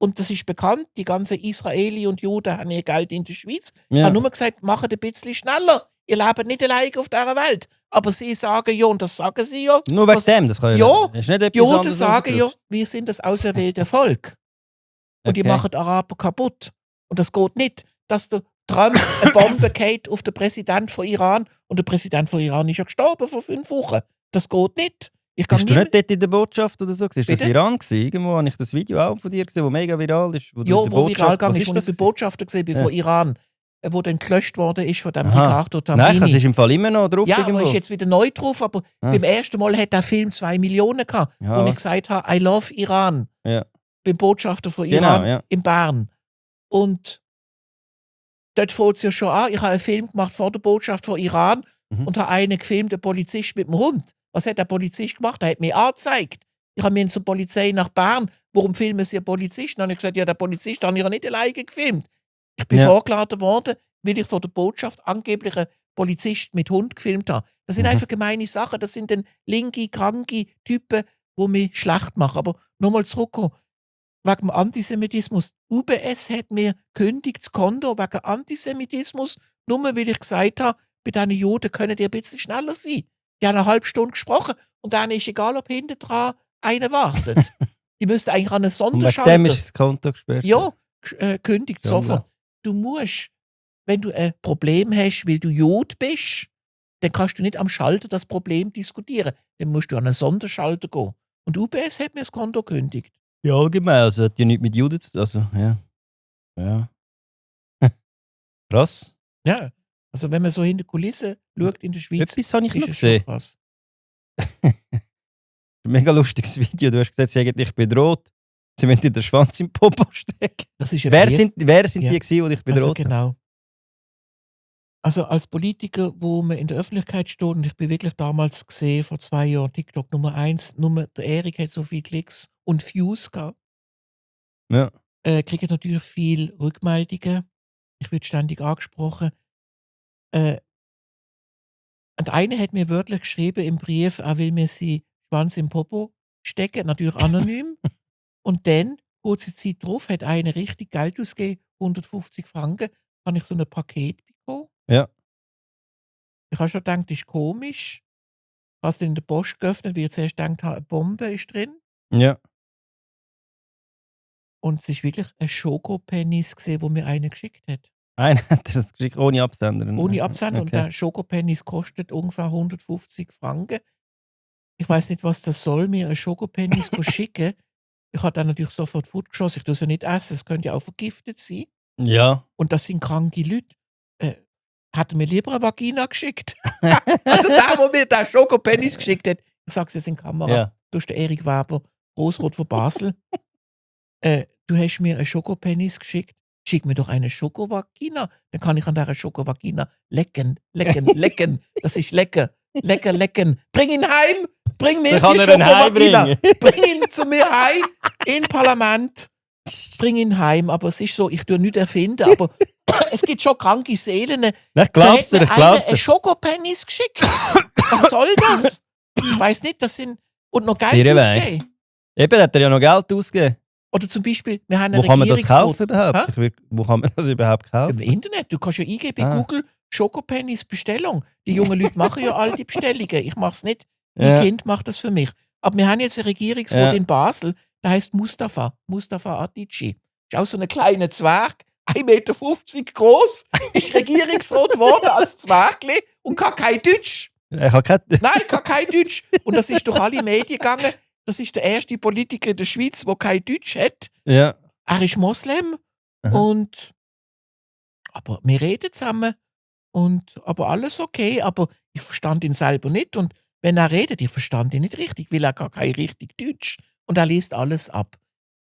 und das ist bekannt, die ganzen Israeli und Juden haben ihr Geld in der Schweiz. Ich Ja. habe nur gesagt, macht ein bisschen schneller. Ihr lebt nicht alleine auf dieser Welt. Aber sie sagen ja, und das sagen sie ja. Nur wegen was- dem, das kann Ja, ist nicht Die etwas Juden anderes sagen ja, rausgerückt. wir sind das auserwählte Volk. Und die Okay. machen die Araber kaputt. Und das geht nicht, dass der Trump eine Bombe geht auf den Präsident von Iran und der Präsident von Iran ist ja gestorben vor 5 Wochen. Das geht nicht. Ich kann Bist du nicht dort in der Botschaft oder so? Ist das Bitte? Iran gewesen? Irgendwo habe ich das Video auch von dir gesehen, das mega viral ist. Ja, wo viral gegangen Was ist, wo ich bei Botschafter gesehen bin, Ja. von Iran, wo dann gelöscht worden ist von dem Aha. Ricardo Nein, es Tamini. ist im Fall immer noch drauf Ja, irgendwo. aber ist jetzt wieder neu drauf, aber Ah. beim ersten Mal hat der Film 2 Millionen gehabt, Ja, wo ich was? gesagt habe, I love Iran. Ja. Beim Botschafter von Genau, Iran ja. in Bern. Und dort fängt es ja schon an. Ich habe einen Film gemacht vor der Botschaft von Iran Mhm. und habe einen gefilmt, der Polizist mit dem Hund. Was hat der Polizist gemacht? Er hat mich angezeigt. Ich habe mir zur Polizei nach Bern. Warum filmen Sie einen Polizisten? Dann habe ich gesagt, ja, der Polizist habe ich ja nicht alleine gefilmt. Ich bin Ja. vorgeladen worden, weil ich von der Botschaft angeblich einen Polizist mit Hund gefilmt habe. Das sind Mhm. einfach gemeine Sachen. Das sind dann linke, kranke Typen, die mich schlecht machen. Aber nochmal zurückkommen. Wegen dem Antisemitismus. UBS hat mir gekündigt, das Konto wegen Antisemitismus, nur weil ich gesagt habe, bei diesen Juden können die ein bisschen schneller sein. Die haben eine halbe Stunde gesprochen und dann ist egal, ob hinten dran einer wartet. Die müssten eigentlich an einen Und wegen Sonderschalter. dem ist das Konto gesperrt. Ja, kündigt Ja, sofort. Du musst, wenn du ein Problem hast, weil du Jod bist, dann kannst du nicht am Schalter das Problem diskutieren. Dann musst du an einen Sonderschalter gehen. Und UBS hat mir das Konto gekündigt. Ja, allgemein. Also hat ja nichts mit Juden zu tun. Also, ja. Ja. Krass. Ja, also wenn man so hinter die Kulissen schaut in der Schweiz, Etwas habe ich noch ist es schon gesehen. krass. Ein mega lustiges Video. Du hast gesagt, sie haben dich bedroht. Sie wollen dir den Schwanz im Popo stecken. Das ist ein Wer Brief. sind Ja. die gewesen, die dich Also bedroht haben? genau. Also als Politiker, wo man in der Öffentlichkeit steht, und ich bin wirklich damals gesehen, vor 2 Jahren, TikTok Nummer 1, nur der Erik hat so viele Klicks und Views gehabt. Ja. Kriege natürlich viel Rückmeldungen. Ich werde ständig angesprochen. Und einer hat mir wörtlich geschrieben im Brief, er will mir sie Schwanz im Popo stecken, natürlich anonym. Und dann, kurze Zeit drauf, hat einer richtig Geld ausgegeben, 150 Franken, habe ich so ein Paket bekommen. Ja. Ich habe schon gedacht, das ist komisch. Ich habe es dann in der Post geöffnet, weil ich zuerst gedacht habe, eine Bombe ist drin. Ja. Und es ist wirklich ein Schokopennis gesehen, wo mir einer geschickt hat. Einer hat das geschickt, ohne Absender. Ohne Absender. Und Okay. der Schokopennis kostet ungefähr 150 Franken. Ich weiß nicht, was das soll, mir einen Schokopennis schicken. Ich habe dann natürlich sofort Food geschossen. Ich tue es ja nicht essen, es könnte ja auch vergiftet sein. Ja. Und das sind kranke Leute. Hat er mir lieber eine Vagina geschickt? Also der, der mir den Schokopennis geschickt hat, ich sage es jetzt in die Kamera, Ja. du bist der Erik Weber, Großrot von Basel. Du hast mir einen Schokopennis geschickt. Schick mir doch eine Schokovagina. Dann kann ich an dieser Schokovagina lecken, lecken, lecken. Das ist lecker. Lecker, lecken. Bring ihn heim. Bring mir Dann kann die er ihn Schokovagina. heimbringen. Bring ihn zu mir heim. In Parlament. Bring ihn heim. Aber es ist so, ich tue nichts erfinden, aber es gibt schon kranke Seelen. Ich glaub's dir, ich glaub's Einen dir. Schokopennis geschickt. Was soll das? Ich weiß nicht, das sind. Und noch Geld Sehr weich. ausgeben. Eben, hat er ja noch Geld ausgegeben. Oder zum Beispiel, wir haben einen Wo kann man das Regierungsrat. kaufen überhaupt? Hä? Wo kann man das überhaupt kaufen? Im Internet. Du kannst ja eingeben bei Ah. Google Schokopennis Bestellung. Die jungen Leute machen ja all die Bestellungen. Ich mache es nicht. Ja. Mein Kind macht das für mich. Aber wir haben jetzt einen Regierungsrat Ja. in Basel, der heißt Mustafa. Mustafa Adici. Ist auch so ein kleiner Zwerg, 1,50 Meter groß, ist Regierungsrat geworden als Zwergli und kann kein Deutsch. Ich habe kein... Nein, kann kein Deutsch. Und das ist durch alle Medien gegangen. Das ist der erste Politiker in der Schweiz, der kein Deutsch hat. Ja. Er ist Moslem Aha. und aber wir reden zusammen Aber alles okay, aber ich verstand ihn selber nicht. Und wenn er redet, ich verstand ihn nicht richtig, weil er gar kein richtig Deutsch. Und er liest alles ab.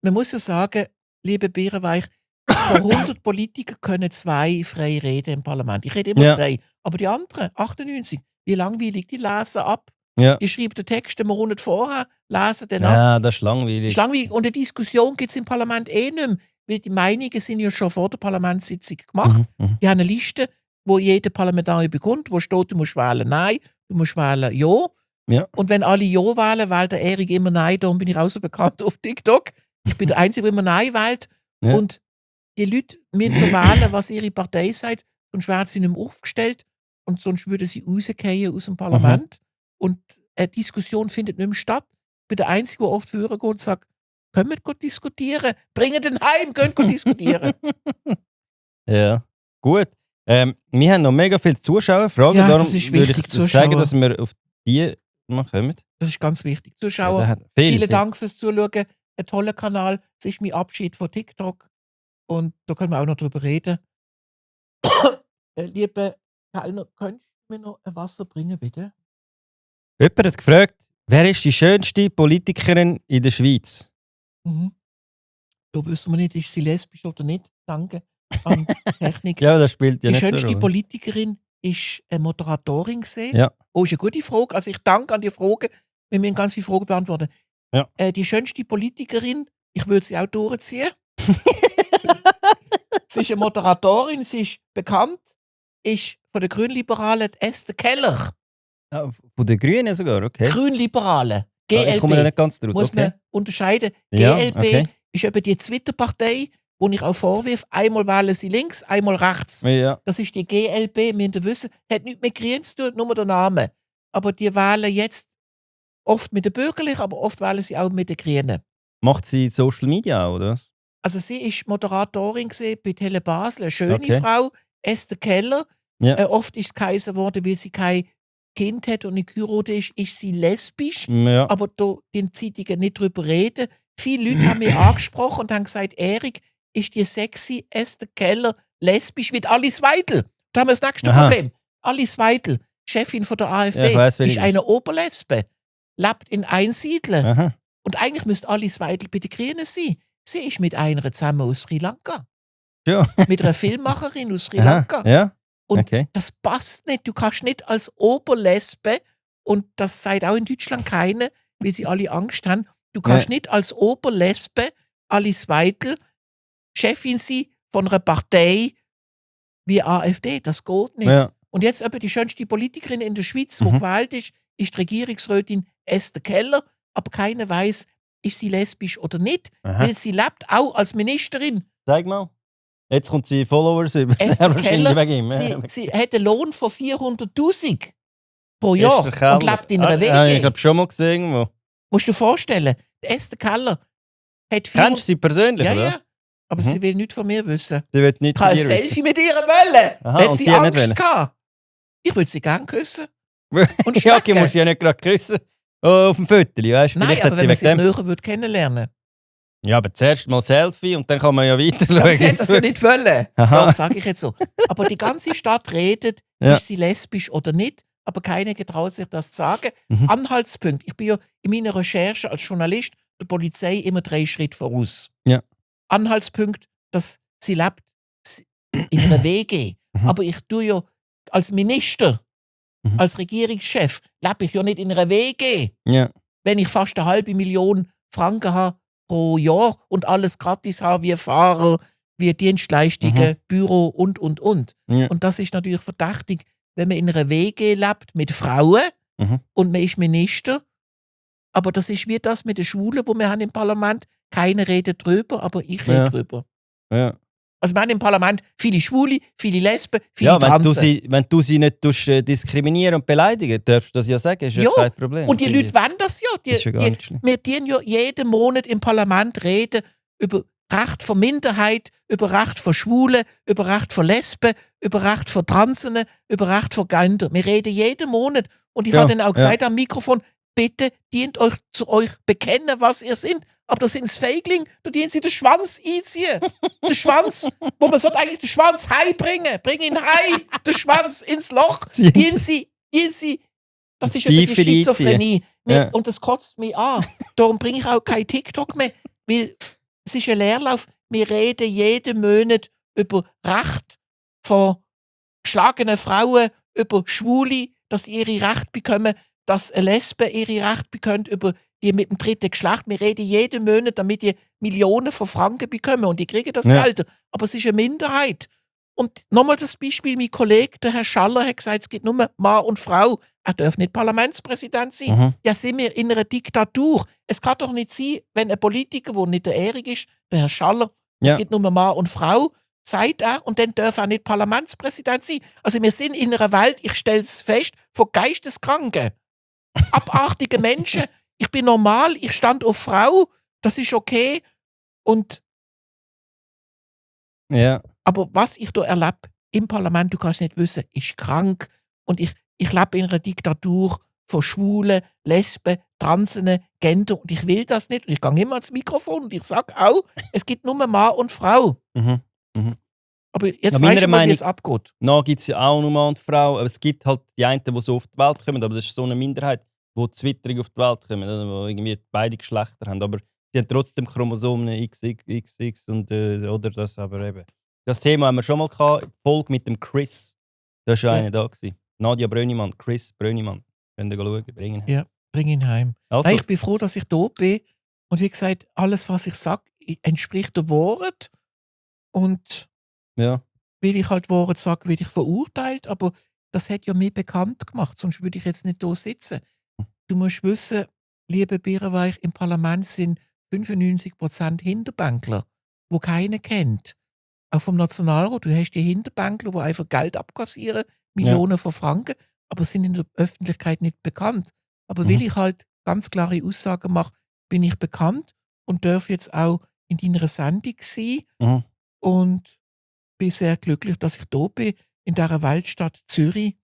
Man muss ja sagen, liebe Bierenweich, von 100 Politikern können 2 frei reden im Parlament. Ich rede immer Ja. frei. Aber die anderen, 98, wie langweilig, die lesen ab. Ja. Die schreiben den Text einen Monat vorher, lesen den ab. Ja, das ist langweilig. Ist langweilig. Und eine Diskussion gibt es im Parlament eh nicht mehr, weil die Meinungen sind ja schon vor der Parlamentssitzung gemacht. Mhm. Die haben eine Liste, wo jeder Parlamentarier bekommt, wo steht, du musst wählen Nein, du musst wählen Ja. Ja. Und wenn alle Ja wählen, wählt der Erik immer Nein. Darum bin ich auch so bekannt auf TikTok. Ich bin der Einzige, der immer Nein wählt. Ja. Und die Leute müssen so wählen, was ihre Partei sagt, sonst werden sie nicht mehr aufgestellt und sonst würden sie rausgehen aus dem Parlament. Und eine Diskussion findet nicht mehr statt. Ich bin der Einzige, der oft führen geht und sagt, können wir gut diskutieren? Bringen den heim, können wir diskutieren. Ja, gut. Wir haben noch mega viele Zuschauerfragen. Ja, darum das ist würde wichtig, ich sagen, Zuschauer. dass wir auf die mal kommen. Das ist ganz wichtig. Zuschauer, Ja, vielen Dank fürs Zuschauen. Ein toller Kanal. Das ist mein Abschied von TikTok. Und da können wir auch noch drüber reden. Liebe Kellner, könntest du mir noch ein Wasser bringen, bitte? Jemand hat gefragt, wer ist die schönste Politikerin in der Schweiz? Mhm. Da wissen wir nicht, ist sie lesbisch oder nicht. Danke an Technik. Ja, das spielt ja Die nicht so schönste Rolle. Politikerin ist eine Moderatorin gesehen. Ja. Oh, ist eine gute Frage. Also ich danke an die Frage. Wir müssen ganz viele Fragen beantworten. Ja. Die schönste Politikerin, ich würde sie auch durchziehen. Sie ist eine Moderatorin, sie ist bekannt, ist von den Grünliberalen Esther Keller. Ah, von den Grünen sogar, okay. Grünliberalen, Ich komme da GLB. nicht ganz draus. Muss Okay. man unterscheiden. Ja, GLB okay. ist eben die Twitter-Partei, wo ich auch vorwirf, einmal wählen sie links, einmal rechts. Ja. Das ist die GLB, wir müssen wissen, hat nichts mit Grün zu tun, nur der Name. Aber die wählen jetzt oft mit den Bürgerlichen, aber oft wählen sie auch mit den Grünen. Macht sie Social Media auch, oder was? Also sie ist Moderatorin gewesen bei Tele Basel, eine schöne Okay. Frau, Esther Keller. Ja. Oft ist es geheißen worden, weil sie kein Kind hat und nicht geheiratet ist sie lesbisch. Ja. Aber da in Zeitungen nicht drüber reden. Viele Leute haben mich angesprochen und haben gesagt, Erik, ist die sexy Esther Keller lesbisch wie Alice Weidel? Da haben wir das nächste Aha. Problem. Alice Weidel, Chefin von der AfD, Ja, ich weiss, wer ist die eine Oberlesbe, lebt in Einsiedeln. Aha. Und eigentlich müsste Alice Weidel bei den Grünen sein. Sie ist mit einer zusammen aus Sri Lanka. Ja. Mit einer Filmmacherin aus Sri Aha. Lanka. Ja. Und Okay. das passt nicht. Du kannst nicht als Oberlesbe, und das sagt auch in Deutschland keiner, weil sie alle Angst haben, du kannst nicht als Oberlesbe Alice Weidel Chefin sein von einer Partei wie AfD. Das geht nicht. Ja. Und jetzt aber die schönste Politikerin in der Schweiz, die Mhm. gewählt ist die Regierungsrätin Esther Keller. Aber keiner weiß, ist sie lesbisch oder nicht, Aha. weil sie lebt auch als Ministerin. Zeig mal. Jetzt kommt sie Followers über. Esther Wahrscheinlich Keller, wegen ihm. sie hat einen Lohn von 400'000 pro Jahr und lebt in einer Ich WG. habe schon mal gesehen irgendwo. Musst du dir vorstellen, die Esther Keller hat 400... Kennst du sie persönlich, Ja, oder? ja. Aber Mhm. sie will nichts von mir wissen. Sie will nicht Ich habe ein von dir Selfie mit ihr wollen. Aha, Hat und sie sie hat nicht Angst wollen. gehabt. Ich würde sie gerne küssen. wissen. Und Ja, okay, schmecken. musst du ja nicht gerade küssen. Oh, auf dem Föteli, weißt du? Nein, Vielleicht aber hat wenn sie man sich wegen dem. näher würde kennenlernen. Ja, aber zuerst mal Selfie und dann kann man ja weiter Aber sie hat schauen. das ja nicht wollen. Aha. Darum sage ich jetzt so. Aber die ganze Stadt redet, Ja. ist sie lesbisch oder nicht, aber keiner getraut sich das zu sagen. Mhm. Anhaltspunkt. Ich bin ja in meiner Recherche als Journalist der Polizei immer 3 Schritte voraus. Ja. Anhaltspunkt, dass sie lebt in einer WG. Mhm. Aber ich tue ja als Minister, Mhm. als Regierungschef, lebe ich ja nicht in einer WG. Ja. Wenn ich fast 500'000 Franken habe pro Jahr und alles gratis habe, wie Fahrer, wie Dienstleistungen, Büro und. Ja. Und das ist natürlich verdächtig, wenn man in einer WG lebt mit Frauen Mhm. und man ist Minister. Aber das ist wie das mit den Schwulen, wo wir haben im Parlament. Keiner redet drüber, aber ich rede Ja. drüber. Ja. Also wir haben im Parlament viele Schwule, viele Lesben, viele Ja, wenn Transen. du sie nicht diskriminieren und beleidigen, darfst du das ja sagen, ist ja Ja, kein Problem. Und die finde Leute ich. wollen das ja. Das ist ja gar nicht schlimm. Wir tun ja jeden Monat im Parlament reden über Recht von Minderheit, über Recht von Schwulen, über Recht von Lesben, über Recht von Transen, über Recht von Gender. Wir reden jeden Monat. Und ich Ja, habe dann auch gesagt am Mikrofon, bitte, dient euch zu euch bekennen, was ihr sind. Aber das sind Feigling, da dient sie den Schwanz einziehen. Den Schwanz, wo man sollte eigentlich den Schwanz heibringen. Bring ihn hei, den Schwanz ins Loch. Dient sie, das ist eben die Schizophrenie. Ja. Und das kotzt mich an. Darum bringe ich auch kein TikTok mehr, weil es ist ein Leerlauf. Wir reden jeden Monat über Recht von geschlagenen Frauen, über Schwule, dass sie ihre Rechte bekommen, dass Lesben ihre Rechte bekommen, über die mit dem dritten Geschlecht. Wir reden jeden Monat, damit die Millionen von Franken bekommen und die kriegen das Geld. Aber es ist eine Minderheit. Und nochmal das Beispiel, mein Kollege, der Herr Schaller, hat gesagt, es gibt nur Mann und Frau. Er darf nicht Parlamentspräsident sein. Ja, sind wir in einer Diktatur. Es kann doch nicht sein, wenn ein Politiker, der nicht der Erik ist, der Herr Schaller, es gibt nur Mann und Frau, sagt er, und dann darf er nicht Parlamentspräsident sein. Also wir sind in einer Welt, ich stelle es fest, von Geisteskranken, abartigen Menschen. Ich bin normal, ich stand auf Frau, das ist okay. Aber was ich da erlebe im Parlament, du kannst nicht wissen, ist krank. Und ich lebe in einer Diktatur von Schwulen, Lesben, Transen, Gender. Und ich will das nicht. Und ich gehe immer ans Mikrofon und ich sage auch, es gibt nur Mann und Frau. Aber jetzt weißt du mal, wie es abgeht. Gibt es ja auch nur Mann und Frau. Aber es gibt halt die einen, die so auf die Welt kommen. Aber das ist so eine Minderheit, die zwitterig auf die Welt kommen. Die irgendwie beide Geschlechter haben. Aber die haben trotzdem Chromosomen XX und oder das aber eben. Das Thema haben wir schon mal gehabt. Folge mit dem Chris. Da war schon einer da gewesen. Nadia Brönnimann, Chris Brönnimann. Könnt ihr schauen, bring ihn heim. Ja, bring ihn heim. Also. Nein, ich bin froh, dass ich da bin. Und wie gesagt, alles, was ich sage, entspricht der Wort. Und weil ich halt Wort sage, werde ich verurteilt. Aber das hat ja mich bekannt gemacht, sonst würde ich jetzt nicht da sitzen. Du musst wissen, liebe Birrenweich, im Parlament sind 95% Hinterbänkler, die keiner kennt. Auch vom Nationalrat, du hast die Hinterbänkler, die einfach Geld abkassieren, Millionen von Franken, aber sind in der Öffentlichkeit nicht bekannt. Aber weil ich halt ganz klare Aussagen mache, bin ich bekannt und darf jetzt auch in deiner Sendung sein. Und bin sehr glücklich, dass ich da bin, in dieser Weltstadt Zürich.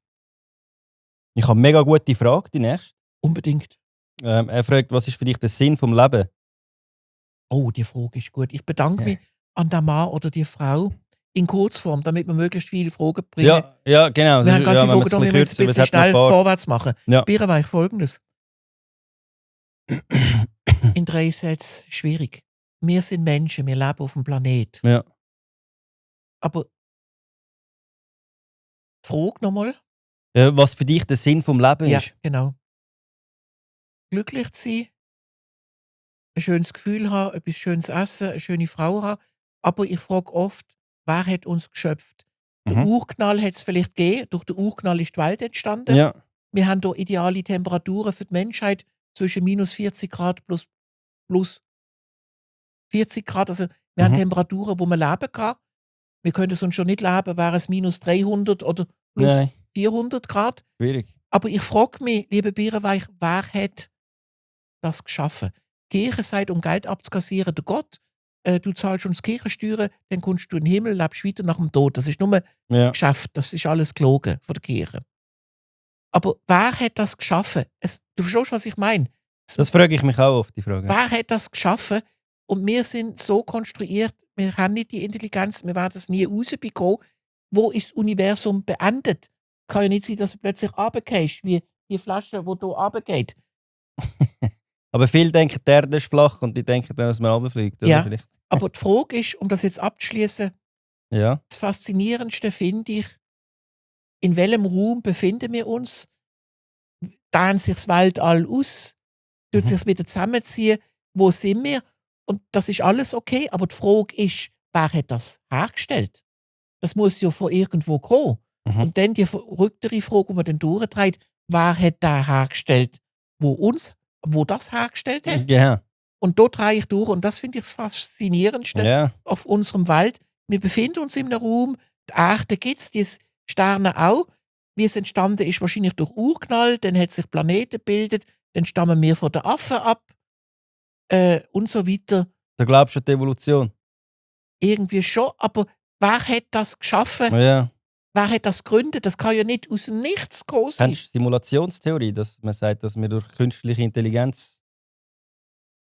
Ich habe eine mega gute Frage, die nächste. Unbedingt. Er fragt, was ist für dich der Sinn vom Leben? Oh, die Frage ist gut. Ich bedanke mich an den Mann oder die Frau in Kurzform, damit wir möglichst viele Fragen bringen. Ja, genau. Wir haben ganze Fragen, da müssen wir jetzt ein bisschen schnell vorwärts machen. Ja. Birrenweich, Folgendes. In 3 Sätzen schwierig. Wir sind Menschen, wir leben auf dem Planet. Ja. Aber frag nochmal. Was für dich der Sinn vom Leben ist? Ja, genau. Glücklich zu sein, ein schönes Gefühl haben, etwas Schönes essen, eine schöne Frau haben. Aber ich frage oft, wer hat uns geschöpft? Der Urknall hat es vielleicht gegeben, durch den Urknall ist die Welt entstanden. Ja. Wir haben hier ideale Temperaturen für die Menschheit zwischen minus 40 Grad plus 40 Grad. Also wir haben Temperaturen, wo man leben kann. Wir können sonst schon nicht leben, wäre es minus 300 oder plus 400 Grad. Schwierig. Aber ich frage mich, liebe Birrenweich, wer hat das geschaffen? Die Kirche sagt, um Geld abzukassieren, der Gott. Du zahlst uns Kirchensteuern, dann kommst du in den Himmel, lebst weiter nach dem Tod. Das ist nur Geschäft, das ist alles gelogen von der Kirche. Aber wer hat das geschaffen? Du verstehst, was ich meine? Das frage ich mich auch oft, die Frage. Wer hat das geschaffen? Und wir sind so konstruiert, wir haben nicht die Intelligenz, wir werden es nie rausbekommen. Wo ist das Universum beendet? Kann ja nicht sein, dass du plötzlich runtergehst, wie die Flasche, die hier runtergeht. Aber viele denken, die Erde ist flach und die denken dann, dass man runterfliegt. Ja, aber die Frage ist, um das jetzt abzuschließen, das Faszinierendste finde ich, in welchem Raum befinden wir uns? Dehnt sich das Weltall aus? Tut sich wieder zusammenziehen? Wo sind wir? Und das ist alles okay, aber die Frage ist, wer hat das hergestellt? Das muss ja von irgendwo kommen. Und dann die verrücktere Frage, die man dann durchtreibt, wer hat das hergestellt, wo das hergestellt hat? Ja. Und da drehe ich durch und das finde ich das Faszinierendste auf unserem Welt. Wir befinden uns in einem Raum, die Erde gibt es, die Sterne auch. Wie es entstanden ist, wahrscheinlich durch Urknall, dann hat sich Planeten gebildet, dann stammen wir von den Affen ab und so weiter. Da glaubst du an die Evolution? Irgendwie schon, aber wer hat das geschaffen? Ja. wer hat das gegründet? Das kann ja nicht aus dem Nichts kommen sein. Kennst du Simulationstheorie, dass man sagt, dass wir durch künstliche Intelligenz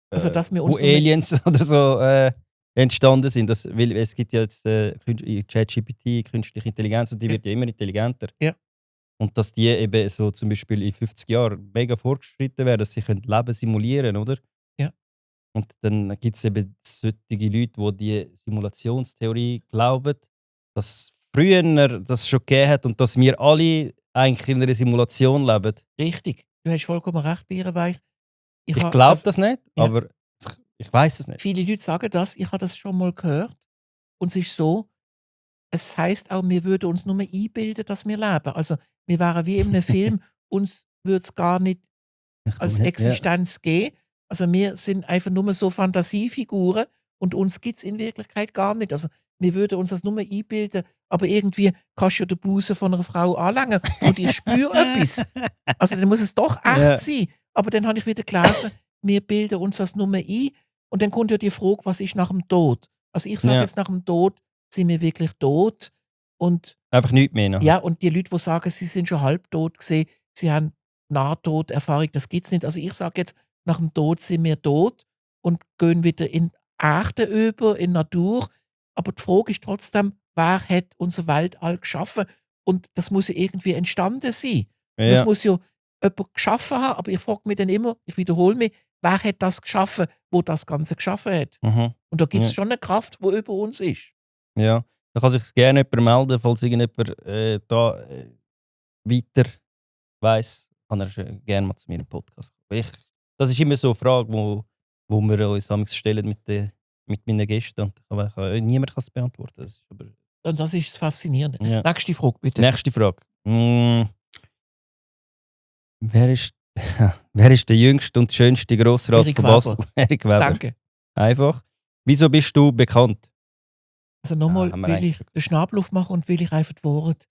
Also, dass wir wo uns nur Aliens oder so entstanden sind? Weil es gibt ja jetzt ChatGPT, künstliche Intelligenz, und die Ja. wird ja immer intelligenter. Ja. Und dass die eben so zum Beispiel in 50 Jahren mega fortgeschritten werden, dass sie Leben simulieren können, oder? Ja. Und dann gibt es eben solche Leute, die die Simulationstheorie glauben, dass früher das schon gegeben hat und dass wir alle eigentlich in einer Simulation leben. richtig. Du hast vollkommen recht, Bierenweich. Ich habe glaube das nicht, ja. aber ich weiß es nicht. Viele Leute sagen das, ich habe das schon mal gehört. Und es ist so, es heisst auch, wir würden uns nur einbilden, dass wir leben. Also, wir wären wie in einem Film, uns würde es gar nicht als Existenz geben. Also, wir sind einfach nur so Fantasiefiguren und uns gibt es in Wirklichkeit gar nicht. Also, wir würden uns das nur einbilden, aber irgendwie kannst du ja den Busen von einer Frau anlangen und ich spüre etwas. Also, dann muss es doch echt Ja. sein. Aber dann habe ich wieder gelesen, wir bilden uns das nur ein. Und dann kommt ja die Frage, was ist nach dem Tod? Also, ich sage Ja. jetzt, nach dem Tod sind wir wirklich tot. Und Einfach nichts mehr. Noch. ja, und die Leute, die sagen, sie sind schon halbtot gesehen, sie haben Nahtoderfahrung, das gibt es nicht. Also ich sage jetzt, nach dem Tod sind wir tot und gehen wieder in Echte über, in Natur. Aber die Frage ist trotzdem, wer hat unser Weltall geschaffen? Und das muss ja irgendwie entstanden sein. Und das Ja. muss ja jemand geschaffen haben. Aber ich frage mich dann immer, ich wiederhole mich, wer hat das geschaffen, wo das Ganze geschaffen hat? Mhm. Und da gibt es Ja. schon eine Kraft, die über uns ist. Ja. Da kann sich gerne jemand melden, falls irgendjemand da weiter weiss, kann er gerne mal zu mir im Podcast kommen. Das ist immer so eine Frage, wo wir uns amigs stellen mit meinen Gästen. Und niemand kann es beantworten. Das ist aber Und das ist das Faszinierende. Ja. Nächste Frage, bitte. Nächste Frage. Wer ist der jüngste und schönste Grossrat Erik von Basel? Weber. Erik Weber. Danke. Einfach. Wieso bist du bekannt? Also nochmal haben wir will ich eigentlich- den Schnabel aufmachen und will ich einfach die Worte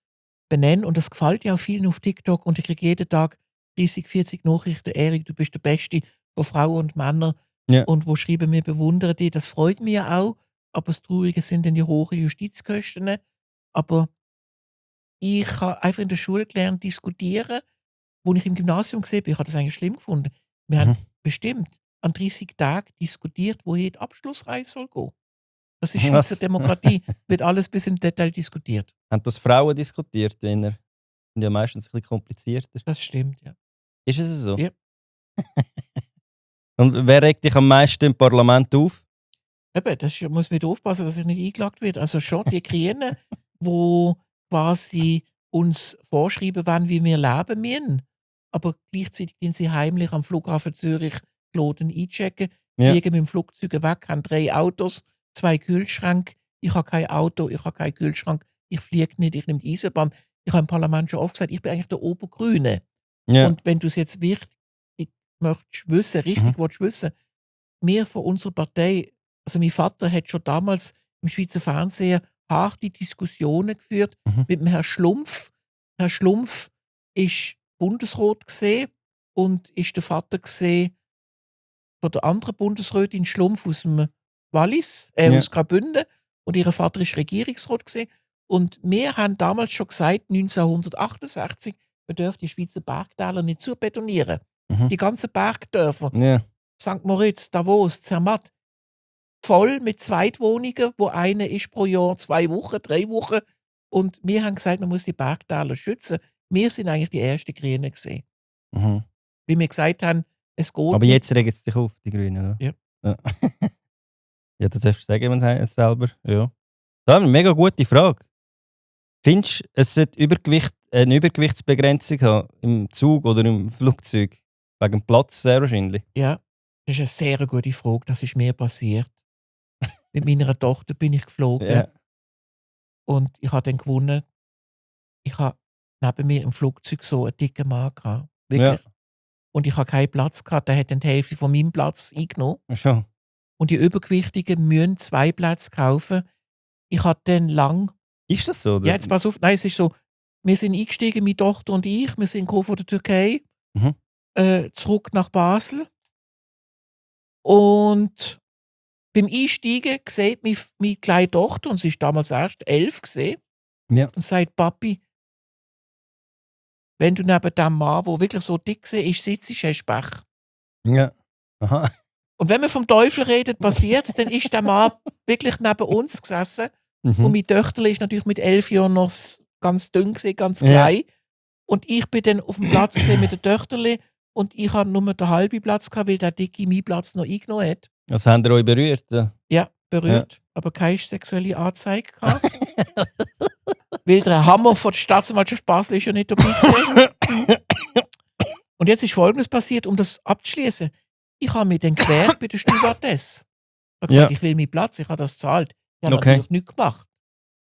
benennen. Und das gefällt ja auch vielen auf TikTok. Und ich kriege jeden Tag 30, 40 Nachrichten. Erik, du bist der Beste von Frauen und Männern. Ja. Und wo schreiben, wir bewundern dich. Das freut mich ja auch. Aber das Traurige sind dann die hohen Justizkosten. Aber ich habe einfach in der Schule gelernt, diskutieren. Wo ich im Gymnasium gesehen bin, ich habe das eigentlich schlimm gefunden. Wir haben bestimmt an 30 Tagen diskutiert, wo die Abschlussreise soll gehen. Das ist Was? Schweizer Demokratie. Wird alles bis im Detail diskutiert. Haben das Frauen diskutiert? Sind ja meistens ein bisschen komplizierter. Das stimmt, ja. Ist es so? Ja. Und wer regt dich am meisten im Parlament auf? Eben, muss man aufpassen, dass ich nicht eingeloggt werde. Also schon die Grünen, die quasi uns vorschreiben wollen, wie wir leben müssen. Aber gleichzeitig gehen sie heimlich am Flughafen Zürich Kloten einchecken, Ja. fliegen mit dem Flugzeug weg, haben 3 Autos, 2 Kühlschränke. Ich habe kein Auto, ich habe keinen Kühlschrank, ich fliege nicht, ich nehme die Eisenbahn. Ich habe im Parlament schon oft gesagt, ich bin eigentlich der Obergrüne. Ja. Und wenn du es jetzt richtig möchtest wissen, willst wissen, wir von unserer Partei, also mein Vater hat schon damals im Schweizer Fernsehen harte Diskussionen geführt mit dem Herrn Schlumpf. Herr Schlumpf ist Bundesrat gesehen und ist der Vater gesehen von der anderen Bundesrätin Schlumpf aus dem Wallis, aus Graubünden, und ihr Vater ist Regierungsrat gesehen. Und wir haben damals schon gesagt, 1968, wir dürfen die Schweizer Bergtäler nicht zubetonieren. Die ganzen Bergdörfer, Ja. St. Moritz, Davos, Zermatt, voll mit Zweitwohnungen, wo eine ist pro Jahr 2 Wochen, 3 Wochen. Und wir haben gesagt, man muss die Bergtäler schützen. Wir sind eigentlich die ersten Grünen gesehen. Mhm. Wie wir gesagt haben, es geht Aber nicht. jetzt regt es dich auf, die Grünen, oder? Ja. Ja, das darfst du sagen, wenn du selber. Ja. Das ist eine mega gute Frage. Findest du, es sollte eine Übergewichtsbegrenzung haben im Zug oder im Flugzeug? Wegen dem Platz sehr wahrscheinlich. Ja, das ist eine sehr gute Frage. Das ist mir passiert. Mit meiner Tochter bin ich geflogen Ja. und ich habe dann gewonnen. Ich habe neben mir im Flugzeug so einen dicken Mann gehabt. Wirklich. Ja. Und ich habe keinen Platz gehabt. Der hat dann die Hälfte von meinem Platz eingenommen. Schon. Und die Übergewichtigen müssen 2 Plätze kaufen. Ich hatte dann lang. Ist das so? Oder? Ja, jetzt pass auf. Nein, es ist so. Wir sind eingestiegen, meine Tochter und ich. Wir sind von der Türkei zurück nach Basel. Und beim Einsteigen sieht meine kleine Tochter, und sie ist damals erst 11 gesehen, Ja. und sagt, Papi, wenn du neben dem Mann, der wirklich so dick ist, sitzt, hast du Pech. Ja. Aha. Und wenn wir vom Teufel reden, passiert es, dann ist der Mann wirklich neben uns gesessen. Und Mhm. meine Töchter ist natürlich mit 11 Jahren noch ganz dünn gewesen, ganz Ja. klein. Und ich bin dann auf dem Platz gewesen mit den Töchterli und ich hatte nur den halben Platz gehabt, weil der Dicke meinen Platz noch eingenommen hat. Also haben ihr euch berührt? Ja. Ja, berührt, aber keine sexuelle Anzeige gehabt. Weil der Hammer von der Staatsanwaltschaft Basel ist ja nicht dabei gewesen. Und jetzt ist Folgendes passiert, um das abzuschließen. Ich habe mich dann gewehrt bei der Stewardess. Ich habe gesagt, Ja. ich will meinen Platz, ich habe das gezahlt. Die haben Okay. natürlich nichts gemacht.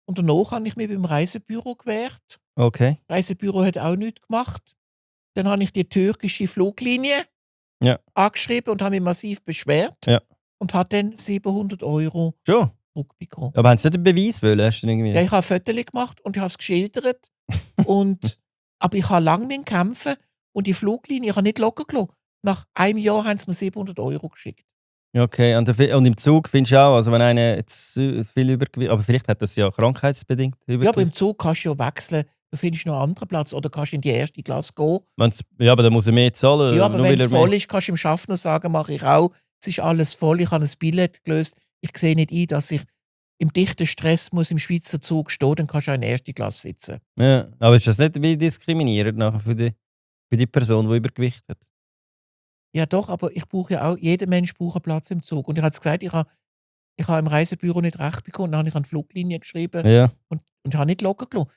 Und danach habe ich mich beim Reisebüro gewehrt. Okay. Das Reisebüro hat auch nichts gemacht. Dann habe ich die türkische Fluglinie Ja. angeschrieben und habe mich massiv beschwert. Ja. Und habe dann 700 € Schon. zurückbekommen. Aber haben sie nicht einen Beweis wollen? Hast du irgendwie? Ja, ich habe ein Foto gemacht und ich habe es geschildert. Aber ich habe lange mit kämpfen und die Fluglinie, ich habe nicht locker gelassen. Nach einem Jahr haben sie mir 700 € geschickt. Okay, und im Zug findest du auch, also wenn einer jetzt viel Übergewicht, aber vielleicht hat das ja krankheitsbedingt Ja, aber Übergewicht. im Zug kannst du ja wechseln. Du findest noch einen anderen Platz oder kannst in die erste Klasse gehen. Ja, aber dann muss er mehr zahlen. Ja, aber nur wenn weil es er mehr- voll ist, kannst du dem Schaffner sagen, mache ich auch. Es ist alles voll, ich habe ein Billett gelöst. Ich sehe nicht ein, dass ich im dichten Stress muss im Schweizer Zug stehen, dann kannst du auch in der ersten Klasse sitzen. Ja, aber ist das nicht wie diskriminierend nachher für die Person, die Übergewicht hat? Ja doch, aber ich brauche ja auch, jeder Mensch braucht einen Platz im Zug. Und ich habe es gesagt, ich habe im Reisebüro nicht recht bekommen. Dann habe ich an die Fluglinie geschrieben Ja. und habe nicht locker gelassen.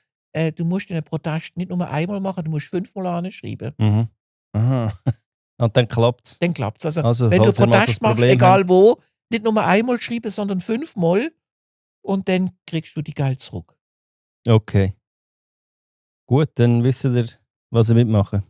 Du musst den Protest nicht nur einmal machen, du musst 5-mal anschreiben. Mhm. Aha. Und dann klappt es. Dann klappt es. Also, wenn du falls ihr mal so Protest ein machst, Problem egal wo, nicht nur einmal schreiben, sondern 5-mal und dann kriegst du die Geld zurück. Okay. Gut, dann wisst ihr, was ihr mitmachen.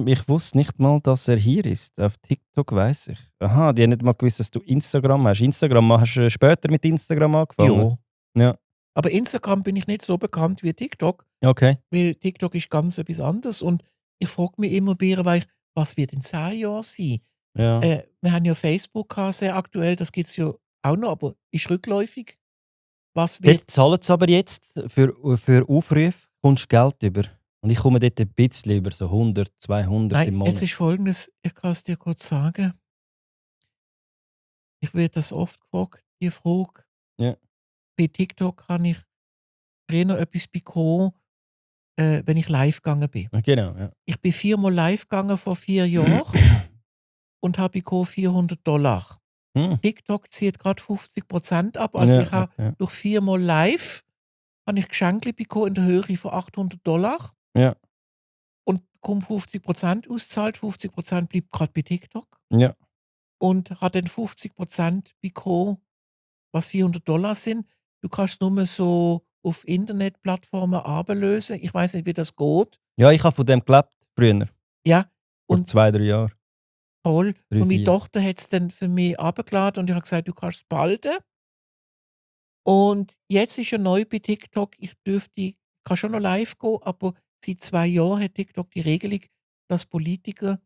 Ich wusste nicht mal, dass er hier ist. Auf TikTok weiss ich. Aha, die haben nicht mal gewusst, dass du Instagram hast. Hast du später mit Instagram angefangen? Ja. Ja. Aber Instagram bin ich nicht so bekannt wie TikTok, Okay. weil TikTok ist ganz etwas anderes. Und ich frage mich immer, was wird in 10 Jahren sein? Ja. Wir haben ja Facebook gehabt, sehr aktuell, das gibt es ja auch noch, aber ist rückläufig. Was wird. Dort zahlen sie aber jetzt für Aufrufe, kommst du Geld über. Und ich komme dort ein bisschen über, so 100, 200 im Nein, Monat. jetzt ist Folgendes, ich kann es dir kurz sagen. Ich werde das oft gefragt, die Frage. Ja. Bei TikTok habe ich früher etwas bekommen, wenn ich live gegangen bin. Genau, ja. Ich bin 4-mal live gegangen vor 4 Jahren und habe bekommen $400. Hm. TikTok zieht gerade 50% ab. Also Ja, ich habe ja. durch 4-mal live habe ich Geschenke bekommen in der Höhe von $800 Ja. und bekomme 50% ausgezahlt. 50% bleibt gerade bei TikTok. Ja. Und habe dann 50% bekommen, was $400 sind. Du kannst nur so auf Internetplattformen ablösen. Ich weiß nicht, wie das geht. Ja, ich habe von dem gelebt, früher. Ja, Vor und 2, 3 Jahren. toll. 3, Und meine 4. Tochter hat es dann für mich abgeladen und ich habe gesagt, du kannst es behalten. Und jetzt ist ja neu bei TikTok, ich kann schon noch live gehen, aber seit 2 Jahren hat TikTok die Regelung, dass Politiker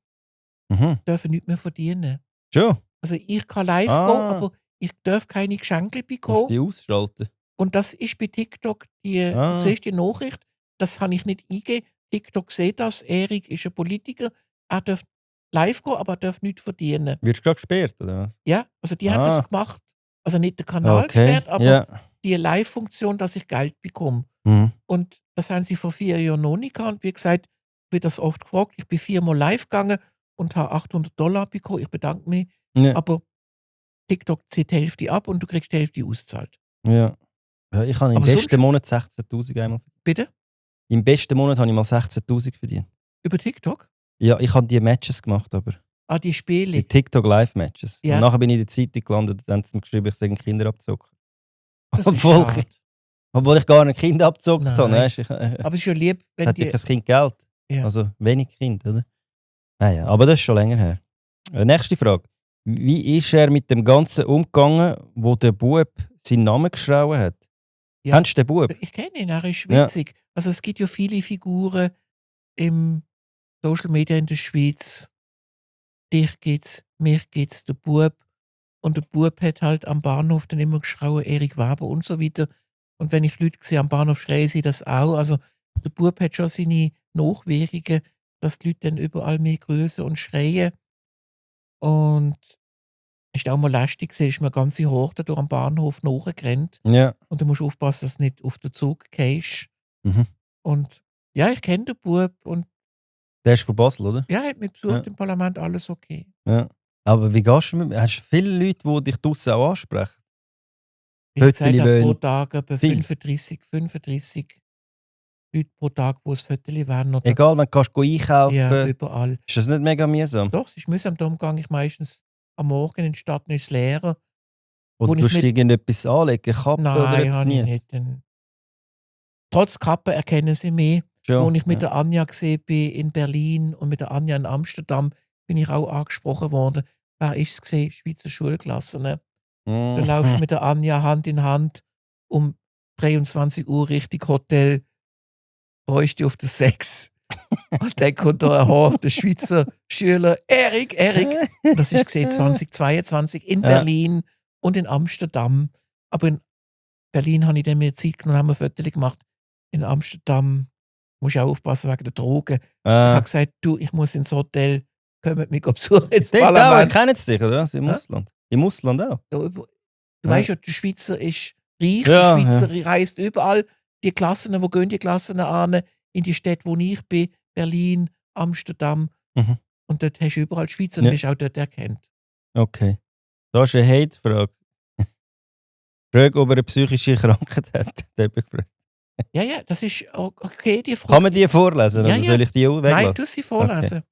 Mhm. dürfen nichts mehr verdienen. Schon? Also ich kann live gehen, aber ich darf keine Geschenke Musst du bekommen. die ausschalten? Und das ist bei TikTok du siehst die Nachricht, das habe ich nicht eingegeben. TikTok sieht das, Erik ist ein Politiker, er darf live gehen, aber er darf nichts verdienen. Wirst du gerade gesperrt, oder was? Ja, also die haben das gemacht. Also nicht den Kanal Okay. gesperrt, aber Ja. die Live-Funktion, dass ich Geld bekomme. Mhm. Und das haben sie vor 4 Jahren noch nicht gehabt. Und wie gesagt, ich bin das oft gefragt. Ich bin 4-mal live gegangen und habe $800 bekommen. Ich bedanke mich. Ja. Aber TikTok zieht die Hälfte ab und du kriegst die Hälfte ausgezahlt. Ja. Ja, ich habe im Aber besten sonst- Monat 16'000 einmal. Bitte? Im besten Monat habe ich mal 16'000 verdient. Über TikTok? Ja, ich habe die Matches gemacht, aber. Ah, die Spiele. Die TikTok Live-Matches. Ja. Und nachher bin ich in der Zeitung gelandet und dann haben sie mir geschrieben, ich sei ein Kinderabzocker. Das ist Obwohl schade. obwohl ich gar nicht Kinder abgezockt Nein. habe. Weißt, ich, Aber es ist ja lieb, wenn hatte die. ich kein Kind Geld. Ja. Also wenig Kind, oder? Ja, aber das ist schon länger her. Nächste Frage. Wie ist er mit dem Ganzen umgegangen, wo der Bub seinen Namen geschrieben hat? Ja. Kennst du den Bub? Ich kenne ihn, er ist Ja. witzig. Also es gibt ja viele Figuren im Social Media in der Schweiz. Dich gibt's, mich gibt's, der Bub. Und der Bub hat halt am Bahnhof dann immer geschrien, Erik Weber und so weiter. Und wenn ich Leute sehe am Bahnhof schreien sie das auch. Also der Bub hat schon seine Nachwirkungen, dass die Leute dann überall mehr grüßen und schreien. Und es war auch mal lästig, gewesen, ist mir ganze Horde durch am Bahnhof nachgerannt. Ja. Und du musst aufpassen, dass du nicht auf den Zug gehst. Mhm. Und ja, ich kenne den Bub und Der ist von Basel, oder? ja, er hat mich besucht Ja. im Parlament, alles okay. Ja. Aber wie gehst du mit? Hast du viele Leute, die dich draussen auch ansprechen? Wie ich gesagt Föteli habe, pro wollen. Tag etwa Viel. 35 Leute pro Tag, die ein Viertel wollen. Oder Egal, wenn du kannst einkaufen ja, überall. ist das nicht mega mühsam? Doch, es ist mühsam, darum gehe ich meistens am Morgen in die Stadt und ins Leere. Oder Wo ich tust du mit- irgendetwas anlegen, Kappe oder Nein, etwas habe ich nie? nicht. Trotz Kappe erkennen sie mich. Schon? Als ich mit Ja. der Anja gesehen bin in Berlin und mit der Anja in Amsterdam, bin ich auch angesprochen worden. Wer ist es gesehen? Schweizer Schulklasse. Ne? Du laufst mit der Anja Hand in Hand um 23 Uhr Richtung Hotel, freust dich auf den Sex. Und dann kommt da der Schweizer Schüler Erik. Und das ist gesehen 2022 in Ja. Berlin und in Amsterdam. Aber in Berlin habe ich dann mir Zeit genommen, haben wir Fotos gemacht. In Amsterdam muss ich auch aufpassen wegen der Drogen. Ich habe gesagt, du, ich muss ins Hotel, kommt mich besuchen ins Dort auch, Parlament. kennen sie dich, oder? Im Hä? Ausland. Im Ausland auch. Du weißt ja, der Schweizer ist reich, Ja, der Schweizer reist überall. Die Klassen, wo gehen die Klassen an? In die Städte, wo ich bin, Berlin, Amsterdam. Mhm. Und dort hast du überall Schweizer und Ja. bist auch dort erkannt. Okay. Da ist eine Hate-Frage. Frage, ob er eine psychische Krankheit hat. Da habe ich gefragt. Ja, das ist okay, die Frage. Kann man die vorlesen Ja, oder ja. soll ich die auch weglassen? Nein, du sie vorlesen.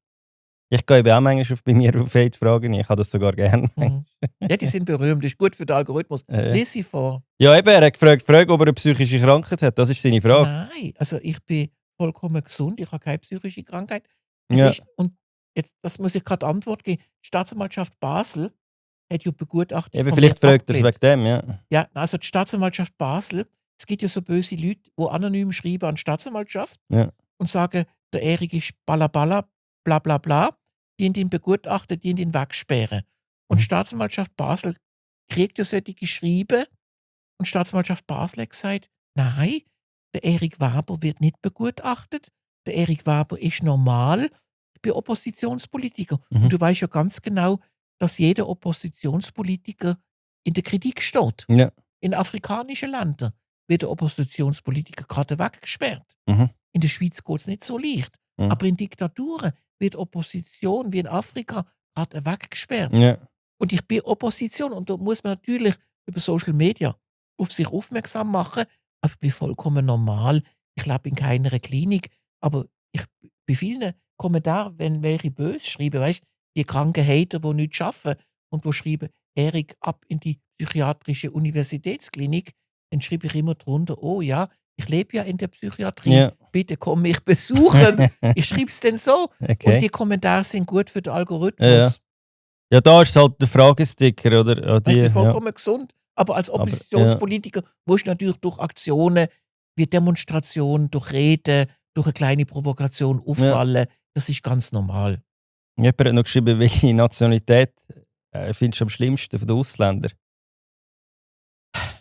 Ich gehe eben auch manchmal bei mir auf Hate-Fragen. Ich habe das sogar gerne. Mhm. Ja, die sind berühmt, das ist gut für den Algorithmus. Lies sie vor. Ja, eben, er hat gefragt, Frage, ob er eine psychische Krankheit hat. Das ist seine Frage. Nein, also ich bin vollkommen gesund, ich habe keine psychische Krankheit. Es Ja. ist, und jetzt, das muss ich gerade Antwort geben. Die Staatsanwaltschaft Basel hat ja begutachtet. Eben, von vielleicht mir fragt er es abgelehnt. wegen dem, ja. Ja, also die Staatsanwaltschaft Basel, es gibt ja so böse Leute, die anonym schreiben an die Staatsanwaltschaft Ja. und sagen, der Erik ist bla bla bla, die ihn begutachten, die ihn wegsperren. Und die Staatsanwaltschaft Basel kriegt ja solche Schreiben und die Staatsanwaltschaft Basel hat gesagt, nein, der Erik Weber wird nicht begutachtet, der Erik Weber ist normal, ich bin Oppositionspolitiker. Mhm. Und du weißt ja ganz genau, dass jeder Oppositionspolitiker in der Kritik steht. Ja. In afrikanischen Ländern wird der Oppositionspolitiker gerade weggesperrt. Mhm. In der Schweiz geht es nicht so leicht. Mhm. Aber in Diktaturen wird Opposition wie in Afrika gerade weggesperrt. Ja. Und ich bin Opposition und da muss man natürlich über Social Media auf sich aufmerksam machen. Aber ich bin vollkommen normal. Ich lebe in keiner Klinik. Aber ich bei vielen Kommentaren, wenn welche böse schreiben, weißt du, die kranken Hater, die nichts arbeiten und die schreiben, Erik ab in die psychiatrische Universitätsklinik, dann schreibe ich immer drunter, oh ja, ich lebe ja in der Psychiatrie, Ja. bitte komm mich besuchen. Ich schreibe es dann so. Okay. Und die Kommentare sind gut für den Algorithmus. Ja, ja. Ja, da ist halt der Fragesticker, oder? Ich bin vollkommen gesund. Aber als Oppositionspolitiker musst du natürlich durch Aktionen wie Demonstrationen, durch Reden, durch eine kleine Provokation auffallen. Das ist ganz normal. Jemand hat noch geschrieben, welche Nationalität findest du am schlimmsten von den Ausländern?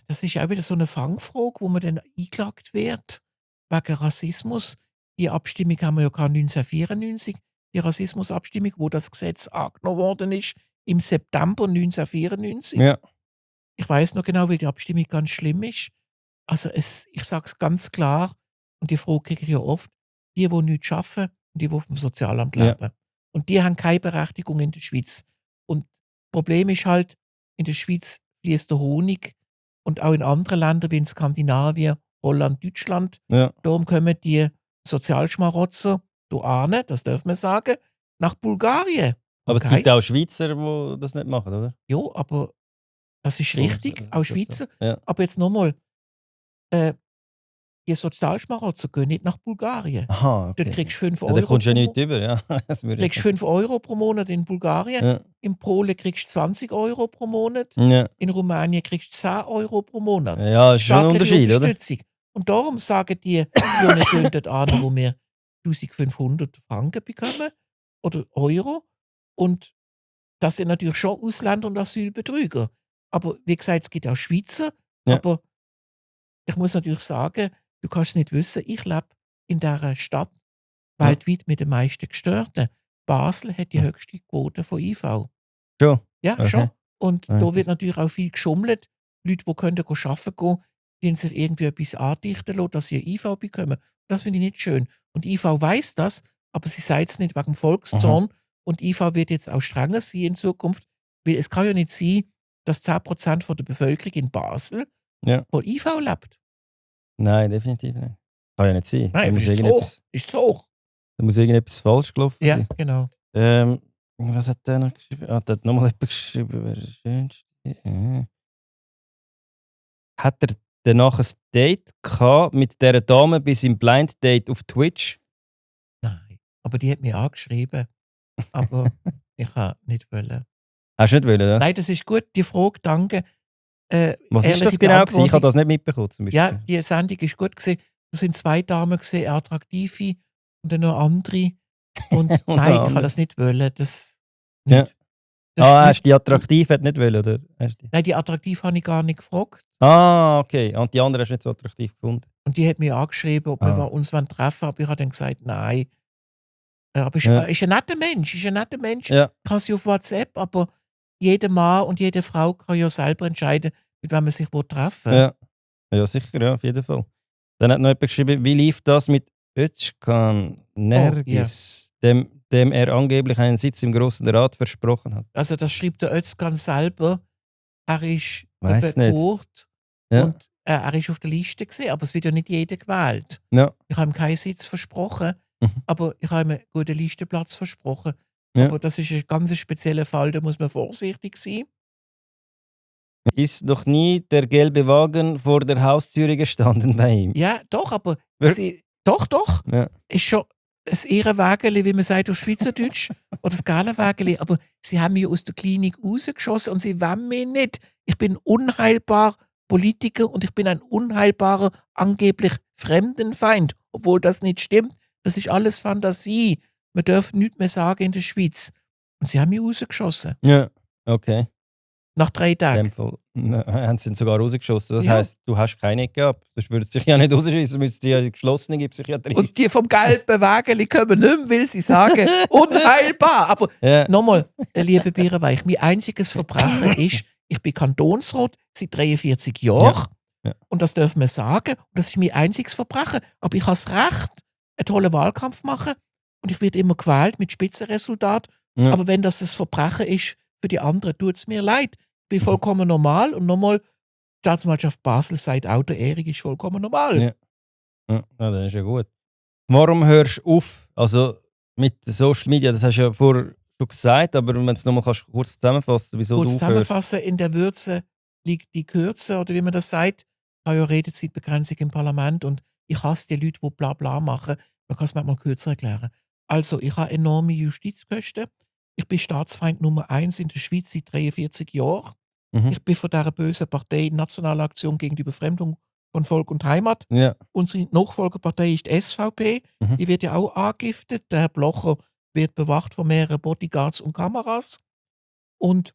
Das ist auch wieder so eine Fangfrage, wo man dann eingeklagt wird wegen Rassismus. Die Abstimmung haben wir ja gehabt 1994, die Rassismusabstimmung, wo das Gesetz angenommen worden ist, im September 1994. Ja. Ich weiß noch genau, weil die Abstimmung ganz schlimm ist. Also ich sage es ganz klar, und die Frage kriege ich ja oft, die nichts arbeiten und die vom Sozialamt Ja. leben. Und die haben keine Berechtigung in der Schweiz. Und das Problem ist halt, in der Schweiz fließt der Honig und auch in anderen Ländern wie in Skandinavien, Holland, Deutschland. Ja. Darum kommen die Sozialschmarotzer, das darf man sagen, nach Bulgarien. Aber es Okay. gibt auch Schweizer, die das nicht machen, oder? Ja, aber das ist richtig, auch Schweizer. Ja. Aber jetzt nochmal, die Sozialschmarotzer gehen nicht nach Bulgarien. Aha, okay. Dort kriegst du 5 Ja, Euro. da kommst du ja pro nichts über, ja. Das würde kriegst 5 Euro pro Monat in Bulgarien. Ja. In Polen kriegst du 20 Euro pro Monat. Ja. In Rumänien kriegst du 10 Euro pro Monat. Ja, ist schon ein Staatliche Unterschied, oder? Unterstützung. Und darum sagen die, wir gehen dort an, wo wir 1500 Franken bekommen oder Euro. Und das sind natürlich schon Ausländer und Asylbetrüger. Aber wie gesagt, es gibt auch Schweizer. Ja. Aber ich muss natürlich sagen, du kannst es nicht wissen, ich lebe in dieser Stadt Ja. weltweit mit den meisten Gestörten. Basel hat die Ja. höchste Quote von IV. Schon? Ja, Okay. schon. Und Ja, da wird das- natürlich auch viel geschummelt. Leute, die können arbeiten gehen, die sich irgendwie etwas andichten lassen, dass sie ein IV bekommen. Das finde ich nicht schön. Und IV weiß das, aber sie sagt es nicht wegen dem Volkszorn. Und IV wird jetzt auch strenger sein in Zukunft, weil es kann ja nicht sein, dass 10% von der Bevölkerung in Basel Ja. von IV lebt. Nein, definitiv nicht. Kann ja nicht sein. Da Nein, muss ist zu hoch. irgendetwas, Ist zu hoch. da muss irgendetwas falsch gelaufen Ja, sein. genau. Was hat der noch geschrieben? Ah, der hat nochmal jemand geschrieben, wer ist der Schönste? Hat er danach ein Date gehabt mit dieser Dame bei seinem Blind Date auf Twitch? Nein. Aber die hat mich angeschrieben. Aber ich kann nicht wollen. Hast du nicht wollen, ja? Nein, das ist gut, die Frage, danke. Was ist Ehrliche das genau gewesen? Ich Beantwortung. habe das nicht mitbekommen zum Beispiel. Ja, die Sendung ist gut gewesen. Da sind 2 Damen gesehen, eine attraktive und dann noch andere. Und Und nein, ich andere. kann das nicht wollen. Das Ja. nicht. Das ist Hast nicht, du die attraktiv hat nicht wollen, oder? Hast du die? nein, die attraktiv habe ich gar nicht gefragt. Okay. Und die andere hast du nicht so attraktiv gefunden. Und die hat mich angeschrieben, ob wir uns treffen wollen. Aber ich habe dann gesagt, nein. Aber Ja. ist ein netter Mensch. Ist ein netter Mensch. Ja. Ich habe sie auf WhatsApp, aber jeder Mann und jede Frau kann ja selber entscheiden, mit wem man sich treffen will. Ja. Ja, sicher, ja, auf jeden Fall. Dann hat noch jemand geschrieben, wie lief das mit Özcan Nergis, dem er angeblich einen Sitz im Grossen Rat versprochen hat? Also das schreibt der Özcan selber. Er ist Weiss nicht. Geburt Ja. und er ist auf der Liste gesehen, aber es wird ja nicht jeder gewählt. Ja. Ich habe ihm keinen Sitz versprochen, Mhm. aber ich habe ihm einen guten Listenplatz versprochen. Ja. Aber das ist ein ganz spezieller Fall, da muss man vorsichtig sein. Ist noch nie der gelbe Wagen vor der Haustüre gestanden bei ihm? Ja, doch, aber Wirklich? doch. Ja. Ist schon ein Ehrenwägeli, wie man sagt auf Schweizerdeutsch, oder das Galenwägeli, aber sie haben mich aus der Klinik rausgeschossen und sie wollen mich nicht. Ich bin unheilbar Politiker und ich bin ein unheilbarer, angeblich Fremdenfeind, obwohl das nicht stimmt. Das ist alles Fantasie. Man darf nichts mehr sagen in der Schweiz. Und sie haben mich rausgeschossen. Ja, okay. Nach 3 In Tagen. dem Fall haben sie ihn sogar rausgeschossen. Das Ja. heisst, du hast keine gehabt. Sonst würde es sich ja nicht rausschießen, müsste ja in die geschlossene Psychiatrie. Und die vom gelben Wägeli kommen nicht mehr, weil sie sagen, unheilbar. Aber Ja. nochmal, liebe Bierenweich, mein einziges Verbrechen ist, ich bin Kantonsrat seit 43 Jahren. Ja. Und das dürfen wir sagen. Und das ist mein einziges Verbrechen. Aber ich habe das Recht, einen tollen Wahlkampf machen. Und ich werde immer gewählt mit Spitzenresultat. Ja. Aber wenn das ein Verbrechen ist für die anderen, tut es mir leid. Ich bin vollkommen normal. Und nochmal, die Staatsanwaltschaft Basel sagt auch, der Erik ist vollkommen normal. Ja. Ja, das ist ja gut. Warum hörst du auf? Also mit Social Media, das hast du ja vorher schon gesagt, aber wenn du es nochmal kurz zusammenfassen, wieso Kurz du aufhörst? zusammenfassen, in der Würze liegt die Kürze, oder wie man das sagt. Ich habe ja Redezeitbegrenzung im Parlament und ich hasse die Leute, die bla bla machen. Man kann es manchmal kürzer erklären. Also, ich habe enorme Justizkosten. Ich bin Staatsfeind Nummer 1 in der Schweiz seit 43 Jahren. Mhm. Ich bin von dieser bösen Partei Nationale Aktion gegen die Überfremdung von Volk und Heimat. Ja. Unsere Nachfolgerpartei ist die SVP. Mhm. Die wird ja auch angegiftet. Der Herr Blocher wird bewacht von mehreren Bodyguards und Kameras. Und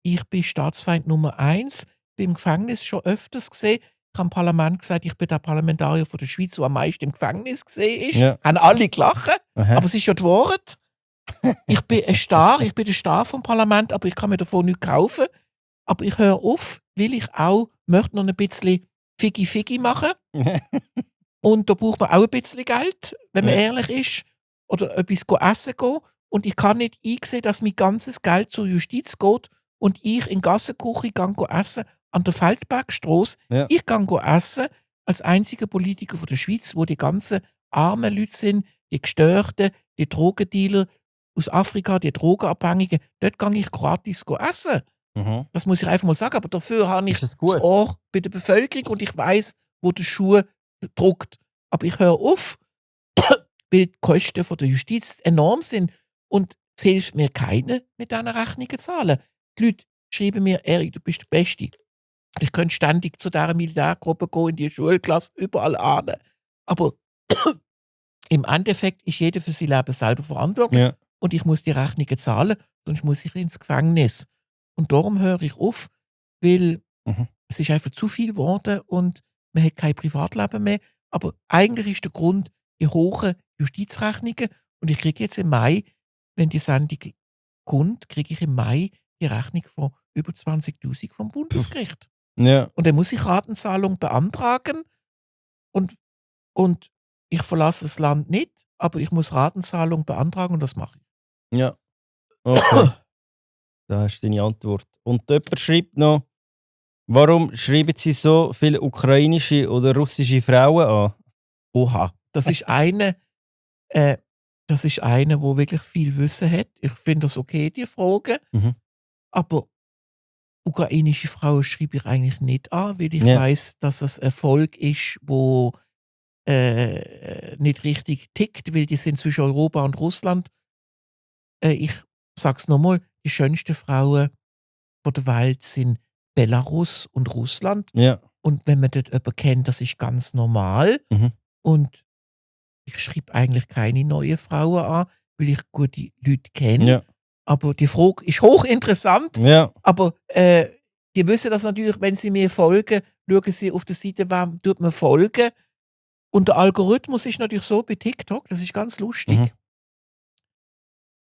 ich bin Staatsfeind Nummer 1. Bin im Gefängnis schon öfters gesehen. Ich habe im Parlament gesagt, ich bin der Parlamentarier von der Schweiz, der am meisten im Gefängnis gesehen ist. Ja. Haben alle gelacht, Aha. aber es ist ja die Wahrheit. Ich bin ein Star, ich bin der Star vom Parlament, aber ich kann mir davon nichts kaufen. Aber ich höre auf, weil ich auch möchte noch ein bisschen Figi machen. Und da braucht man auch ein bisschen Geld, wenn man Ja. ehrlich ist. Oder etwas essen gehen. Und ich kann nicht einsehen, dass mein ganzes Geld zur Justiz geht und ich in die Gassenküche gehe essen an der Feldbergstrasse. Ja. Ich gehe essen als einziger Politiker von der Schweiz, wo die ganzen armen Leute sind, die Gestörten, die Drogendealer aus Afrika, die Drogenabhängigen. Dort gehe ich gratis essen. Mhm. Das muss ich einfach mal sagen. Aber dafür habe ich Ist das gut? das Ohr bei der Bevölkerung und ich weiß, wo der Schuh drückt. Aber ich höre auf, weil die Kosten von der Justiz enorm sind und es hilft mir keiner, mit diesen Rechnungen zu zahlen. Die Leute schreiben mir, Erik, du bist der Beste. Ich könnte ständig zu dieser Militärgruppe gehen, in die Schulklasse, überall an. Aber im Endeffekt ist jeder für sein Leben selber verantwortlich. Ja. Und ich muss die Rechnungen zahlen, sonst muss ich ins Gefängnis. Und darum höre ich auf, weil Mhm. Es ist einfach zu viel geworden und man hat kein Privatleben mehr. Aber eigentlich ist der Grund die hohen Justizrechnungen. Und ich kriege jetzt im Mai, wenn die Sendung kommt, kriege ich im Mai die Rechnung von über 20.000 vom Bundesgericht. Ja. Und dann muss ich Ratenzahlung beantragen und ich verlasse das Land nicht, aber ich muss Ratenzahlung beantragen und das mache ich. Ja. Okay. Da hast du deine Antwort. Und jemand schreibt noch, warum schreiben Sie so viele ukrainische oder russische Frauen an? Oha, das ist eine, wo wirklich viel Wissen hat. Ich finde das okay, die Frage. Mhm. Aber ukrainische Frauen schreibe ich eigentlich nicht an, weil ich Ja. weiß, dass das ein Volk ist, wo nicht richtig tickt, weil die sind zwischen Europa und Russland. Ich sag's nochmal, die schönsten Frauen von der Welt sind Belarus und Russland. Ja. Und wenn man dort jemanden kennt, das ist ganz normal. Mhm. Und ich schreibe eigentlich keine neuen Frauen an, weil ich gute Leute kenne. Ja. Aber die Frage ist hochinteressant. Ja. Aber die wissen das natürlich, wenn sie mir folgen, schauen sie auf der Seite, wem tut man folgen. Und der Algorithmus ist natürlich so bei TikTok, das ist ganz lustig. Mhm.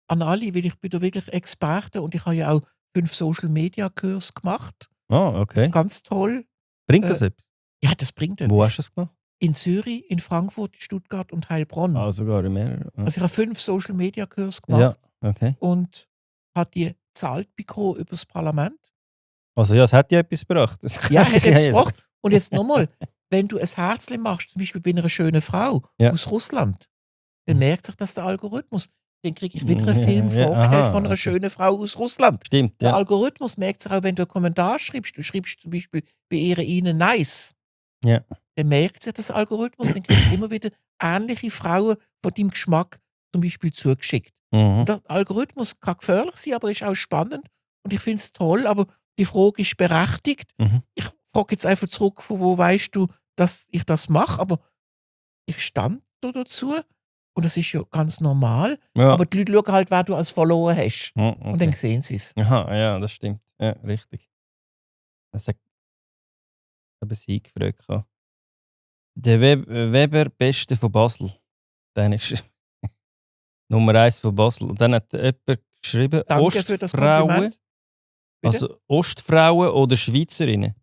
An alle, weil ich bin da wirklich Experte und ich habe ja auch 5 Social-Media-Kurs gemacht. Ah, okay. Ganz toll. Bringt das etwas? Ja, das bringt Wo etwas. hast du das gemacht? In Zürich, in Frankfurt, Stuttgart und Heilbronn. Ah, sogar in mehr. Ja. Also ich habe 5 Social-Media-Kurs gemacht Okay. und habe die gezahlt bekommen über das Parlament. Also ja, es hat ja etwas gebracht. Das Ja, kann hat ja etwas jeder. gebracht. Und jetzt nochmal, wenn du ein Herzchen machst, zum Beispiel bei einer schönen Frau Ja. aus Russland, dann Mhm. merkt sich das der Algorithmus. Dann kriege ich wieder einen Ja, Film ja, vorgestellt aha, von einer okay. schönen Frau aus Russland. Stimmt, Der ja. Algorithmus merkt sich auch, wenn du einen Kommentar schreibst. Du schreibst zum Beispiel bei ihnen nice. Ja. Dann merkt sich das Algorithmus, dann kriegst du immer wieder ähnliche Frauen von deinem Geschmack zum Beispiel zugeschickt. Mhm. Und der Algorithmus kann gefährlich sein, aber ist auch spannend. Und ich finde es toll, aber die Frage ist berechtigt. Mhm. Ich frage jetzt einfach zurück, von wo weißt du, dass ich das mache, aber ich stand da dazu und das ist ja ganz normal. Ja. Aber die Leute schauen halt, wer du als Follower hast. Ja, Und dann okay. sehen sie es. Aha, ja, das stimmt. Ja, richtig. Das hat aber sie gefragt. Der Weber, Beste von Basel. Dann ist Nummer 1 von Basel. Und dann hat jemand geschrieben, Danke für das Ostfrauen, Kompliment. Bitte? also Ostfrauen oder Schweizerinnen.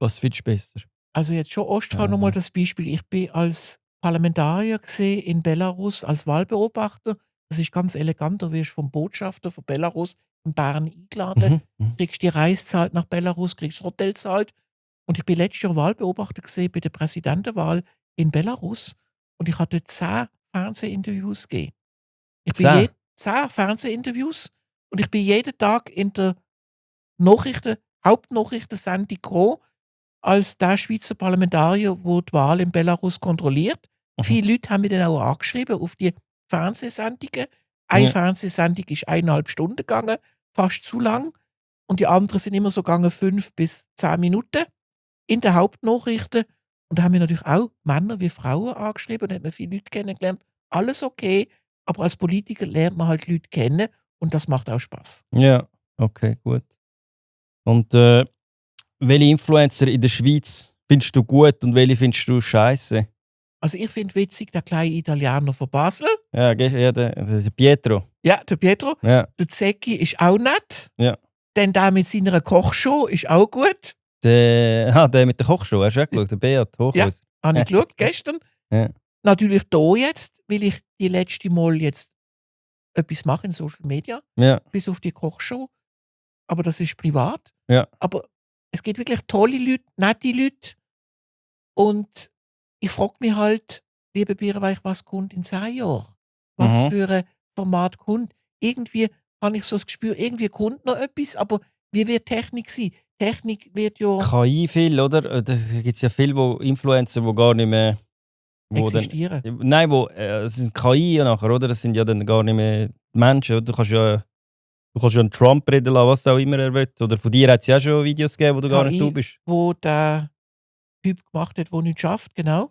Was findest du besser? Also jetzt schon Ostfrau Aha. nochmal das Beispiel. Ich bin als Parlamentarier gesehen in Belarus als Wahlbeobachter. Das ist ganz elegant. Du wirst vom Botschafter von Belarus in Bern eingeladen. Mhm. Kriegst die Reise zahlt nach Belarus, kriegst das Hotel zahlt. Und ich bin letztes Jahr Wahlbeobachter gesehen bei der Präsidentenwahl in Belarus. Und ich hatte 10 Fernsehinterviews gegeben. Ich bin 10? 10 Fernsehinterviews. Und ich bin jeden Tag in der Hauptnachrichtensendung gekommen, als der Schweizer Parlamentarier, der die Wahl in Belarus kontrolliert. Mhm. Viele Leute haben mich dann auch angeschrieben auf die Fernsehsendungen. Eine Ja. Fernsehsendung ist 1,5 Stunden gegangen, fast zu lang. Und die anderen sind immer so gegangen 5 bis 10 Minuten in den Hauptnachrichten. Und da haben wir natürlich auch Männer wie Frauen angeschrieben und hat man viele Leute kennengelernt. Alles okay, aber als Politiker lernt man halt Leute kennen und das macht auch Spaß. Ja, okay, gut. Und welche Influencer in der Schweiz findest du gut und welche findest du scheiße? Also ich finde witzig, der kleine Italiener von Basel. Ja, der Pietro. Ja, der Pietro. Ja, Der Zecki ist auch nett. Ja. Dann der mit seiner Kochshow ist auch gut. der mit der Kochshow, hast du auch geschaut? Der Beat Hochhäuser. Habe ich geschaut, gestern. Ja. Natürlich hier jetzt, weil ich die letzte Mal jetzt etwas mache in Social Media, Ja, bis auf die Kochshow. Aber das ist privat. Ja. Aber es gibt wirklich tolle Leute, nette Leute. Und ich frage mich halt, liebe Bierweich, was kommt in 10 Jahren? Was Mhm. für ein Format kommt? Irgendwie habe ich so das Gespür, irgendwie kommt noch etwas, aber wie wird Technik sein? Technik wird ja KI viel, oder? Da gibt es ja viele Influencer, die gar nicht mehr. existieren. Nein, es sind KI ja nachher, oder? Das sind ja dann gar nicht mehr Menschen. Oder? Du kannst ja einen Trump reden lassen, was auch immer er will. Oder von dir hat es ja auch schon Videos gegeben, wo du gar nicht KI, du bist. wo der Typ gemacht hat, der nichts schafft, genau.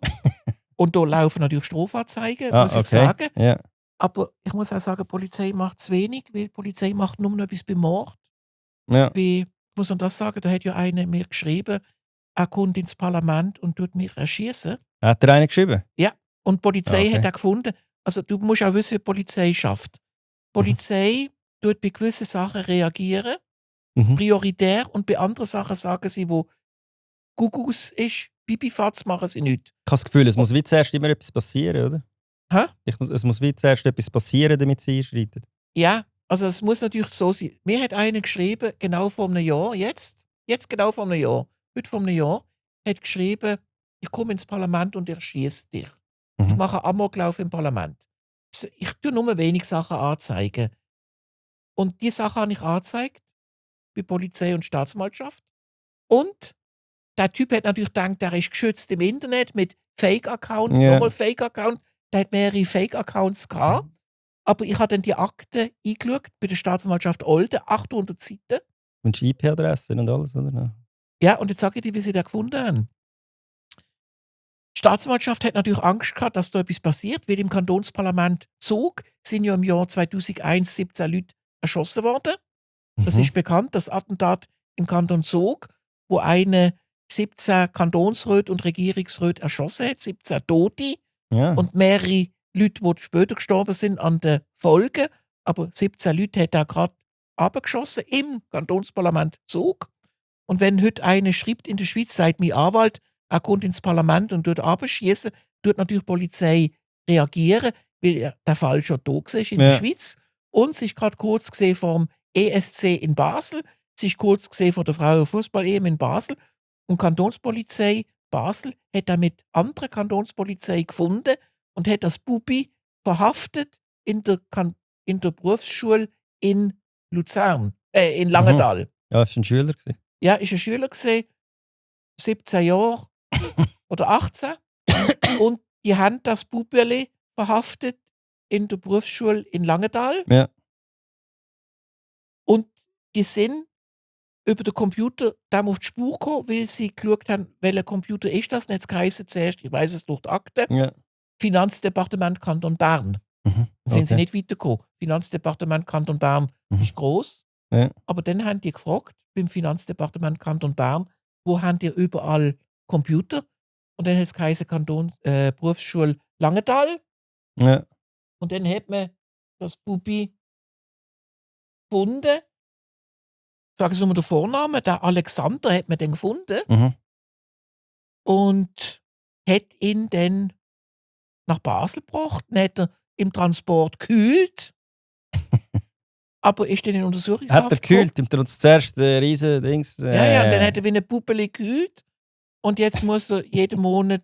Und da laufen natürlich Strafanzeigen, muss ich sagen. Ja. Aber ich muss auch sagen, die Polizei macht zu wenig, weil die Polizei macht nur noch etwas bei Mord. Ja. Ich muss noch das sagen, da hat ja einer mir geschrieben, er kommt ins Parlament und tut mich erschießen. Hat er einen geschrieben? Und die Polizei Okay. hat er gefunden. Also du musst auch wissen, wie die Polizei schafft. Die Polizei tut bei gewissen Sachen reagieren, Mhm. prioritär, und bei anderen Sachen sagen sie, wo Gugus ist, Pipifatz, machen sie nicht. Ich habe das Gefühl, es muss wie zuerst immer etwas passieren, oder? Hä? Es muss wie zuerst etwas passieren, damit sie einschreiten. Ja, also es muss natürlich so sein. Mir hat einer geschrieben, genau vor einem Jahr, jetzt genau vor einem Jahr, heute vor einem Jahr, hat geschrieben, ich komme ins Parlament und erschieße dich. Ich Mhm. mache Amoklauf im Parlament. Ich tue nur wenig Sachen anzeigen. Und die Sache habe ich angezeigt bei Polizei und Staatsanwaltschaft. Und der Typ hat natürlich gedacht, der ist geschützt im Internet mit Fake-Account, Ja. nochmal Fake-Account. Der hat mehrere Fake-Accounts gehabt. Aber ich habe dann die Akte eingeschaut bei der Staatsanwaltschaft Olden, 800 Seiten. Und die IP-Adresse und alles, oder? Ja. Ja, und jetzt sage ich dir, wie sie den gefunden haben. Die Staatsanwaltschaft hat natürlich Angst gehabt, dass da etwas passiert, weil im Kantonsparlament Zug sind ja im Jahr 2001 17 Leute erschossen worden. Das Mhm. ist bekannt, das Attentat im Kanton Zug, wo eine 17 Kantonsräte und Regierungsräte erschossen hat, 17 Tote Ja. und mehrere Leute, die später gestorben sind an den Folgen. Aber 17 Leute hat er gerade abgeschossen im Kantonsparlament Zug. Und wenn heute einer schreibt in der Schweiz, sagt mein Anwalt, er kommt ins Parlament und tut abschießen, tut natürlich die Polizei reagieren, weil der Fall schon da war in der Ja. Schweiz. Und sie ist gerade kurz gesehen vom ESC in Basel. Sie ist kurz gesehen von der Frauenfußball-EM in Basel. Und die Kantonspolizei Basel hat dann mit anderer Kantonspolizei gefunden und hat das Bubi verhaftet in der Berufsschule in Luzern, in Langenthal. Ja, das war ein Schüler. gewesen. Ja, ist ein Schüler gesehen, 17 Jahre oder 18. Und die haben das Bubeli verhaftet in der Berufsschule in Langenthal. Ja. Und die sind über den Computer dem auf die Spur gekommen, weil sie geschaut haben, welcher Computer ist das. Und jetzt geheißen zuerst, ich weiß es durch die Akte, Ja. Finanzdepartement Kanton Bern. Mhm. Dann sind sie Okay. nicht weitergekommen. Finanzdepartement Kanton Bern Mhm. ist gross. Ja. Aber dann haben die gefragt, beim Finanzdepartement Kanton Bern, wo haben die überall Computer? Und dann hat es geheißen Berufsschule Langenthal. Ja. Und dann hat man das Bubi gefunden. Sagen Sie nochmal den Vornamen. Der Alexander hat man dann gefunden Mhm. und hat ihn dann nach Basel gebracht. Dann hat er im Transport gekühlt. Aber ist dann in Untersuchungshaft Hat er gekühlt, im zuerst riesen Dings. Ja, und dann hat er wie ein Puppeli gekühlt. Und jetzt muss er jeden Monat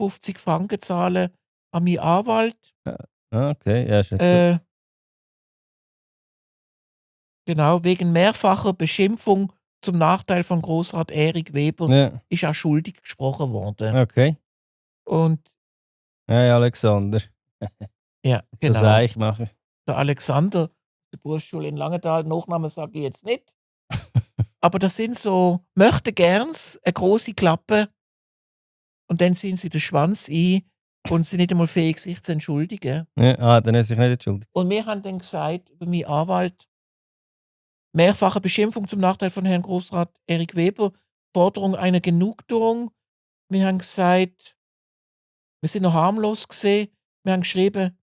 50 Franken zahlen an meinen Anwalt. Okay, ja, ist nicht so. Genau, wegen mehrfacher Beschimpfung zum Nachteil von Grossrat Erik Weber Ja. ist er schuldig gesprochen worden. Okay. Und Hey, Alexander. ja, Das genau. soll ich machen. Der Alexander, der Berufsschule in Langenthal, Nachnamen sage ich jetzt nicht. Aber das sind so, möchte gerns, eine große Klappe. Und dann ziehen sie den Schwanz ein und sind nicht einmal fähig, sich zu entschuldigen. Ja, dann ist sich nicht entschuldigt. Und wir haben dann gesagt, über meinen Anwalt, mehrfache Beschimpfung zum Nachteil von Herrn Grossrat Erik Weber, Forderung einer Genugtuung. Wir haben gesagt, wir sind noch harmlos gesehen. Wir haben geschrieben,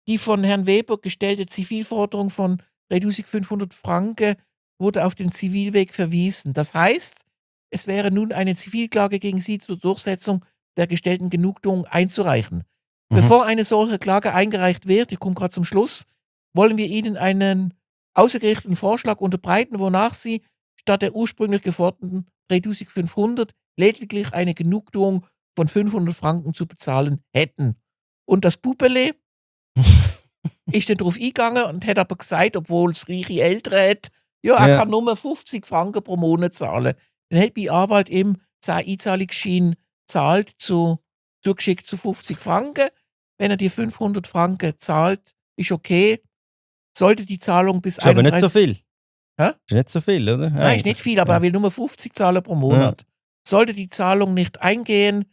die von Herrn Weber gestellte Zivilforderung von 3.500 Franken wurde auf den Zivilweg verwiesen. Das heißt, es wäre nun eine Zivilklage gegen Sie zur Durchsetzung der gestellten Genugtuung einzureichen. Mhm. Bevor eine solche Klage eingereicht wird, ich komme gerade zum Schluss, wollen wir Ihnen einen außergerichteten Vorschlag unterbreiten, wonach Sie statt der ursprünglich geforderten 3.500 lediglich eine Genugtuung von 500 Franken zu bezahlen hätten. Und das Bubele ist dann darauf eingegangen und hat aber gesagt, obwohl es reiche Eltern hat, ja, er Ja. kann nur 50 Franken pro Monat zahlen. Dann hat mein Anwalt ihm 10 Einzahlungsschein zahlt, zugeschickt zu 50 Franken. Wenn er die 500 Franken zahlt, ist okay. Sollte die Zahlung bis Ist aber nicht so 31 viel. Hä? Ist nicht so viel, oder? Nein, ist nicht viel, aber er will nur 50 zahlen pro Monat. Sollte die Zahlung nicht eingehen,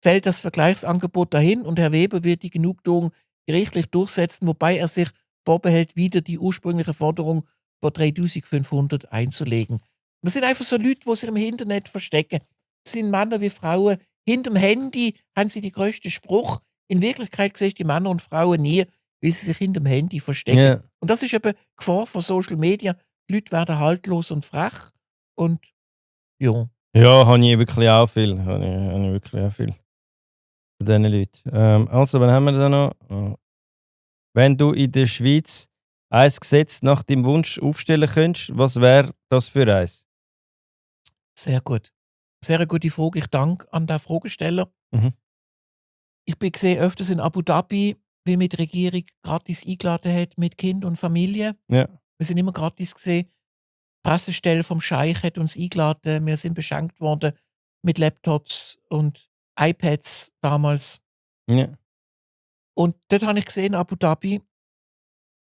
fällt das Vergleichsangebot dahin und Herr Weber wird die Genugtuung gerichtlich durchsetzen, wobei er sich vorbehält, wieder die ursprüngliche Forderung vor 3.500 einzulegen. Das sind einfach so Leute, die sich im Internet verstecken. Das sind Männer wie Frauen. Hinterm Handy haben sie die grössten Spruch. In Wirklichkeit siehst du die Männer und Frauen nie, weil sie sich hinterm Handy verstecken. Ja. Und das ist eben die Gefahr von Social Media. Die Leute werden haltlos und frech. Und ja. Ja, habe ich wirklich auch viel. Habe ich wirklich auch viel von diesen Leuten. Also, wann haben wir da noch? Wenn du in der Schweiz ein Gesetz nach deinem Wunsch aufstellen könntest, was wäre das für eins? Sehr gut. Sehr eine gute Frage. Ich danke an den Fragesteller. Mhm. Ich bin gesehen öfters in Abu Dhabi, weil mir die Regierung gratis eingeladen hat mit Kind und Familie. Ja. Wir sind immer gratis gesehen. Die Pressestelle vom Scheich hat uns eingeladen. Wir sind beschenkt worden mit Laptops und iPads damals. Ja. Und dort habe ich gesehen, in Abu Dhabi,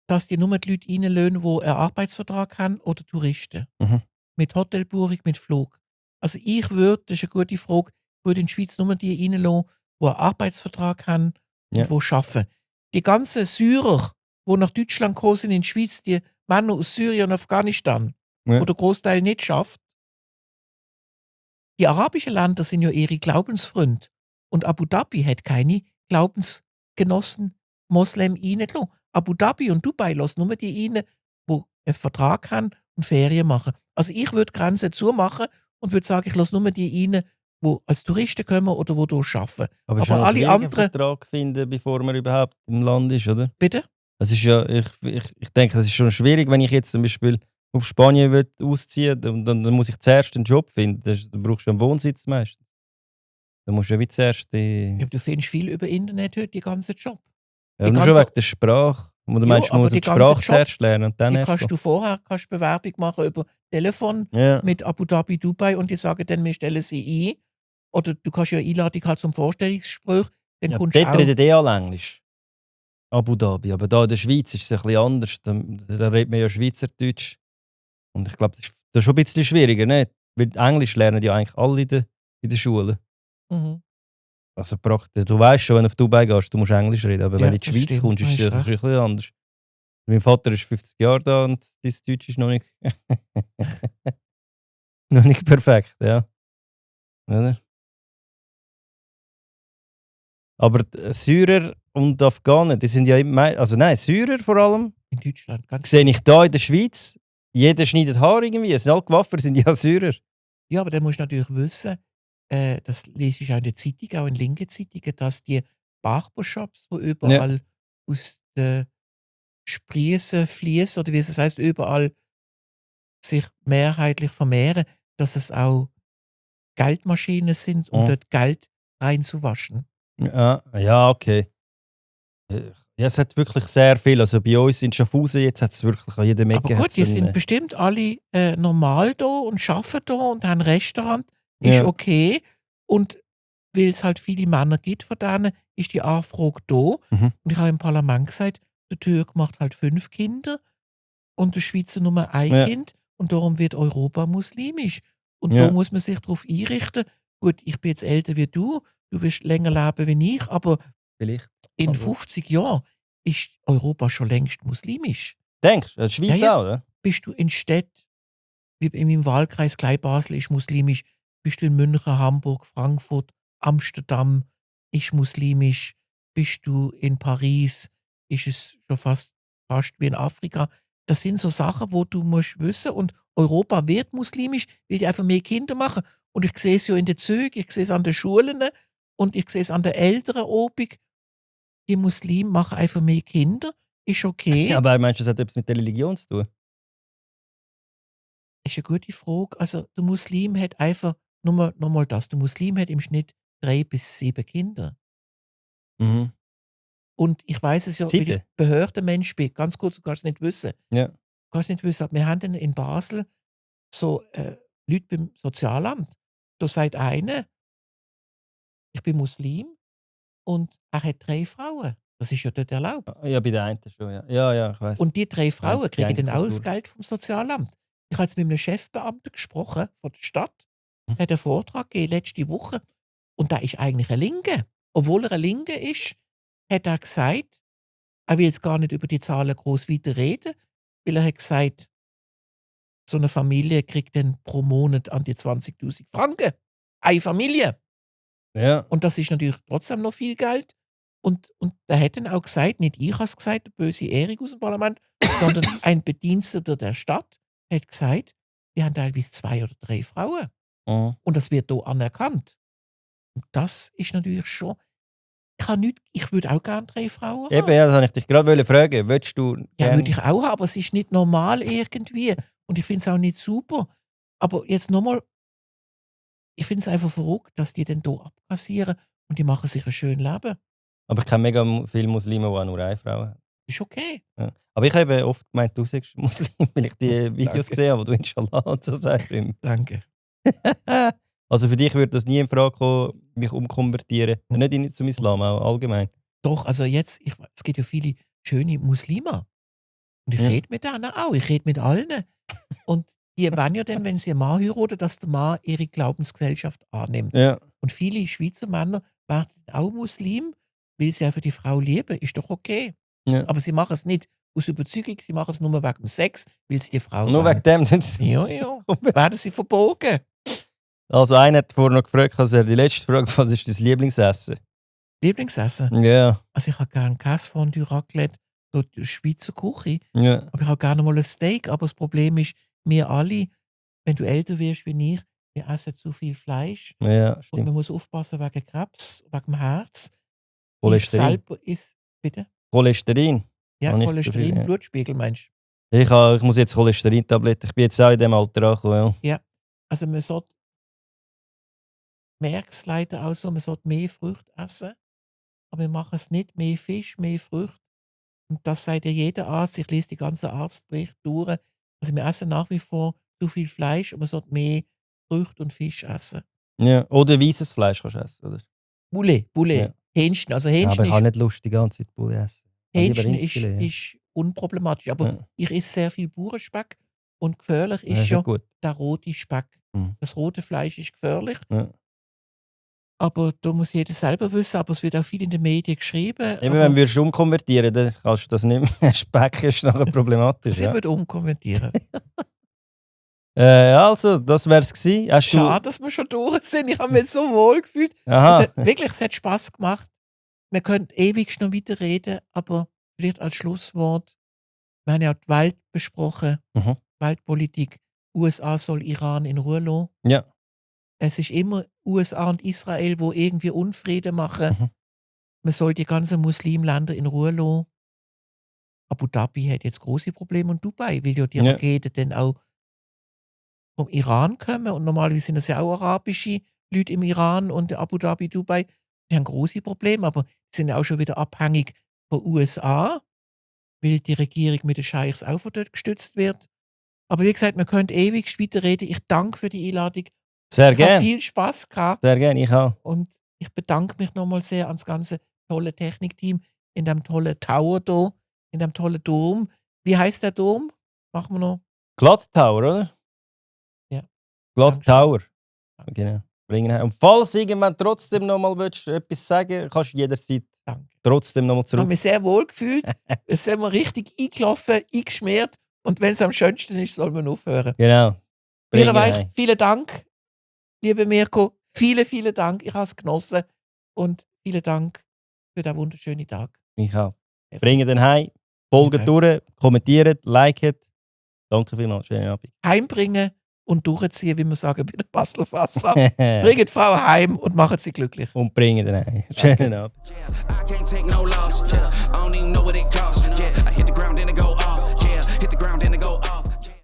dass die nur die Leute reinlassen, die einen Arbeitsvertrag haben oder Touristen. Mhm. Mit Hotelbuchung, mit Flug. Also ich würde, das ist eine gute Frage, ich würde in die Schweiz nur die reinlassen, die einen Arbeitsvertrag haben Ja. und die arbeiten. Die ganzen Syrer, die nach Deutschland gekommen sind, in die Schweiz, die Männer aus Syrien und Afghanistan, Ja. wo der Großteil nicht schafft. Die arabischen Länder sind ja ihre Glaubensfreunde. Und Abu Dhabi hat keine Glaubensgenossen Moslem reingelassen. Abu Dhabi und Dubai lassen nur die rein, die einen Vertrag haben und Ferien machen. Also ich würde die Grenzen zumachen und würde sagen, ich lasse nur die rein, die als Touristen kommen oder die hier arbeiten. Aber es ist Aber ja alle schwierig, einen anderen... Vertrag finden, bevor man überhaupt im Land ist, oder? Bitte? Es ist ja, ich denke, das ist schon schwierig, wenn ich jetzt zum Beispiel auf Spanien will ausziehen will, dann muss ich zuerst einen Job finden. Dann brauchst du einen Wohnsitz meistens. Dann musst du ja wie zuerst die... Ja, du findest viel über Internet heute, die ganzen Job. Ja, Die nur schon ganze- wegen der Sprache. Oder Ja, meinst du, man aber muss die die ganze Sprache Job, zuerst lernen und dann die erst kannst gehen? du vorher Bewerbung machen über Telefon Ja. mit Abu Dhabi, Dubai und die sagen dann, wir stellen sie ein. Oder du kannst ja eine Einladung halt zum Vorstellungsgespräch, dann Ja, kommst du dort auch... reden die alle Englisch. Abu Dhabi. Aber da in der Schweiz ist es ein bisschen anders. Da redet man ja Schweizerdeutsch. Und ich glaube, das ist schon ein bisschen schwieriger, nicht? Weil Englisch lernen ja eigentlich alle in der Schule. Mhm. Also praktisch. Du weißt schon, wenn du auf Dubai gehst, du musst Englisch reden. Aber Ja, wenn du in die das Schweiz stimmt, kommst, ist hast es ein recht. bisschen anders. Mein Vater ist 50 Jahre da und dein Deutsch ist noch nicht, noch nicht perfekt, ja. Oder? Aber die Syrer und Afghanen, die sind ja immer, also nein, Syrer vor allem, In Deutschland, ganz sehe ich da in der Schweiz, jeder schneidet Haar irgendwie, es sind alle Gewaffer, sind ja Syrer. Ja, aber dann musst du natürlich wissen, das lese ich auch in der Zeitung, auch in linken Zeitungen, dass die Barbershops, die überall aus den Sprießen fließen, oder wie es heißt, überall sich mehrheitlich vermehren, dass es auch Geldmaschinen sind, um Mhm. dort Geld reinzuwaschen. Ja, okay. Ja, es hat wirklich sehr viel. Also bei uns in Schaffhausen jetzt hat es wirklich an jedem Aber Ecke gut, die sind bestimmt alle normal da und arbeiten da und haben ein Restaurant, ist Ja. okay. Und weil es halt viele Männer gibt von denen, ist die Anfrage da. Mhm. Und ich habe im Parlament gesagt, der Türk macht halt 5 Kinder und der Schweizer nur ein Ja. Kind und darum wird Europa muslimisch. Und Ja. da muss man sich darauf einrichten. Gut, ich bin jetzt älter wie du wirst länger leben wie ich, aber Vielleicht. in Aber- 50 Jahren ist Europa schon längst muslimisch. Denkst du? Die Schweiz Ja, ja. auch, oder? Bist du in Städten, wie in meinem Wahlkreis Kleinbasel ist muslimisch, bist du in München, Hamburg, Frankfurt, Amsterdam ist muslimisch, bist du in Paris, ist es schon fast wie in Afrika. Das sind so Sachen, wo du musst wissen und Europa wird muslimisch, weil die einfach mehr Kinder machen. Und ich sehe es ja in den Zügen, ich sehe es an den Schulen und ich sehe es an den Eltern obig. Die Muslime machen einfach mehr Kinder, ist okay. Ja, aber meinst du, das hat etwas mit der Religion zu tun? Ist eine gute Frage. Also, der Muslim hat einfach, nur mal das, der Muslim hat im Schnitt 3 bis 7 Kinder. Mhm. Und ich weiß es ja, weil ich 7? Behördenmensch bin. Ganz kurz, du kannst es nicht wissen. Ja. Du kannst nicht wissen, wir haben dann in Basel so Leute beim Sozialamt. Da sagt einer, ich bin Muslim und er hat 3 Frauen. Das ist ja dort erlaubt. Ja, bei der einen schon, ja. Ja, ich weiß. Und die 3 Frauen die kriegen eine dann auch das Kultur. Geld vom Sozialamt. Ich habe jetzt mit einem Chefbeamten gesprochen von der Stadt. Mhm. Er hat einen Vortrag gegeben letzte Woche. Und da ist eigentlich ein Linke. Obwohl er ein Linke ist, hat er gesagt, er will jetzt gar nicht über die Zahlen groß weiter reden, weil er hat gesagt, so eine Familie kriegt dann pro Monat an die 20.000 Franken. Eine Familie. Ja. Und das ist natürlich trotzdem noch viel Geld. Und der hat dann auch gesagt, nicht ich habe es gesagt, der böse Erik aus dem Parlament, sondern ein Bediensteter der Stadt hat gesagt, wir haben teilweise 2 oder 3 Frauen. Mhm. Und das wird hier anerkannt. Und das ist natürlich schon. Ich würde auch gerne 3 Frauen Eben, haben. ja, das wollte ich dich gerade fragen. Willst du Ja, gern- würde ich auch haben, aber es ist nicht normal irgendwie. Und ich finde es auch nicht super. Aber jetzt nochmal, ich finde es einfach verrückt, dass die dann hier abkassieren und die machen sich ein schönes Leben. Aber ich kenne mega viele Muslime, die auch nur eine Frau haben. Ist okay. Ja. Aber ich habe oft gemeint, du sagst Muslim, weil ich die Videos Danke. gesehen habe, wo du Inshallah und so sagst. Danke. Also für dich würde das nie in Frage kommen, dich umkonvertieren. Nicht zum Islam, auch allgemein. Doch, also jetzt, es gibt ja viele schöne Muslime. Und ich Ja. rede mit denen auch, ich rede mit allen. Und die wollen ja dann, wenn sie einen Mann heiraten, dass der Mann ihre Glaubensgesellschaft annimmt. Ja. Und viele Schweizer Männer werden auch Muslim, weil sie einfach die Frau lieben. Ist doch okay. Ja. Aber sie machen es nicht aus Überzeugung, sie machen es nur wegen dem Sex, weil sie die Frau Nur wollen. wegen dem. tun sie- Ja, ja. Werden sie verbogen. Also einer hat vorhin noch gefragt, also die letzte Frage, was ist dein Lieblingsessen? Lieblingsessen? Ja. Also ich habe gerne Käsefondue, Raclette, so die Schweizer Küche. Ja. Aber ich habe gerne mal ein Steak. Aber das Problem ist, wir alle, wenn du älter wirst wie ich, wir essen zu viel Fleisch. Ja, Und stimmt. man muss aufpassen wegen Krebs, wegen dem Herz. Ich Cholesterin. selber ist, bitte? Cholesterin. Ja, Habe ich Cholesterin, zu viel, ja. Blutspiegel, meinst Ich muss jetzt Cholesterintabletten. Ich bin jetzt auch in dem Alter angekommen. du? Also man sollte, merkt es leider auch so, man sollte mehr Früchte essen. Aber wir machen es nicht, mehr Fisch, mehr Früchte. Und das sagt ja jeder Arzt, ich lese die ganzen Arztberichte durch. Also wir essen nach wie vor zu viel Fleisch und man sollte mehr Früchte und Fisch essen. Ja. Oder weißes Fleisch kannst du essen, oder? Bulle, Ja. Hähnchen. Also Ja, aber Hähnchen ich habe nicht Lust, die ganze Zeit Bulle essen. Lieber Hähnchen Rindsfilet, ja. ist unproblematisch. Aber Ja. ich esse sehr viel Bauernspeck. Und gefährlich Ja, ist ist ja ja gut. der rote Speck. Mhm. Das rote Fleisch ist gefährlich. Ja. Aber da muss jeder selber wissen. Aber es wird auch viel in den Medien geschrieben. Eben, aber wenn du umkonvertieren dann kannst du das nicht mehr. Speck ist nachher problematisch. sie Ja. wird umkommentieren. Also, das wär's gewesen. Hast du... Schade, dass wir schon durch sind. Ich habe mich jetzt so wohl gefühlt. Aha. Es hat Spass gemacht. Wir können ewig noch weiterreden, aber vielleicht als Schlusswort. Wir haben ja die Welt besprochen, Mhm. Weltpolitik. USA soll Iran in Ruhe lassen. Ja. Es ist immer USA und Israel, wo irgendwie Unfrieden machen. Mhm. Man soll die ganzen Muslimländer in Ruhe lassen. Abu Dhabi hat jetzt große Probleme und Dubai, weil ja die Ja. Raketen dann auch vom Iran kommen. Und normalerweise sind das ja auch arabische Leute im Iran und Abu Dhabi, Dubai. Die haben große Probleme, aber die sind auch schon wieder abhängig von USA, weil die Regierung mit den Scheichs auch von dort gestützt wird. Aber wie gesagt, wir können ewig weiterreden. Ich danke für die Einladung. Sehr Ich habe gerne. viel Spaß gehabt. Sehr gerne, ich auch. Und ich bedanke mich nochmal sehr ans ganze tolle Technikteam in dem tollen Tower da, in dem tollen Dom. Wie heißt der Dom? Machen wir noch. Glatt Tower, oder? Ja. Glatt Dankeschön. Tower. Genau. Bringen heim. Und falls irgendwann trotzdem noch mal etwas sagen, kannst du jederzeit Danke. trotzdem noch mal Ich habe zurück. mich sehr wohl gefühlt. Es sind wir richtig eingelaufen, eingeschmiert. Und wenn es am schönsten ist, soll man aufhören. Genau. Bringen Weich, heim. vielen Dank, liebe Mirko. Vielen Dank. Ich habe es genossen. Und vielen Dank für den wunderschönen Tag. Ich auch. Merci. Bringen den heim. Folgt Okay. durch, kommentiert, liket. Danke vielmals. Schönen Abend. Heimbringen und durchziehen, wie wir sagen, bei der Basler Fastnacht. Bringt die Frau heim und macht sie glücklich. Und bringen den heim. Schönen Abend. Yeah,